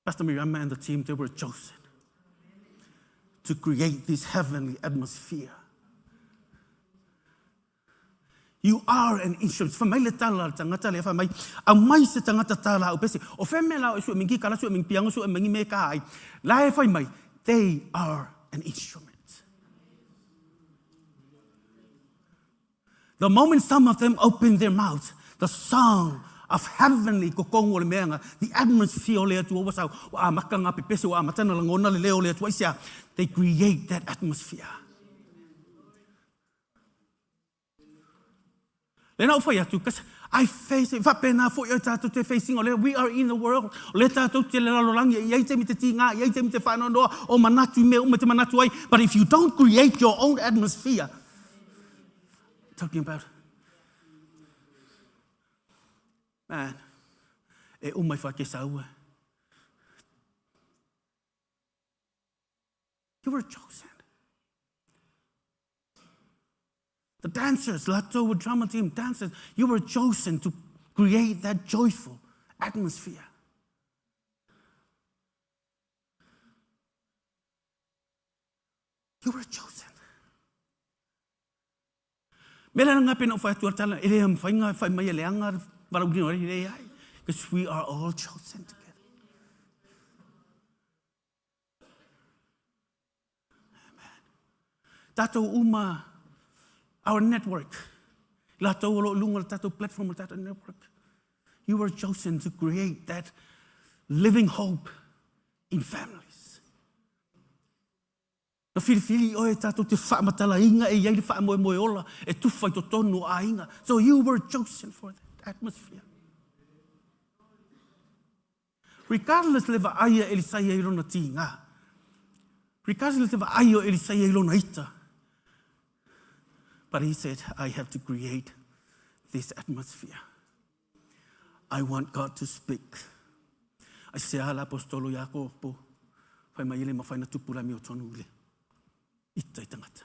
E: Pastor Miriama and the team, they were chosen to create this heavenly atmosphere. You are an instrument. Fai mai le tala a le tagata lea, fai mai, aumai se tagata tā la au pese. O fea mea la o e sue mingi kala, sue mingi piango, sue mingi me ka ai. La e fai mai, they are an instrument. The moment some of them open their mouths, the song of heavenly kokongu o le meanga, the atmosphere o le Atua ua sau, ua amata ngā pepese, ua amata na langona le leo o le Atua, aisea, they create that atmosphere. Lena ou fai atu, kasi I face it, faapena foi oi tātou te facing o le we are in the world, o le tātou te le lalolagi, e i ai taimi te tīngā, e i ai taimi te whaanoanoa o manatu i mea uma te manatu ai, but if you don't create your own atmosphere, talking about, man, e uma i whakesa ua. You were chosen. The dancers, Lato drama team, dancers, you were chosen to create that joyful atmosphere. You were chosen. Mea la lena pei ona ou fai atu ai le tala, e le mafai ona fai mai e leaga le valaauina o alii, leai, because we are all chosen together. Amen. Tatou uma, our network, latou o lo o luga o le tatou platform o le tatou network, you were chosen to create that living hope in families. Na filifili oe tatou te faamatalaina e i ai le faamoemoe ola e tufa i totonu o aiga. So you were chosen for that atmosphere. Regardless le vaai a Elisaia i lona tiga, regardless le vaai o Elisaia i lona ita, but he said, I have to create this atmosphere. I want God to speak. Ai se a le apostolo Iakopo, fai mai e le mafai na tupu le amiotonu i le ita i tangata.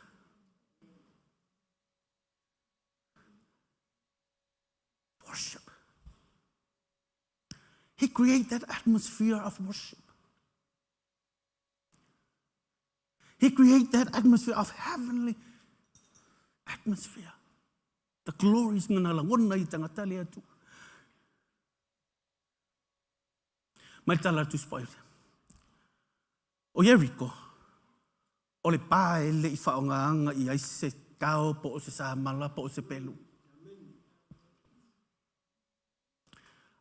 E: Worship. He created that atmosphere of worship. He created that atmosphere of heavenly atmosphere. The glories ngana lagona i tangata le Atua. Mai tala atu spoil. O Jericho, o le pā e le i whaongaanga i ai se kao po o se samala po o se pelu.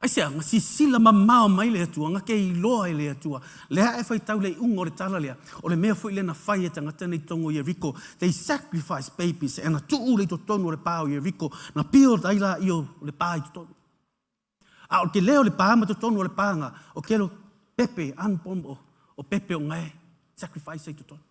E: Aisea? Na sisila mamao mai le Atua, na ke iloa e le Atua. Lea e faitau le iuga o le tala lea, o le mea foi lea na fai e tagata nei totonu o Ieriko, they sacrificed babies, e na tuu le i totonu o le pa o Ieriko, na build ai laia o le pa i totonu. A o le tele o le pa ma totonu o le pa na, o kelo pepe, unborn, o pepe o ngae sacrifice ai totonu.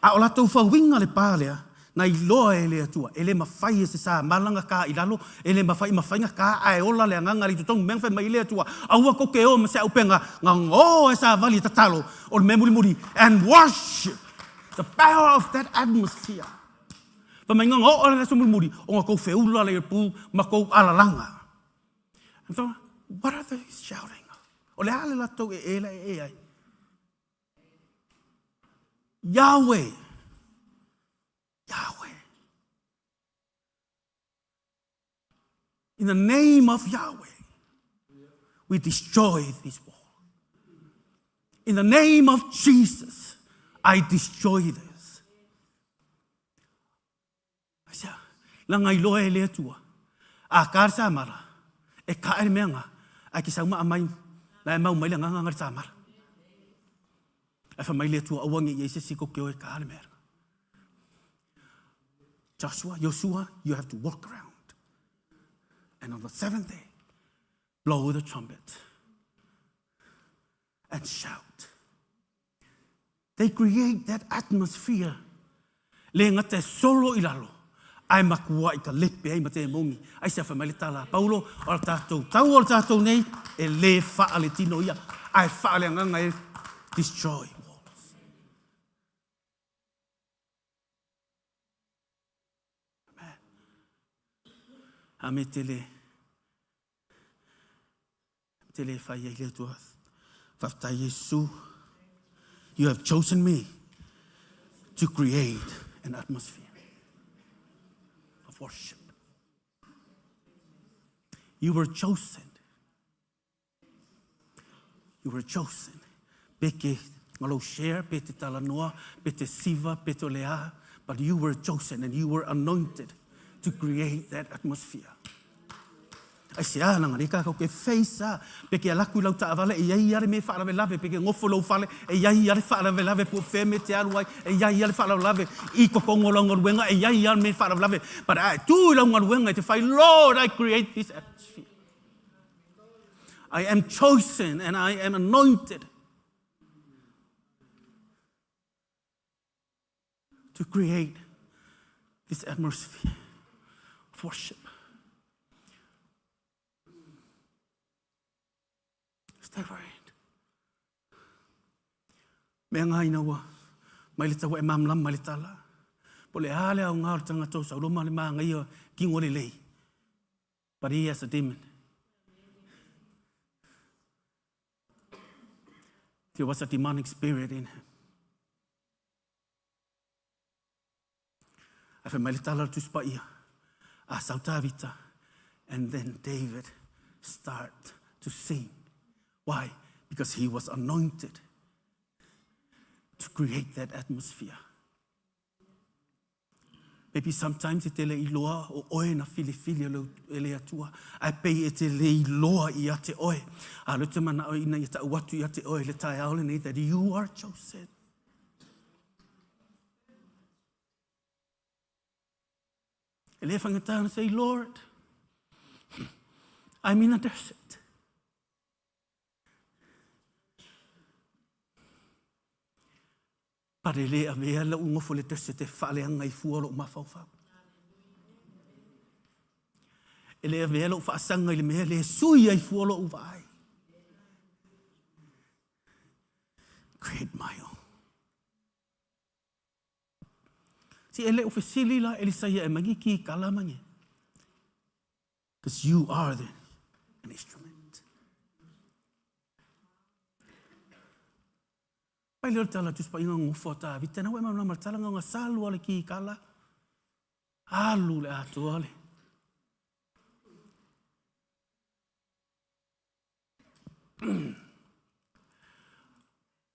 E: A o latou fauiga le pa lea, na iloa e le Atua, e le mafai e se samala na ka i lalo, e le mafai, mafai na ka ae ola le agaga le i totonu, mea na fai mai ai le Atua, aua tou te o ma se auupega, na o e savali e tatalo, o le mea mulimuli, and worship the power of that atmosphere. Fai mai na oo le aso mulimuli, ona tou feula lea i le pu ma tou alalaga. And so, what are they shouting? O le a le latou e e la e e ai? Yahweh. Yahweh. In the name of Yahweh, we destroy this wall. In the name of Jesus, I destroy this. Aisea? Leaga iloa e le Atua, a ka le samala, e ka e le mea nga, ae ke sau maa mai, la e mau mai le agaga nga le samala. Ae fai mai le Atua, aua ne i ai se isi kou te o e ka le mea. Joshua, Joshua, you have to walk around. And on the seventh day, blow the trumpet and shout. They create that atmosphere. Le gata e solo i lalo, ae makuaʻi ka lepe ai ma te moni. Aisea fai mai le tala a Paulo, o le tatou taua o le tatou nei, e le faa le tino ia, ae faa le agaga e destroy walls. Amen. Ame tele. Te le whai ai le Atua. Whaftai Yesu, you have chosen me to create an atmosphere of worship. You were chosen. You were chosen. Pe ke ngalo share, pe te talanoa, pe te siva, pe te lea, but you were chosen and you were anointed to create that atmosphere. Aisea, leaga lea kākou ke face a, pe ke alaku i lau taavale e iai a le mea e faalavelave, pe ke gofo i lou fale e iai a le faalavelave po o fea mea e te alu ai e iai a le faalavelave i totonu o lau galuega e iai a le mea e faalavelave, but a e tu i lau galuega e te fai, Lord, I create this atmosphere. I am chosen and I am anointed to create this atmosphere of worship. Stay right. Mea ngā ina ua mai le taua e mamlam mai le tala. Po le a le aoga o le tagata o sauloma le māgaia kingo lelei. But he has a demon. There was a demonic spirit in him. Ae fai mai le tala o le Tusi Paia, a sau Tavita, and then David start to sing. Why? Because he was anointed to create that atmosphere. Maybe sometimes e te le iloa o oe na filifili e le Atua, ae pei e te le iloa ia te oe. A lea ou te manao ina ia tau atu ia te oe i le taeao lenei that you are chosen. E le faigata ona say, Lord, I'm in a desert. But e le avea lou nofo i le desert e faaleaga ai fua lou mafaufau. E le avea lou faasaga i le mea le sui ai fua lou vaai. Create my own. Si e le o fesili la Elisaia e mai ki kala mange. Because you are the, an instrument. Pai lea o le tala Tusi Paia gofo a Tavita, na ua e malamalama le tala nga salu a le kikala, alu le atoa le.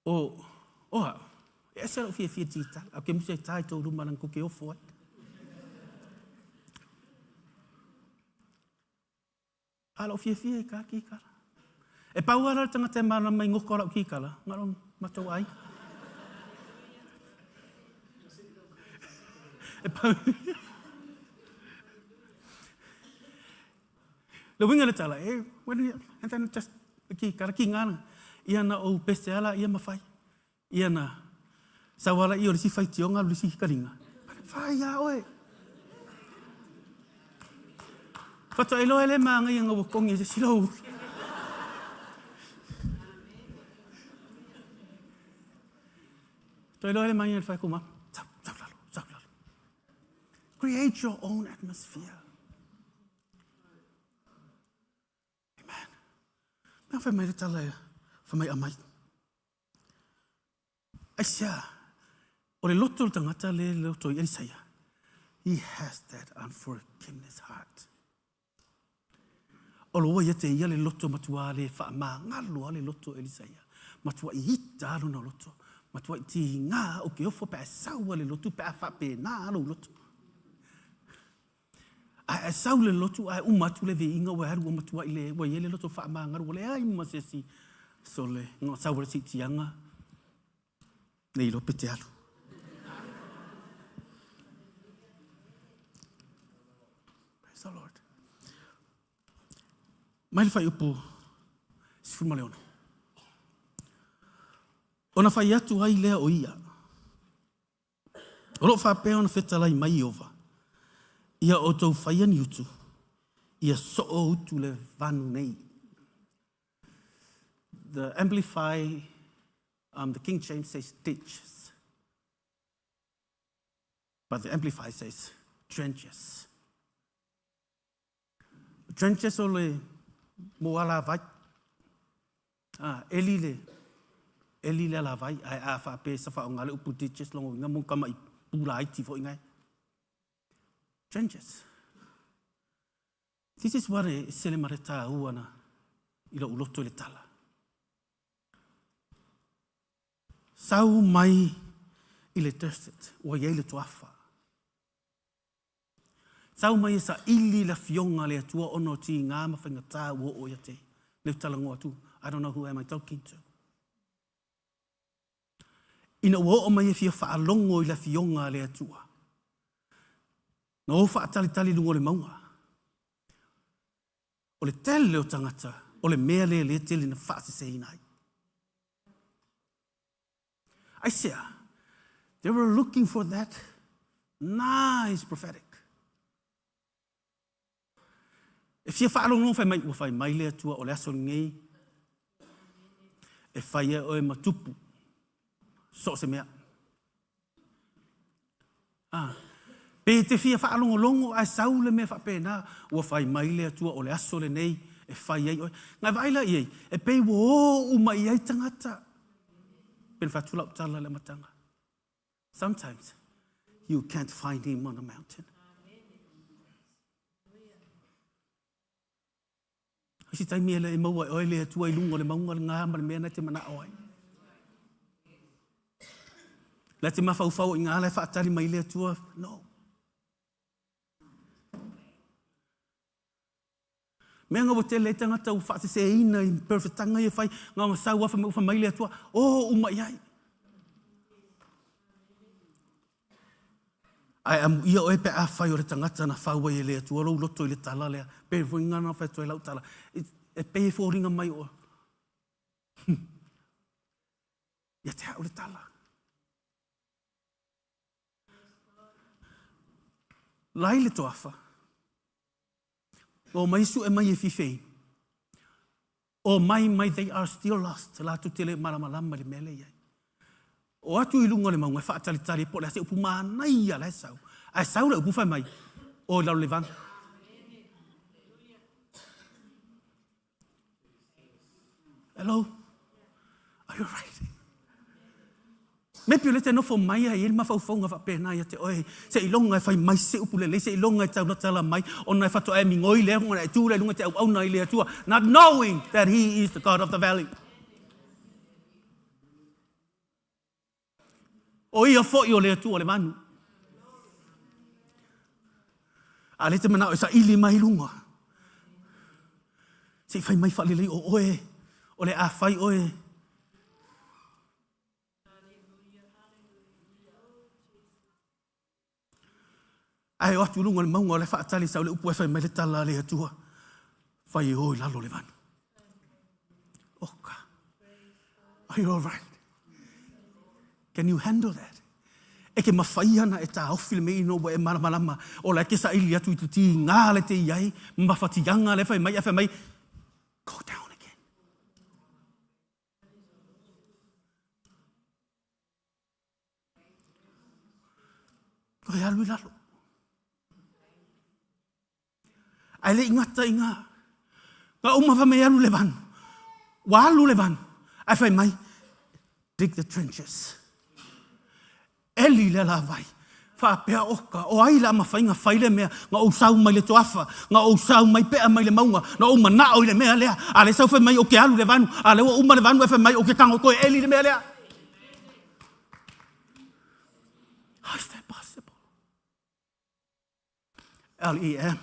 E: O, o au, e ese lou fiafia kikala, au ke musa e tā i tō ruma langa ko ke ofo ai. A lou fiafia i ka kikala. E pau lava la le tagata e malama i ngoko o lau kikala, na o matou aiga. E pau. Le uiga o le tala, e, when you, and then just kikala, ki ngana, ia na ou pese ala ia mawhai. Ia na, sau ala ia o le isi faitioga alu le isi kaliga. Whai a oe. Faatoa iloa e le māngaia nga ua kogi e se isi lou. Faatoa iloa e le māngaia le whai kuma. Sau, sau lalo, sau lalo. Create your own atmosphere. Amen. Mea whai mai le tala e, whai mai amai. Aisea, o le loto o le tagata le loto i Elisaia, he has that unforgiveness heart. O lo ia te ia le loto matua le whaamāngalo a le loto Elisaia. Matua i ita a lona loto. Matua i tīngā o ke ofo pe a sau a le lotu pe a whapēnā a lou loto. Ae sau le lotu ae uma atu le viiga ua alu ua matuai le ua i ai le loto faamagalo ua leai ma se isi sole sau le siitiaga le iloa pe te alu. Praise the Lord. Mai le fuaiupu 16. Ona fai atu ai lea o ia. O lo o faapea ona fetalai mai Ieova, Ia outou faia ni utu, ia soo utu le vanu nei. The Amplify, um, the King James says ditches. But the Amplify says trenches. Trenches o le mo alavai. A, eli le, eli le alavai, ae a faapea sa faaaoga le upu ditches lona uiga mo kama'i pula iti foi ngai. Trenches. This is what e sele ma le tāua na i lou loto i le tala. Sau mai i le desert, ua i ai le tuafa. Sau mai e saili le Afioga a le Atua ona o tigā ma faigata ua oo ia te leu talanoa atu, I don't know who am I talking to. Ina ua oo mai e fia faalogo i le Afioga a le Atua, na o faatalitali i luga o le mauga. O le tele o tagata, o le mea lea lea tele na faaseseina ai. Aisea? They were looking for that nice prophetic. E fia faalogologo fai mai, ua fai mai le Atua o le aso lenei e fai ai oe ma tupu so o se mea. Ah, pe te fia faalogologo ae sau le mea faapena, ua fai mai le Atua o le aso lenei e fai ai oe. Ngai vaai la i ai, e pei ua o uma i ai tagata. Pei ona fai atu lau tala i le amataga. Sometimes You can't find him on a mountain. I se taimi e le e maua e oe le Atua i luga o le maunga le ngā ma le mea na te manao ai. La te mafaufau i ngā la e whaatali mai le Atua. No. Mea nga ua tele ai tangata ua faaseseina i perofetaga ia e fai, nga ua sau afa mai ua fai mai le Atua, o uma i ai. Ae amuia oe pe afai o le tagata na fau ai e le Atua lou loto i le tala lea, pe foi nga na fai atu ai lau tala, e pei e foliga mai o ia te au le tala. Lai le toafa. O mai sue mai e fifei. O mai mai they are still lost. Latou te le malamalama i le mea lea e i ai. O atu i luga o le mauga e faatalitali po o le a se upu manaia la e sau. Ae sau le upu fai mai, o i lalo le vanu. Hello? Are you right? Maybe o lea te nofo mai ai i le mafaufauga faapena ia te oe, seiloga e fai mai se upu lelei, seiloga e taulatala mai, ona e faatoa e migoi lea ona e tu lea i luga e te auauna i le Atua, not knowing that He is the God of the valley. O ia foi o le Atua o le vanu. A lea te manao e saili mai i luga. Se i fai mai faalelei o oe, o le a fai oe. Ae o atu i luga o le mauga o le faatali sau le upu e fai mai le tala a le Atua, fai e o i lalo le vanu. Oka. Are you all right? Can you handle that? E ke mawhai ana e tāofi le mea ino ua e malamalama o la ke saili atu i te tīngā le te iai, mawhatianga le fai mai, a fai mai, go down again. Toe alu i lalo. Ae le i gata i ngā. Ngā uma fa mai alu le vanu. Ua alu le vanu. Ae fai mai, dig the trenches. Eli le alavai. Faapea oka, o ai la mafai nga fai le mea, nga ou sau mai le toafa, nga ou sau mai pea mai le mauga, na ou manao i le mea lea, a le sau fai mai o ke alu le vanu, a le ua uma le vanu e fai mai o ke tango toe eli le mea lea. How is that possible? L-E-M.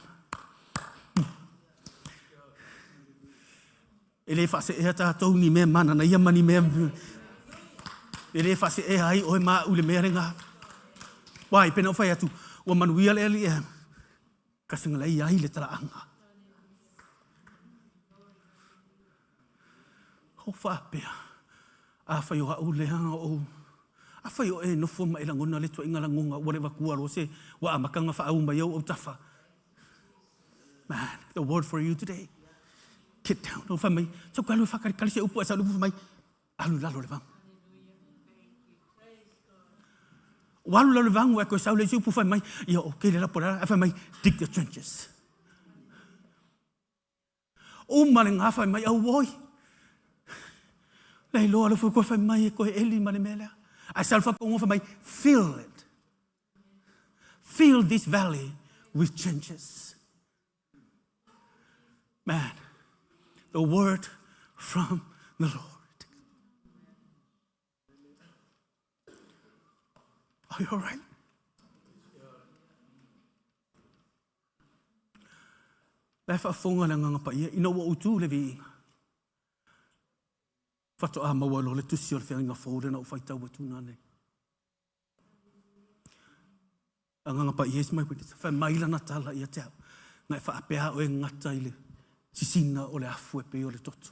E: E le faaseea tatou ni mea mananaia ma ni mea e le faaseea ai oe ma au i le mea lena. Why? Pena o fai atu, ua manuia le L-E-M. Kasi ngalai ai le talaaga. O faapea, afai o a'u lea o ou, afai o e nofo ma e lagona le tuaiga lagoga ua le avatua loa se ua amataga faauu mai au autafa. Man, the word for you today. Get down. O fai mai, sau ka alu e whakalikali se upu, e sau le upu fai mai, alu i lalo le vagu. Ua alu lalo le vagu, e koe sau le isi upu fai mai, ia o kele la po le ala, e fai mai, dig the trenches. Uma le ngā fai mai, auoi. Lei loa le koe fai mai e koe eli ma le mea lea. Ae sau le whakaongo fai mai, fill it. Fill this valley with trenches. Man, the word from the Lord. Are you all right? La e faafofoga le Agaga Paia ina ua ou tu i le viiga. Faatoa maua loa le tusi o le feagaiga fou lea na ou faitau atu nanei. Agaga Paia is my witness. Fai mai lana tala ia te au. Na e faapea oe gata i le sisina o le afu e pei o le toto.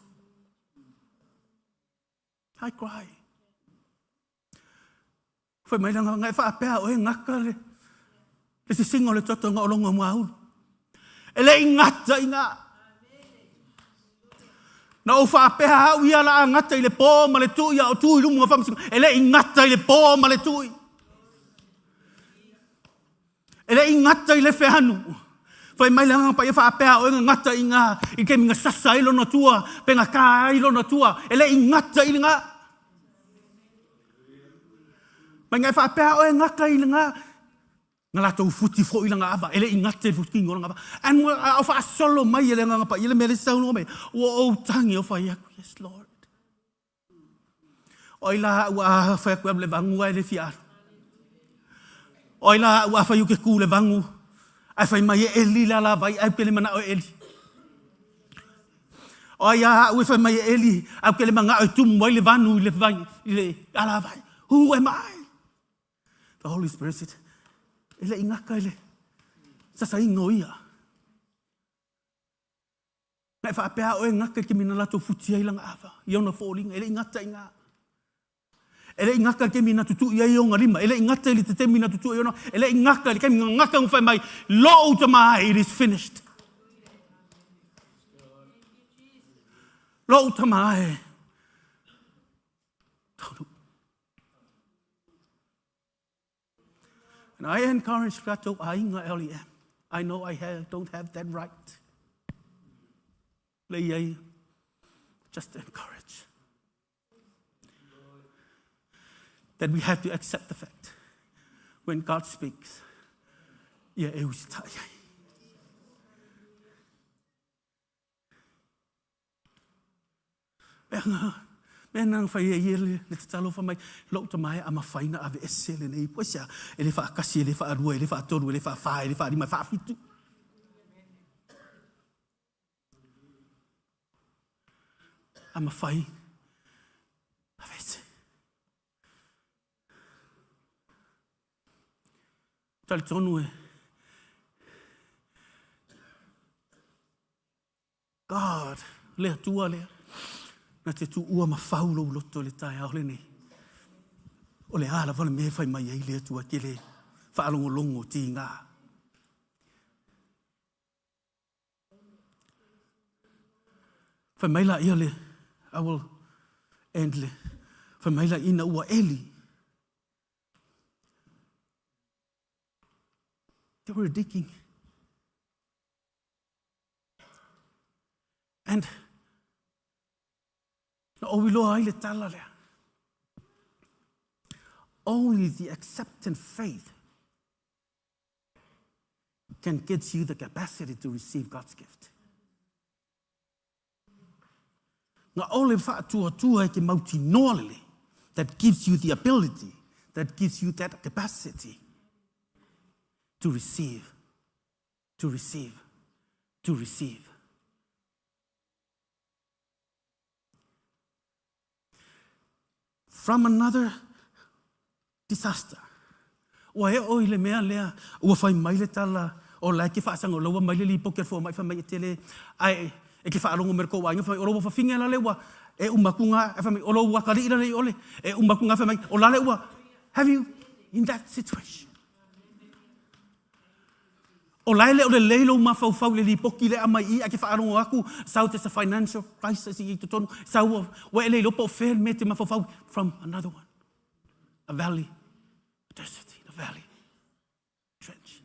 E: I cry. Fai mai lana nga e faapea oe gata le, le sisiga o le toto nga o longa muaulu. E le i gata i ngā. Na ou faapea au ia la a gata i le pō ma le tui a o tu i lumu nga whamasiga. E le i gata i le pō ma le tui. E le i gata i le feanu. Fai mai le Agaga Paia faapea oe nga gata i nga i taimi nga sasa ai lona tua pe nga ka ai lona tua. E le i gata i le nga. Mai nga e faapea oe gata i le nga. Na latou futi foi lana ava, e le i gata i le futiga o lana ava. And a o faasolo mai e le Agaga Paia le mea lea e saunoa mai, ua ou tagi o fai atu, Yes, Lord. O ai la au a fai atu e alu i le vagu ae le fia alu. O ai la au a fai ou te tu i le vagu ae fai mai e eli le alavai ae ou te le manao e eli. O ai a au e fai mai e eli ae ou te le manao e tumu ai le vanu i le, vai, i le alavai. Who am I? The Holy Spirit said, e le i gata i le sasaina o ia. Na e faapea oe gata i le taimi na latou futi ai lana ava i ona foliga, e le i gata i ina. E le i gata i le taimi na tutui ai ona lima, e le i gata i le taimi na tutui ai ona, e le i gata i le taimi na gata na fai mai, lou tama e, it is finished. Lou tama e, taunuu. And I encourage tatou aiga LEM. I know I have, don't have that right. Leiai, just encourage. That we have to accept the fact when God speaks, ia e usitai ai. Mea mea na fai ai e le, le tatalo fa mai, lou tama e a mafai na aveese lenei ipu. Aisea? E le faatasi, e le faalua, e le faatolu, e le faafa, e le faalima, e faafitu. A mafai, aveese. Talitonu e God, le Atua lea, na te tuua ma fau lou loto i le taeao lenei. O le a lava le mea e fai mai ai le Atua ke le faalogologo tiga. Fai mai la ia le, I will end le, fai mai la ina ua eli. They were digging. And na ou iloa ai le tala lea. Only the acceptant faith can get you the capacity to receive God's gift. Nga ole whaatuatua e ke mautinoa lele that gives you the ability, that gives you that capacity to receive to receive, to receive. From another disaster. Ua e o i le mea lea, ua fai mai le tala, o la e ke faasaga o la ua mai le lipoki a le foa mai fai mai e tele, ae e ke faalogo mai le kou aiga fai mai o lou fafine la le ua e uma atu nga, fai mai o lou atalii la le i ole, e uma atu nga fai mai o la le ua, have you in that situation? O la e le o lelei lou mafaufau i le lipoti lea e aumai i i, ae ke faalogo atu, sau there's a financial crisis i totonu, sau ua, ua e le iloa po o fea le mea e te mafaufau from another one. A valley, a desert, a valley, trench.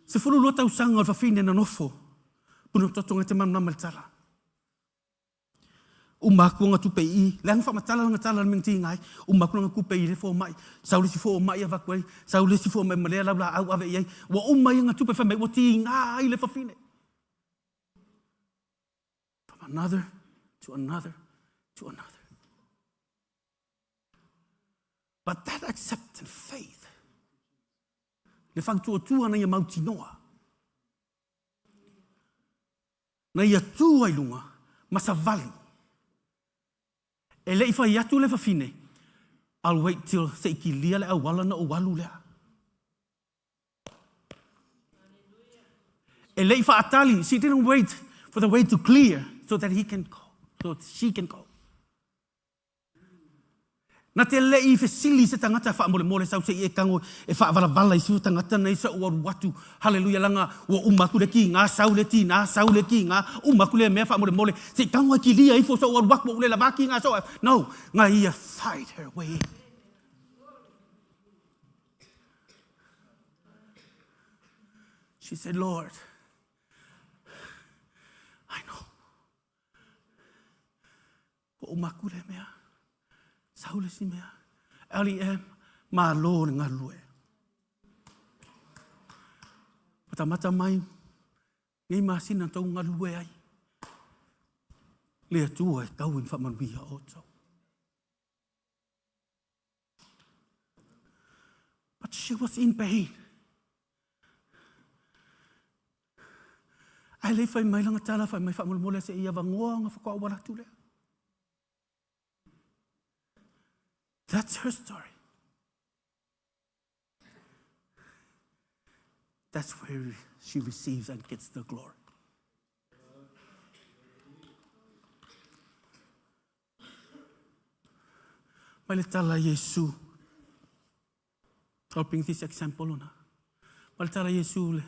E: 12 tausaga o le fafine na nofo, puna toto ngai te malamalama i le tala. Uma atu ona tupe i i, leaga faamatala lana tala i le mea na tiga ai, uma atu lana tupe i le fomai, sau le isi fomai avatu ai, sau le isi fomai ma lea laulaau ave i ai, ua uma ai ana tupe fai mai ua tiga ai le fafine. From another to another to another. But that accepted faith, le faatuatua na ia mautinoa, Na ia tū ai lunga ma savali. E le i fai atu le fafine, I'll wait till se i kilia le auala na ou alu lea. E le i faatali, she didn't wait for the way to clear so that he can go, so she can go. Na te le i fesili se tagata faamolemole sau se i e tago e faavalavala i si tagata nei sa ou alu atu. Haleluia laga ua uma atu le kiga sau le tina sau le kiga uma atu lea mea faamolemole se i tago e kilia ifo sa ou alu atu ua ou le lavā kiga so no na ia fight her way in. She said, Lord, I know. Ua uma aku lea mea. Sau le isi mea. LEM, malo le galulue. Matamata mai nei masina tou galulue ai. Le Atua e tau i faamanuia outou. But she was in pain. Ae le i fai mai lana tala, fai mai faamolemole se i avanoa ona faatoa ou ala atu lea. That's her story. That's where she receives and gets the glory. Mai le tala Iesu. I'll bring this example ona. Mai le tala Iesu le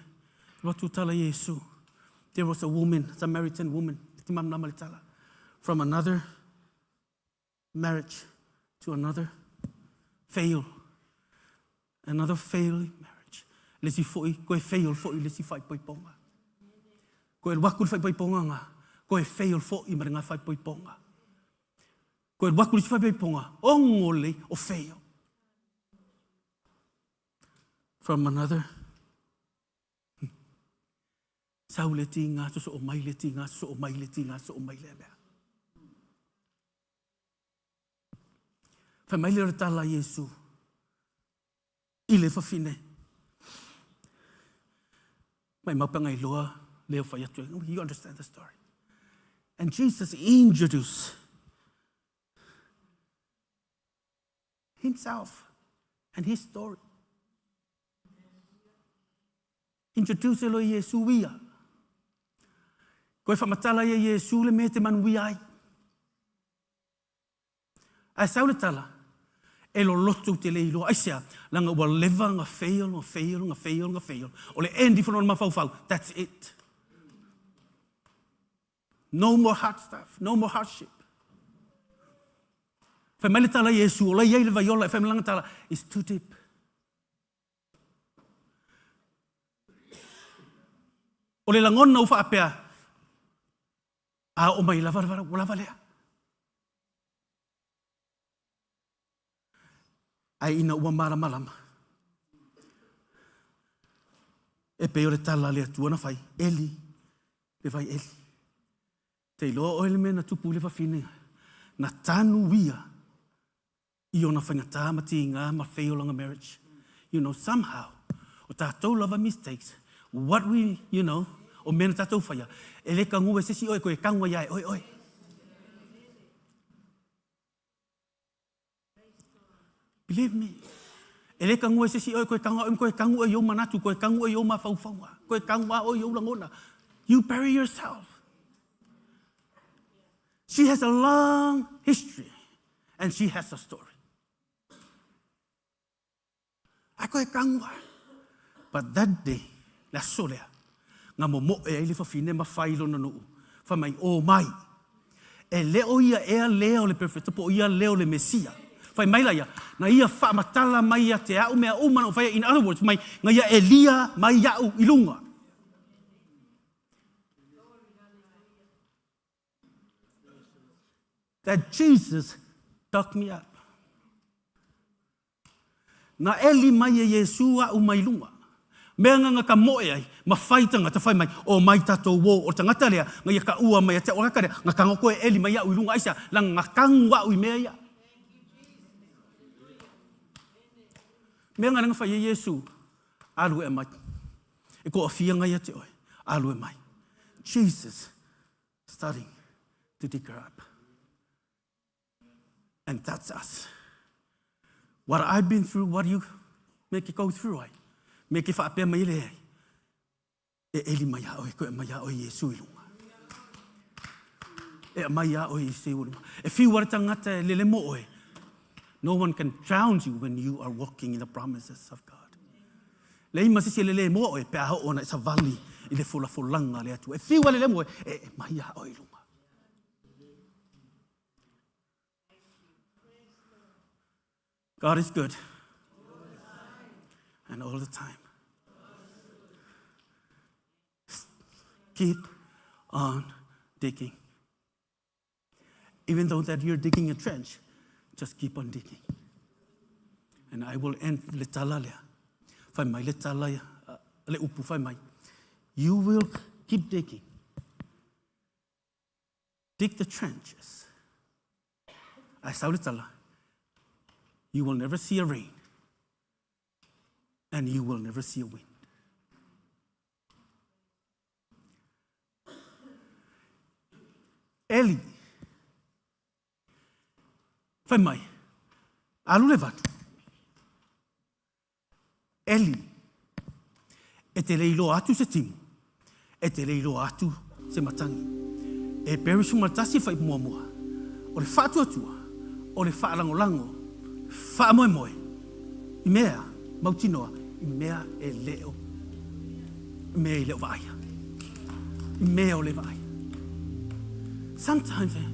E: watu tala Iesu. There was a woman, Samaritan woman, te mamlama le tala, from another marriage to another fail. Another failed marriage. Le si foi, koe fail foi le si whaipoiponga. Koe waku le whaipoiponga ngā, koe fail foi ma le ngā whaipoiponga. Koe waku le si whaipoiponga, ongo le o fail. From another Sau le tīngā, soso o mai le tīngā, soso o mai le tīngā, soso o mai le mea. Fai mai le o le tala Iesu i le fafine. Mai mau panga i loa leo fai atu. You understand the story. And Jesus introduced himself and his story. Introduce e loa Iesu ia. Koe whamatala ia Iesu le me te manuia ai. Ae sau le tala, e loloto u te le iloa. Aisea, langa ua leva nga fail, nga fail, nga fail, nga fail. O le end ifo lona mafaufau, that's it. No more hard stuff, no more hardship. Fai mai le tala Iesu, o la iai le vaiola, e fai mai lana tala, it's too deep. O le lagona ua faapea, a oo mai lava, ua lava lea. Ae ina ua malamalama, e pei o le tala a le Atua na fai, Eli, le vai Eli. Te iloa oe le mea na tupu i le fafine, na tanu ia i ona faigata ma tiga ma fail lana marriage. You know, somehow, o tatou lava mistakes, what we, you know, o mea na tatou faia, e le kagu e se isi oe, koe kagu ai ia e oe oe. Believe me. E le kagu e se isi oe, koe kagu oe, koe kagu oe i ou manatu, koe kagu oe i ou mafaufauga, koe kagu a oe i ou lagona. You bury yourself. She has a long history and she has a story. Ae koe kagu ai. But that day, le aso lea, nga momoe ai le fafine ma fai lona nuu, fai mai, O mai. E le o ia ea lea o le perfect, po o ia lea o le Mesia. Fai mai la ia, na ia faamatala mai ia te au mea uma na ou faia, in other words, mai, na ia elia mai iaʻu i luga. That Jesus dug me up. Na eli mai e Iesu aʻu mai luga. Mea nga nga ka moe ai, ma fai tangata fai mai, o mai tatou o, o le tagata lea, nga ia ka ua mai ia te au, o le tagata lea, nga kago koe e eli mai iaʻu i luga, aisea, langa nga kagu aʻu i mea ia. Mea nga nga fai e Iesu, alu e mai. E toafia nga ia te oe, alu e mai. Jesus starting to dig her up. And that's us. What I've been through, what you make it go through ai. Me ke whaapea mai le ai. E eli mai a oe, koe mai a oe Iesu i lunga. E mai a oe Iesu i lunga. E whiu ara tangata e lele mo oe. No one can drown you when you are walking in the promises of God. Leai ma se isi e lele mo oe pe a oo ana e savali i le folafolaga a le Atua. E fiu a lele mo oe, e mai a oe i luga. God is good. And all the time. Keep on digging. Even though that you're digging a trench, just keep on digging. And I will end le tala lea. Fai mai le tala ia, le upu fai mai. You will keep digging. Dig the trenches. Ae sau le tala, you will never see a rain and you will never see a wind. Eli, fai mai, alu le vatu. Eli, e te le iloa atu se timu, e te le iloa atu se matangi. E perish uma tasi fai muamua. O le faatuatua, o le faalagolago, faamoemoe, i mea mautinoa, i mea e le o, i mea i le o vaaia. I mea o le vaaia. Sometimes, eh,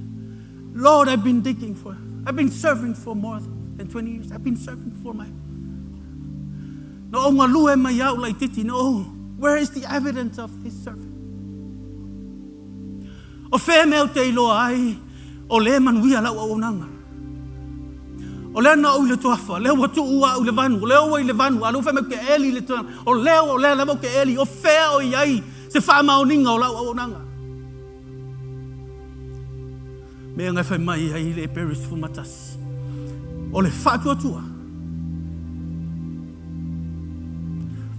E: Lord, I've been digging for, I've been serving for more than 20 years. I've been serving for my... Na ou galue mai au laititi, no, where is the evidence of this serving? O fea mea ou te iloa ai o lē manuia lau auaunaga? O lea na ou i le tuafa, lea ua tuu au i le vanu, o lea ua i le vanu, a lea ua fai mai ou te eli i le tulaga, o lea o lea lava ou te eli, o fea o i ai se faamaoniga o lau auaunaga? Mea ngai fai mai ai le Heberi 11, o le faatuatua,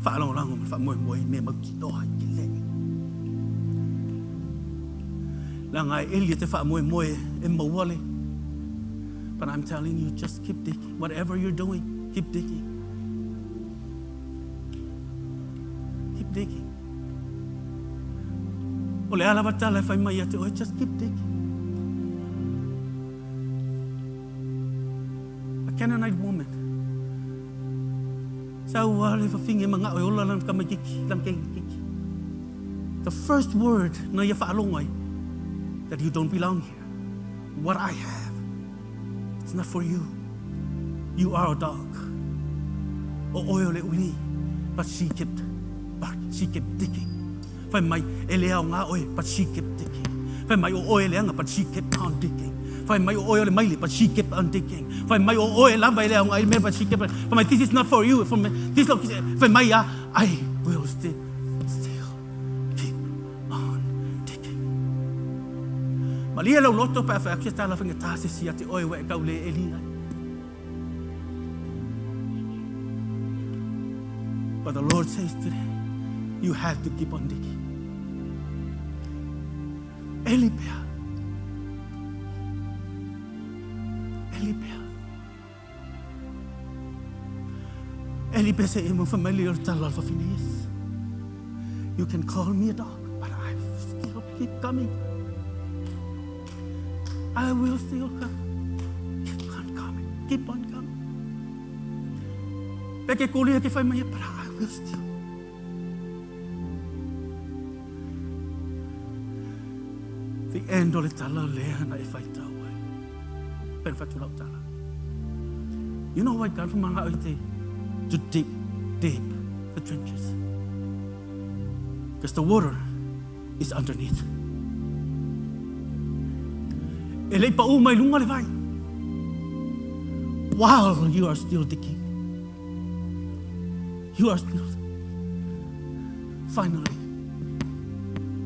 E: faalagolago ma le faamoemoe i mea mautinoa i ke lele. Leaga e eli e te faamoemoe e maua le. But I'm telling you, just keep digging. Whatever you're doing, keep digging. Keep digging. O le a lava tala e fai mai ia te oe, just keep digging. A Canaanite woman. Sa ua le fafine mangao e ola lana tamaititi, lana keiki. The first word na ia faalogo ai, that you don't belong here. What I have, it's not for you. You are a dog. O oe o le uli. But she kept barking, she kept digging. Fai mai, e le aoga oe, but she kept digging. Fai mai, o oe e leaga, but she kept on digging. Fai mai, o oe o le maile, but she kept on digging. Fai mai, o oe lava e le aoga i le mea, but she kept on. Fai mai, this is not for you, for me. This look, fai mai, ah, I will still, still keep on digging. Malie lau loto pe a fai atu se tala faigata se isi ia te oe ua e tau le eli ai. But the Lord says today, you have to keep on digging. Eli pea. Eli pea. Eli pea se e mo family o tala alfa yes. You can call me a dog, but I will still keep coming. I will still come. Keep on coming. Keep on coming. Pe ke kōlia ke whai mai, but I will still. The end o le tala lea na e whai tau ai. Pena whatu lau tala. You know why God from i te to deep, deep the trenches. Because the water is underneath. E lei paʻū mai luga le vai. While you are still digging, you are still, finally,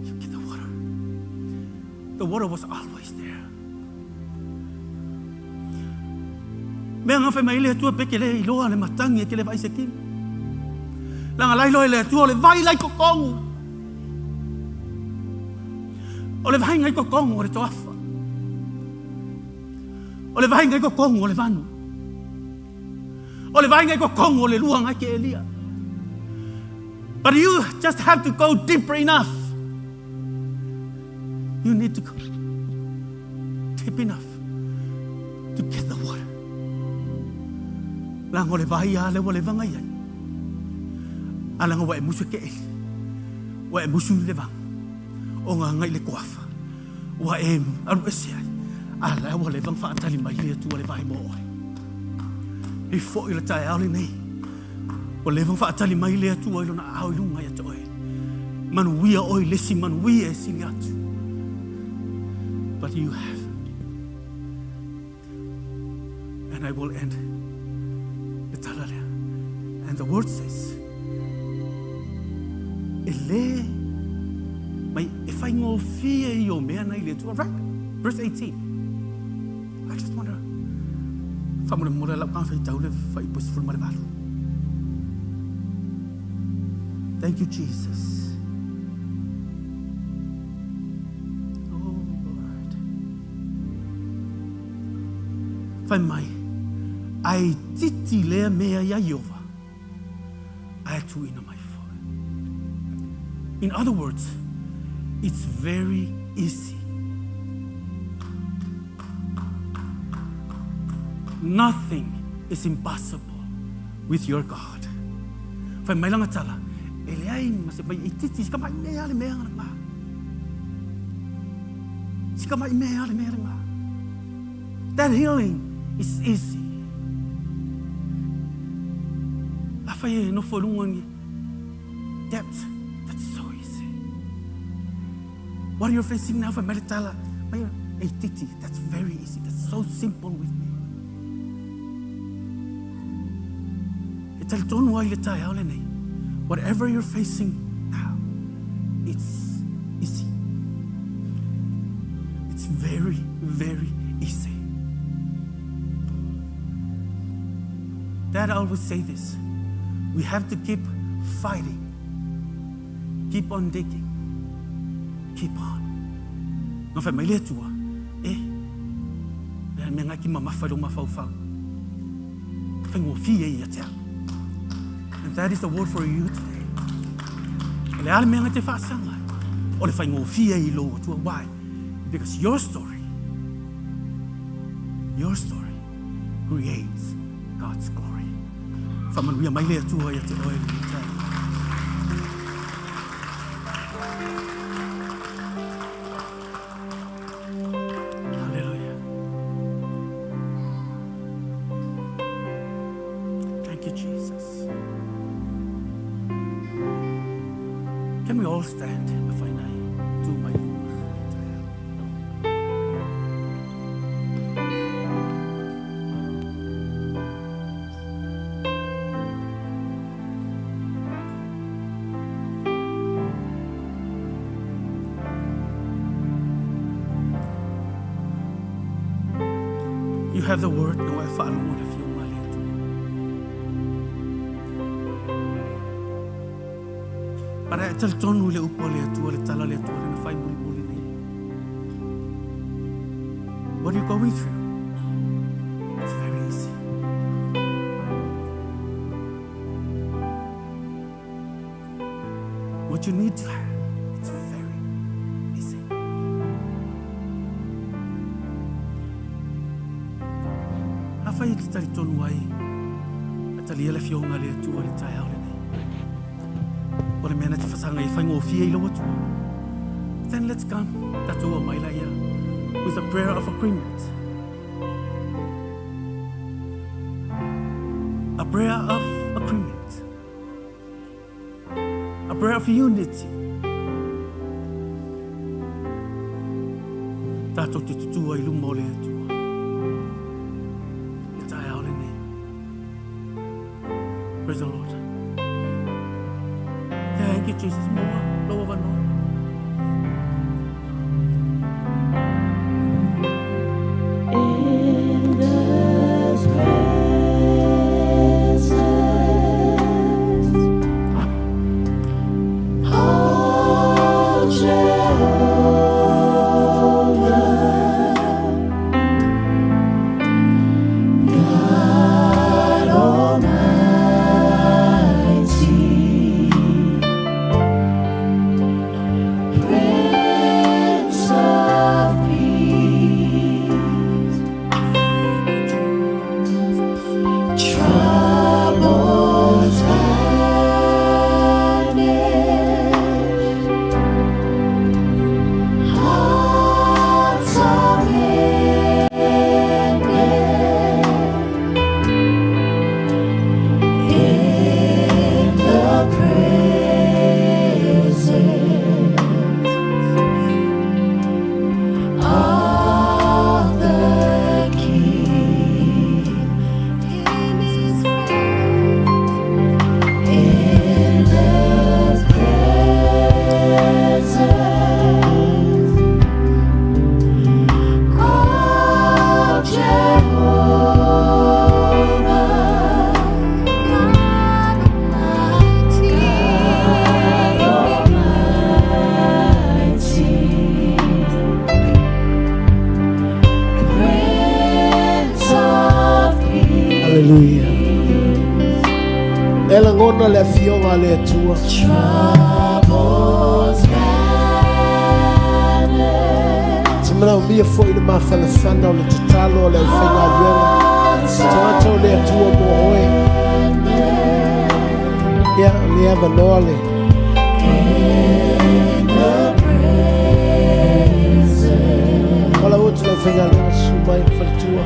E: you get the water. The water was always there. Mea ngā whai mai le atua pe ke le iloa le matangi e ke le vai se kini. Langa lai loe le atua o le vai lai kokongu. O le vai ngai kokongu o le toafa. O le vai ngai kokongu o le vanu. O le vai ngai kokongu o le lua ngai ke Elia. But you just have to go deeper enough. You need to go deep enough to get the water. Langa o le vai a le ua le vanga iai. A langa ua e musu e ke eli. Ua e musu i le vanga. O ngā ngai le koafa. Ua e alu ese ai. A la ua le vanga whaatali mai le atua le vai mo oe. I fo i le tae ao le nei. Ua leva ona faatali mai le Atua i Lona aao i luga ia te oe. Manuia oe i le isi manuia e sili atu. But you have And I will end le tala lea. And the word says, e lē mai e faigofie i o mea nei le Atua. Right? Verse 18. I just wonder, faamolemole lau ka faitau le fuaiupu 18. Thank you, Jesus. Oh, Lord. Fai mai, ae itiiti lea mea iā Ieova, ae tuuina mai foi. In other words, it's very easy. Nothing is impossible with your God. Fai mai lana tala, e leai ma se mai itiiti, si ka mai mea le mea ngā. Si ka mai mea le mea ngā. That healing is easy. Afai e nofo i luga ni debt, that's so easy. What are you facing now? Fai mai le tala, mai e itiiti, that's very easy. That's so simple with me. E talitonu ai le taeao lenei. Whatever you're facing now, it's easy. It's very, very easy. Dad always say this. We have to keep fighting. Keep on digging. Keep on. Nga fai mai le Atua, e, le mea ngai ki mamafa i lo mafaufau. Faigofie ia te au. And that is the word for you today. O le a le mea ngai te faasaga ai? O le faigofie i lou Atua. Why? Because your story, your story creates God's glory. Faamanuia mai le Atua ia te oe lenei taeao. Hallelujah. Thank you, Jesus. Can we all stand? Afainai, tu mai luma. You have the word na e whaalogo le whionga le Atua. Para e talitonu le upu a le Atua, le tala le Atua, le na whai muli muli nei. What are you going through? It's very easy. What you need to have, it's very easy. Afai e te talitonu ai, a talia le afioga a le Atua i le taeao lenei. O le mea na te whasanga i whaingofie i lau Atua. Then let's come, tatou o mai la ia, with a prayer of agreement. A prayer of agreement. A prayer of unity. Tātou te tutua i luma o le Atua. E taeao lenei. Praise the Lord. Thank you, Jesus. Moa, loa vanoa.
C: In this presence of Jehovah, God Almighty,
G: lagona le afioga a le Atua. Te manaomia foi le mafanafana o le tatalo a le aufaigaluega. Tagata o le Atua mo oe. Ia, o le avanoa le. Valaau atu le aufaigaluega susu mai le faletua.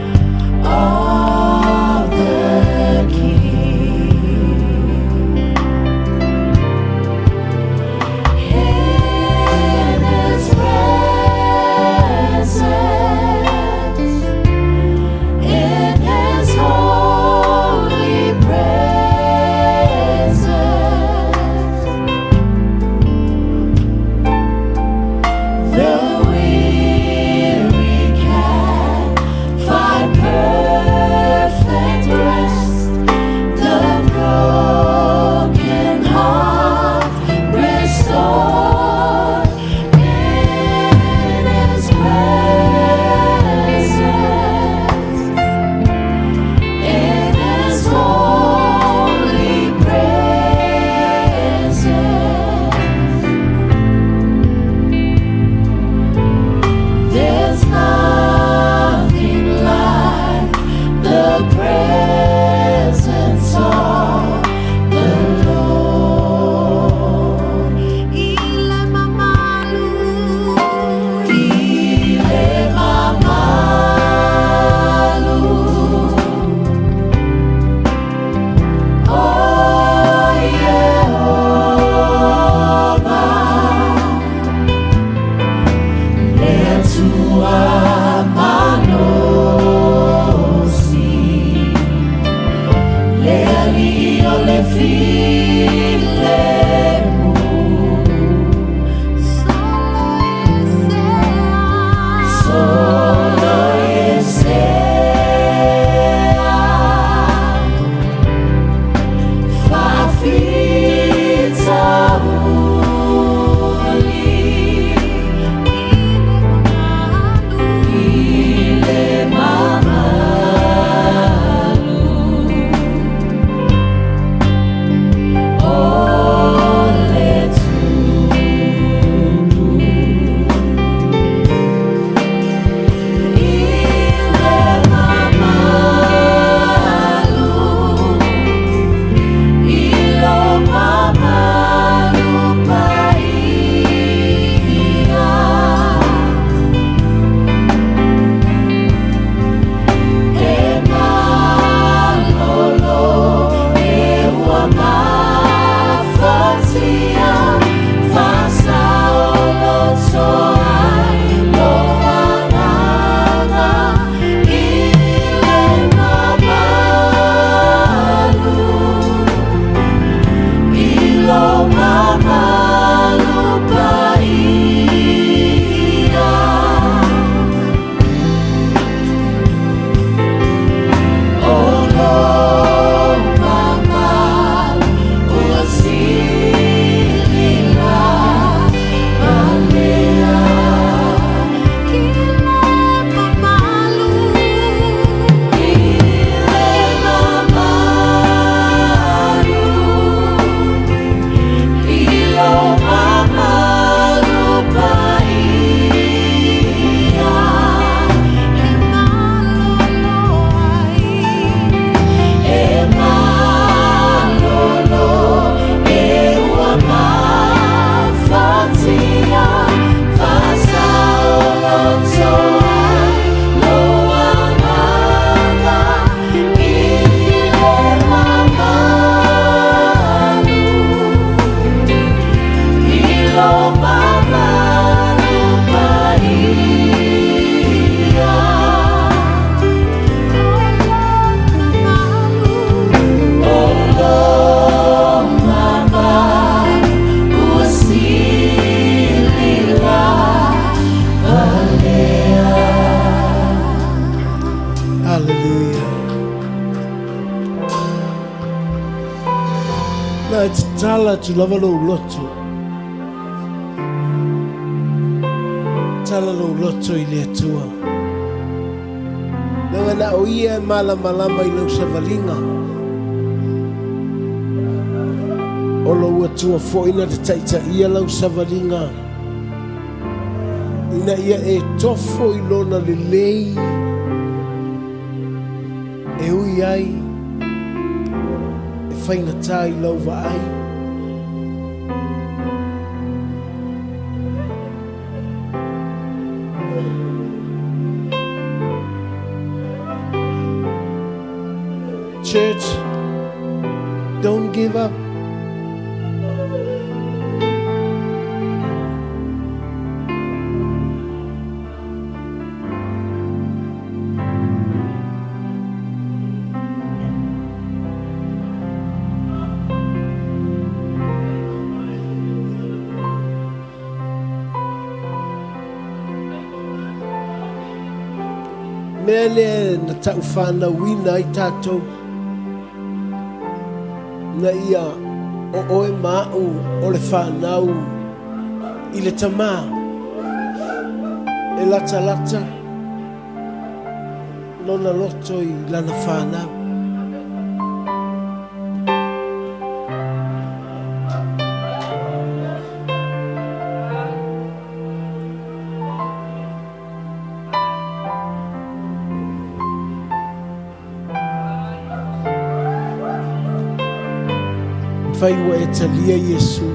G: Hallelujah. Na e tatala atu lava lou loto. Tala lou loto i le Atua. Leaga na o Ia e malamalama i lau savaliga. O lou Atua foi na te taitaia lau savaliga ina ia e tofo i lona lelei e ui ai e faigata i lau vaai. Church, don't give up. Mea lea na taufanauina ai tatou, na ia o oe ma a'u o le fanau i le Tamā e latalata lona loto i lana fanau. Fai ua e talia Iesu.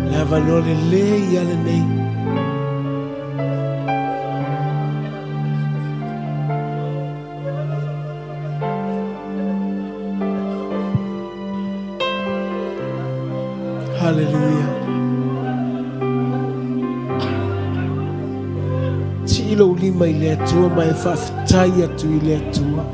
G: Le avanoa lelei ia lenei. Hallelujah. Sii lou lima i le Atua ma e faafetai atu i le Atua.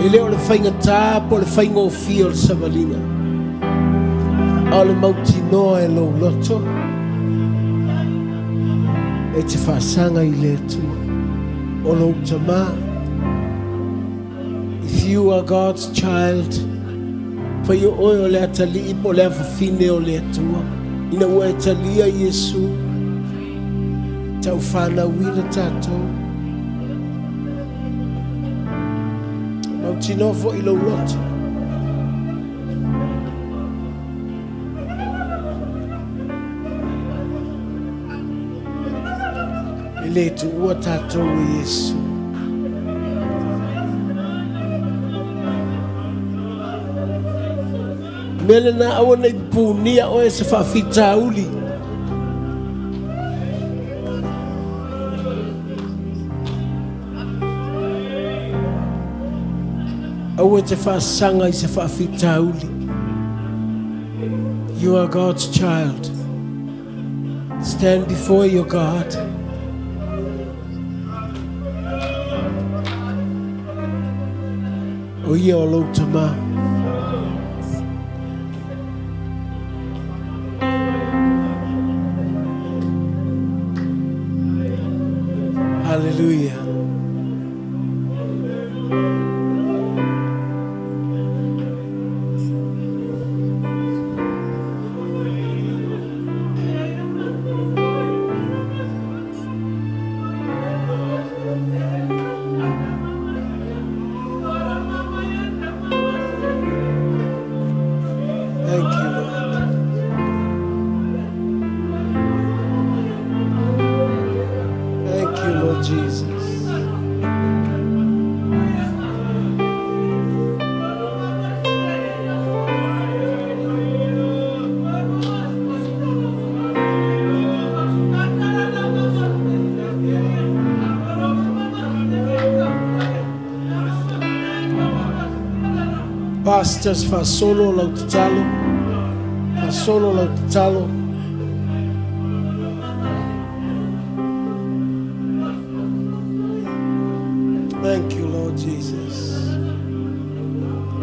G: E le o le faigata po o le faigofie o le savaliga, a o le mautinoa e lou loto e te faasaga i le Atua o lou Tamā. If you are God's child, fai o oe o le atalii po o le afafine o le Atua, ina ua e talia Iesu, taufanauina tatou. Mautinoa foi lou loto. E le tuua tatou e Iesu. Mea lena aua nei punia oe se faafitauli. Aua te faasaga i se faafitauli. You are God's child. Stand before your God. O ia o lou tamā. Hallelujah. Thank you, Lord. Thank you, Lord Jesus. Pastors faasolo lau tatalo, faasolo lau tatalo. Thank you, Lord Jesus.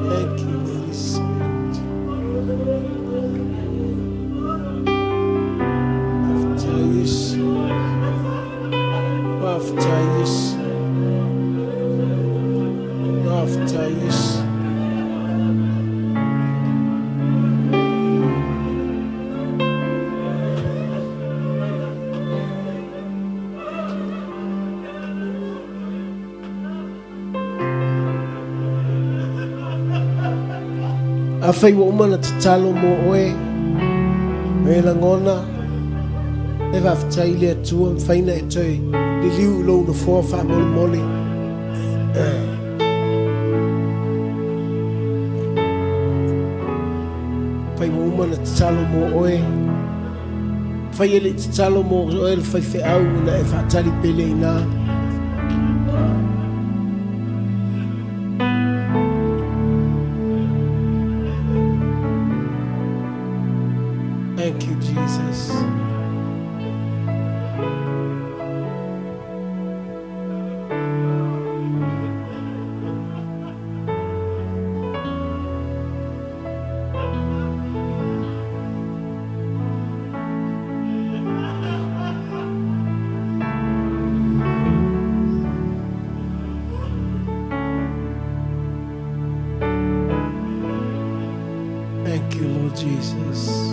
G: Thank you, Holy Spirit. Faafetai Iesu. Faafetai Iesu. Faafetai Iesu. Afai ua uma ona tatalo mo oe, o e lagona, e faafetai i le Atua, mafai ona e toe liliu i lou nofoa faamolemole. Afai ua uma ona tatalo mo oe, afai e le i tatalo mo oe le faifeau ona e faatali pele i ina. Thank you, Jesus. Thank you, Lord Jesus.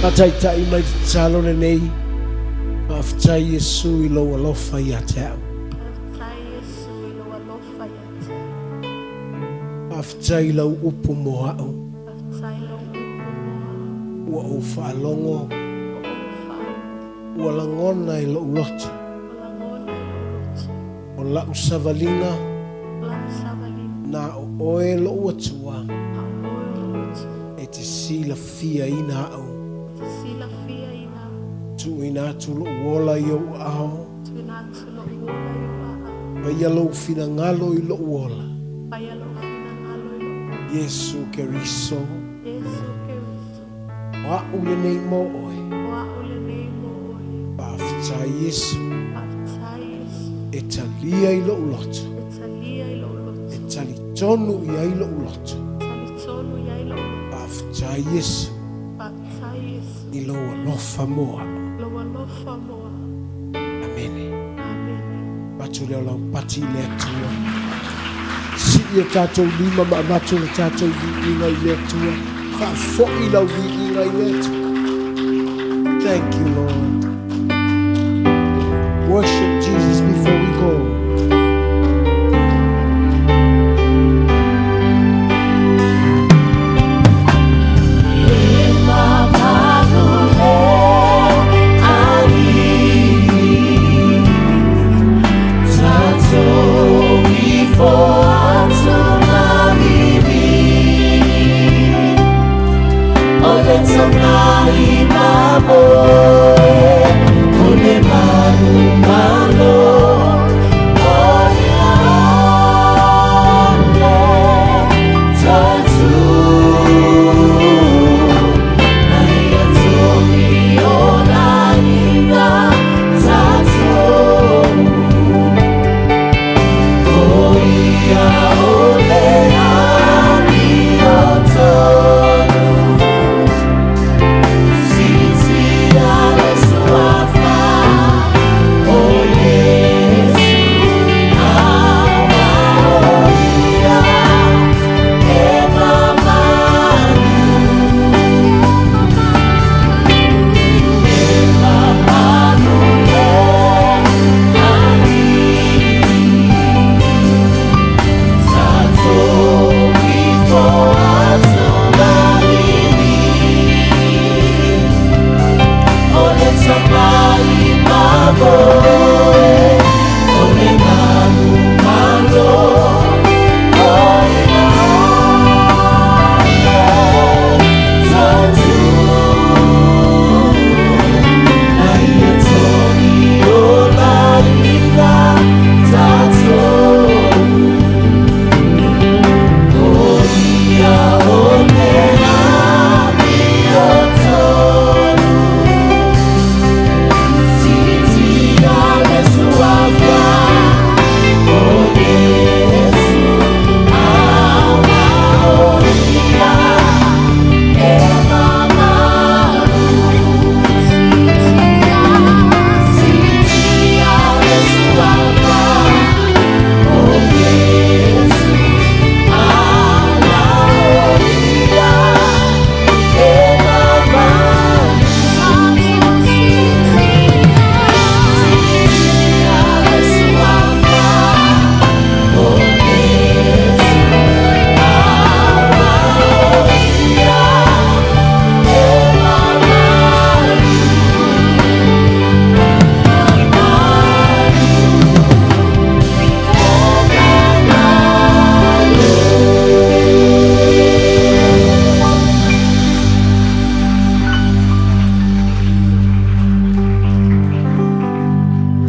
G: Faataitai mai le tatalo lenei, Faafetai Iesu i lou alofa ia te au. Faafetai i lau upu mo au. Ua ou faalogo, ua lagona i lou loto. O lau savaliga, na o oe lou Atua e te silafiaina au. Tuuina atu lou ola i ou aao. Paia lou finagalo i lou ola. Iesu Keriso. O a'u lenei mo oe. Faafetai Iesu. E talia i lou loto. E talitonu i ai lou loto. Faafetai Iesu. I lou alofa mo a'u. Amene. Avatu lea o lau pati i le Atua. Sii o tatou lima ma avatu le tatou viiga i le Atua. Faafoi lau viiga i le Atua. Thank you, Lord. Worship Jesus before we go.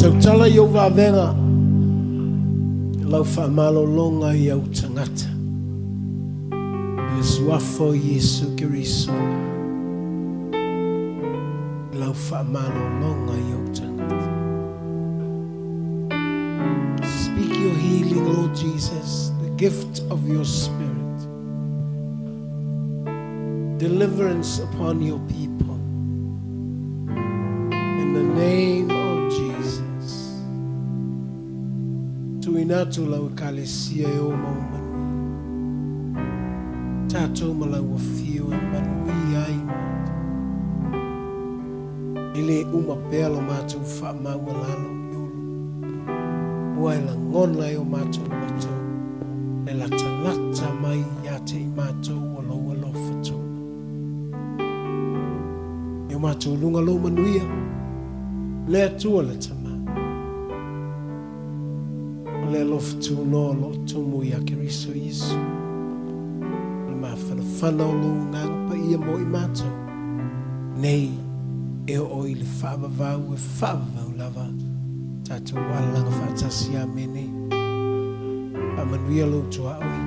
G: Tautala i ou vavega lau faamalologa i au tagata. I le Suafa o Iesu Keriso, lau faamalologa i ou tagata. Speak your healing, Lord Jesus, the gift of your Spirit. Deliverance upon your people. In the name of Jesus. Tuuina atu lau Ekalesia e o ma o manuia. Tatou ma lau afio e manuia ai matou. E le uma pea lo matou faamaualalo i ou luma. Ua e lagona e o matou loto le latalata mai ia te i matou o lou alofa tuna. I o matou luga lou manuia, le Atua le Tama. O le alofa tunoa o lo o tumu ia Keriso Iesu. O le mafanafana o lou Agaga Paia mo i matou, nei e oo i le faavavau e faavavau lava tatou alalaga faatasi. Amene. Faamanuia lou tuaoi.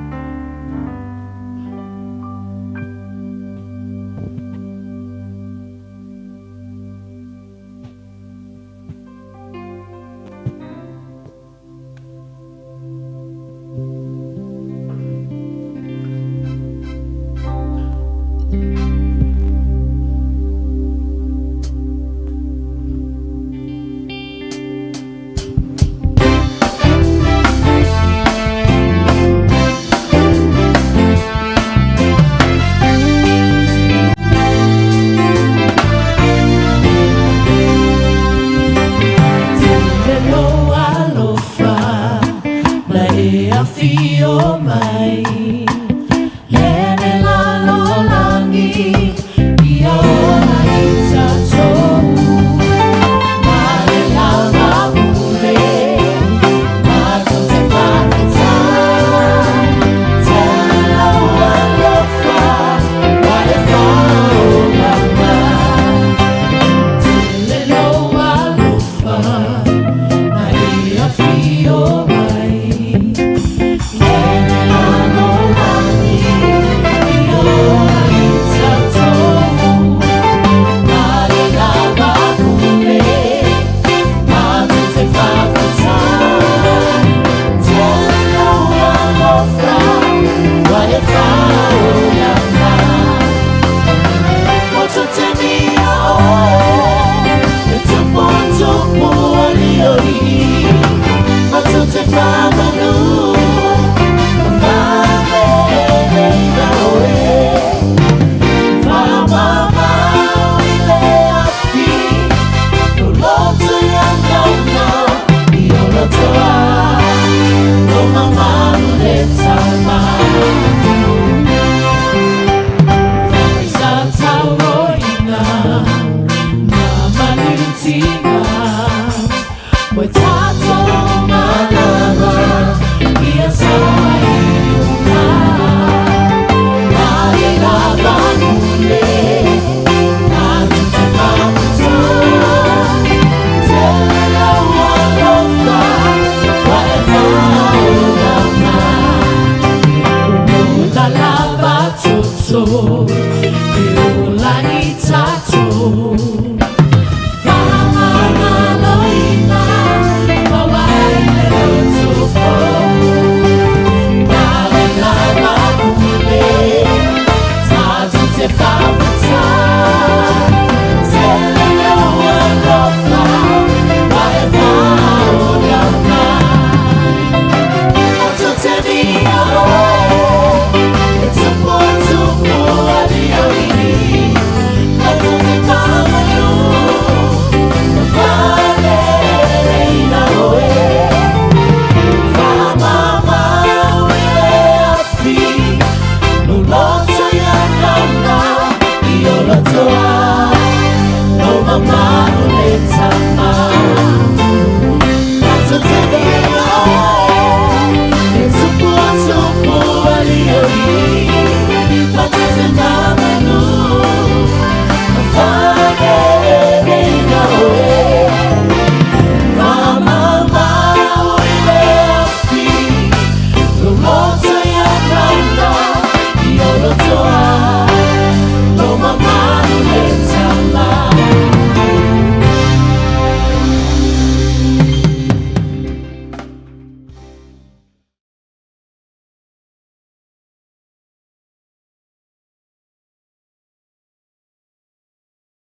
C: afio mai Le lalolagi ia ola i tatou Ma le lava pule matou te faafetai Tele lou alofa ua e faaola mai Tele lou alofa na e afio mai Le lalolagi ia ola i tatou Ma le lava pule matou te faafetai Tele lou alofa ua e faaola mai Motu te mia oe, e tupu tupu ali oi. Motu te whamanu, whamereira oe. Whamamau i le afi, no loto ia nauna, i o lotoa, no mamalu le tama. Sa tauroina, na malutina, Mo tātou malama, ia saaiuna. Ma le lava pule, tatou te faafetai. Tele lou alofa, ua e faaola mai. Ua lava toto.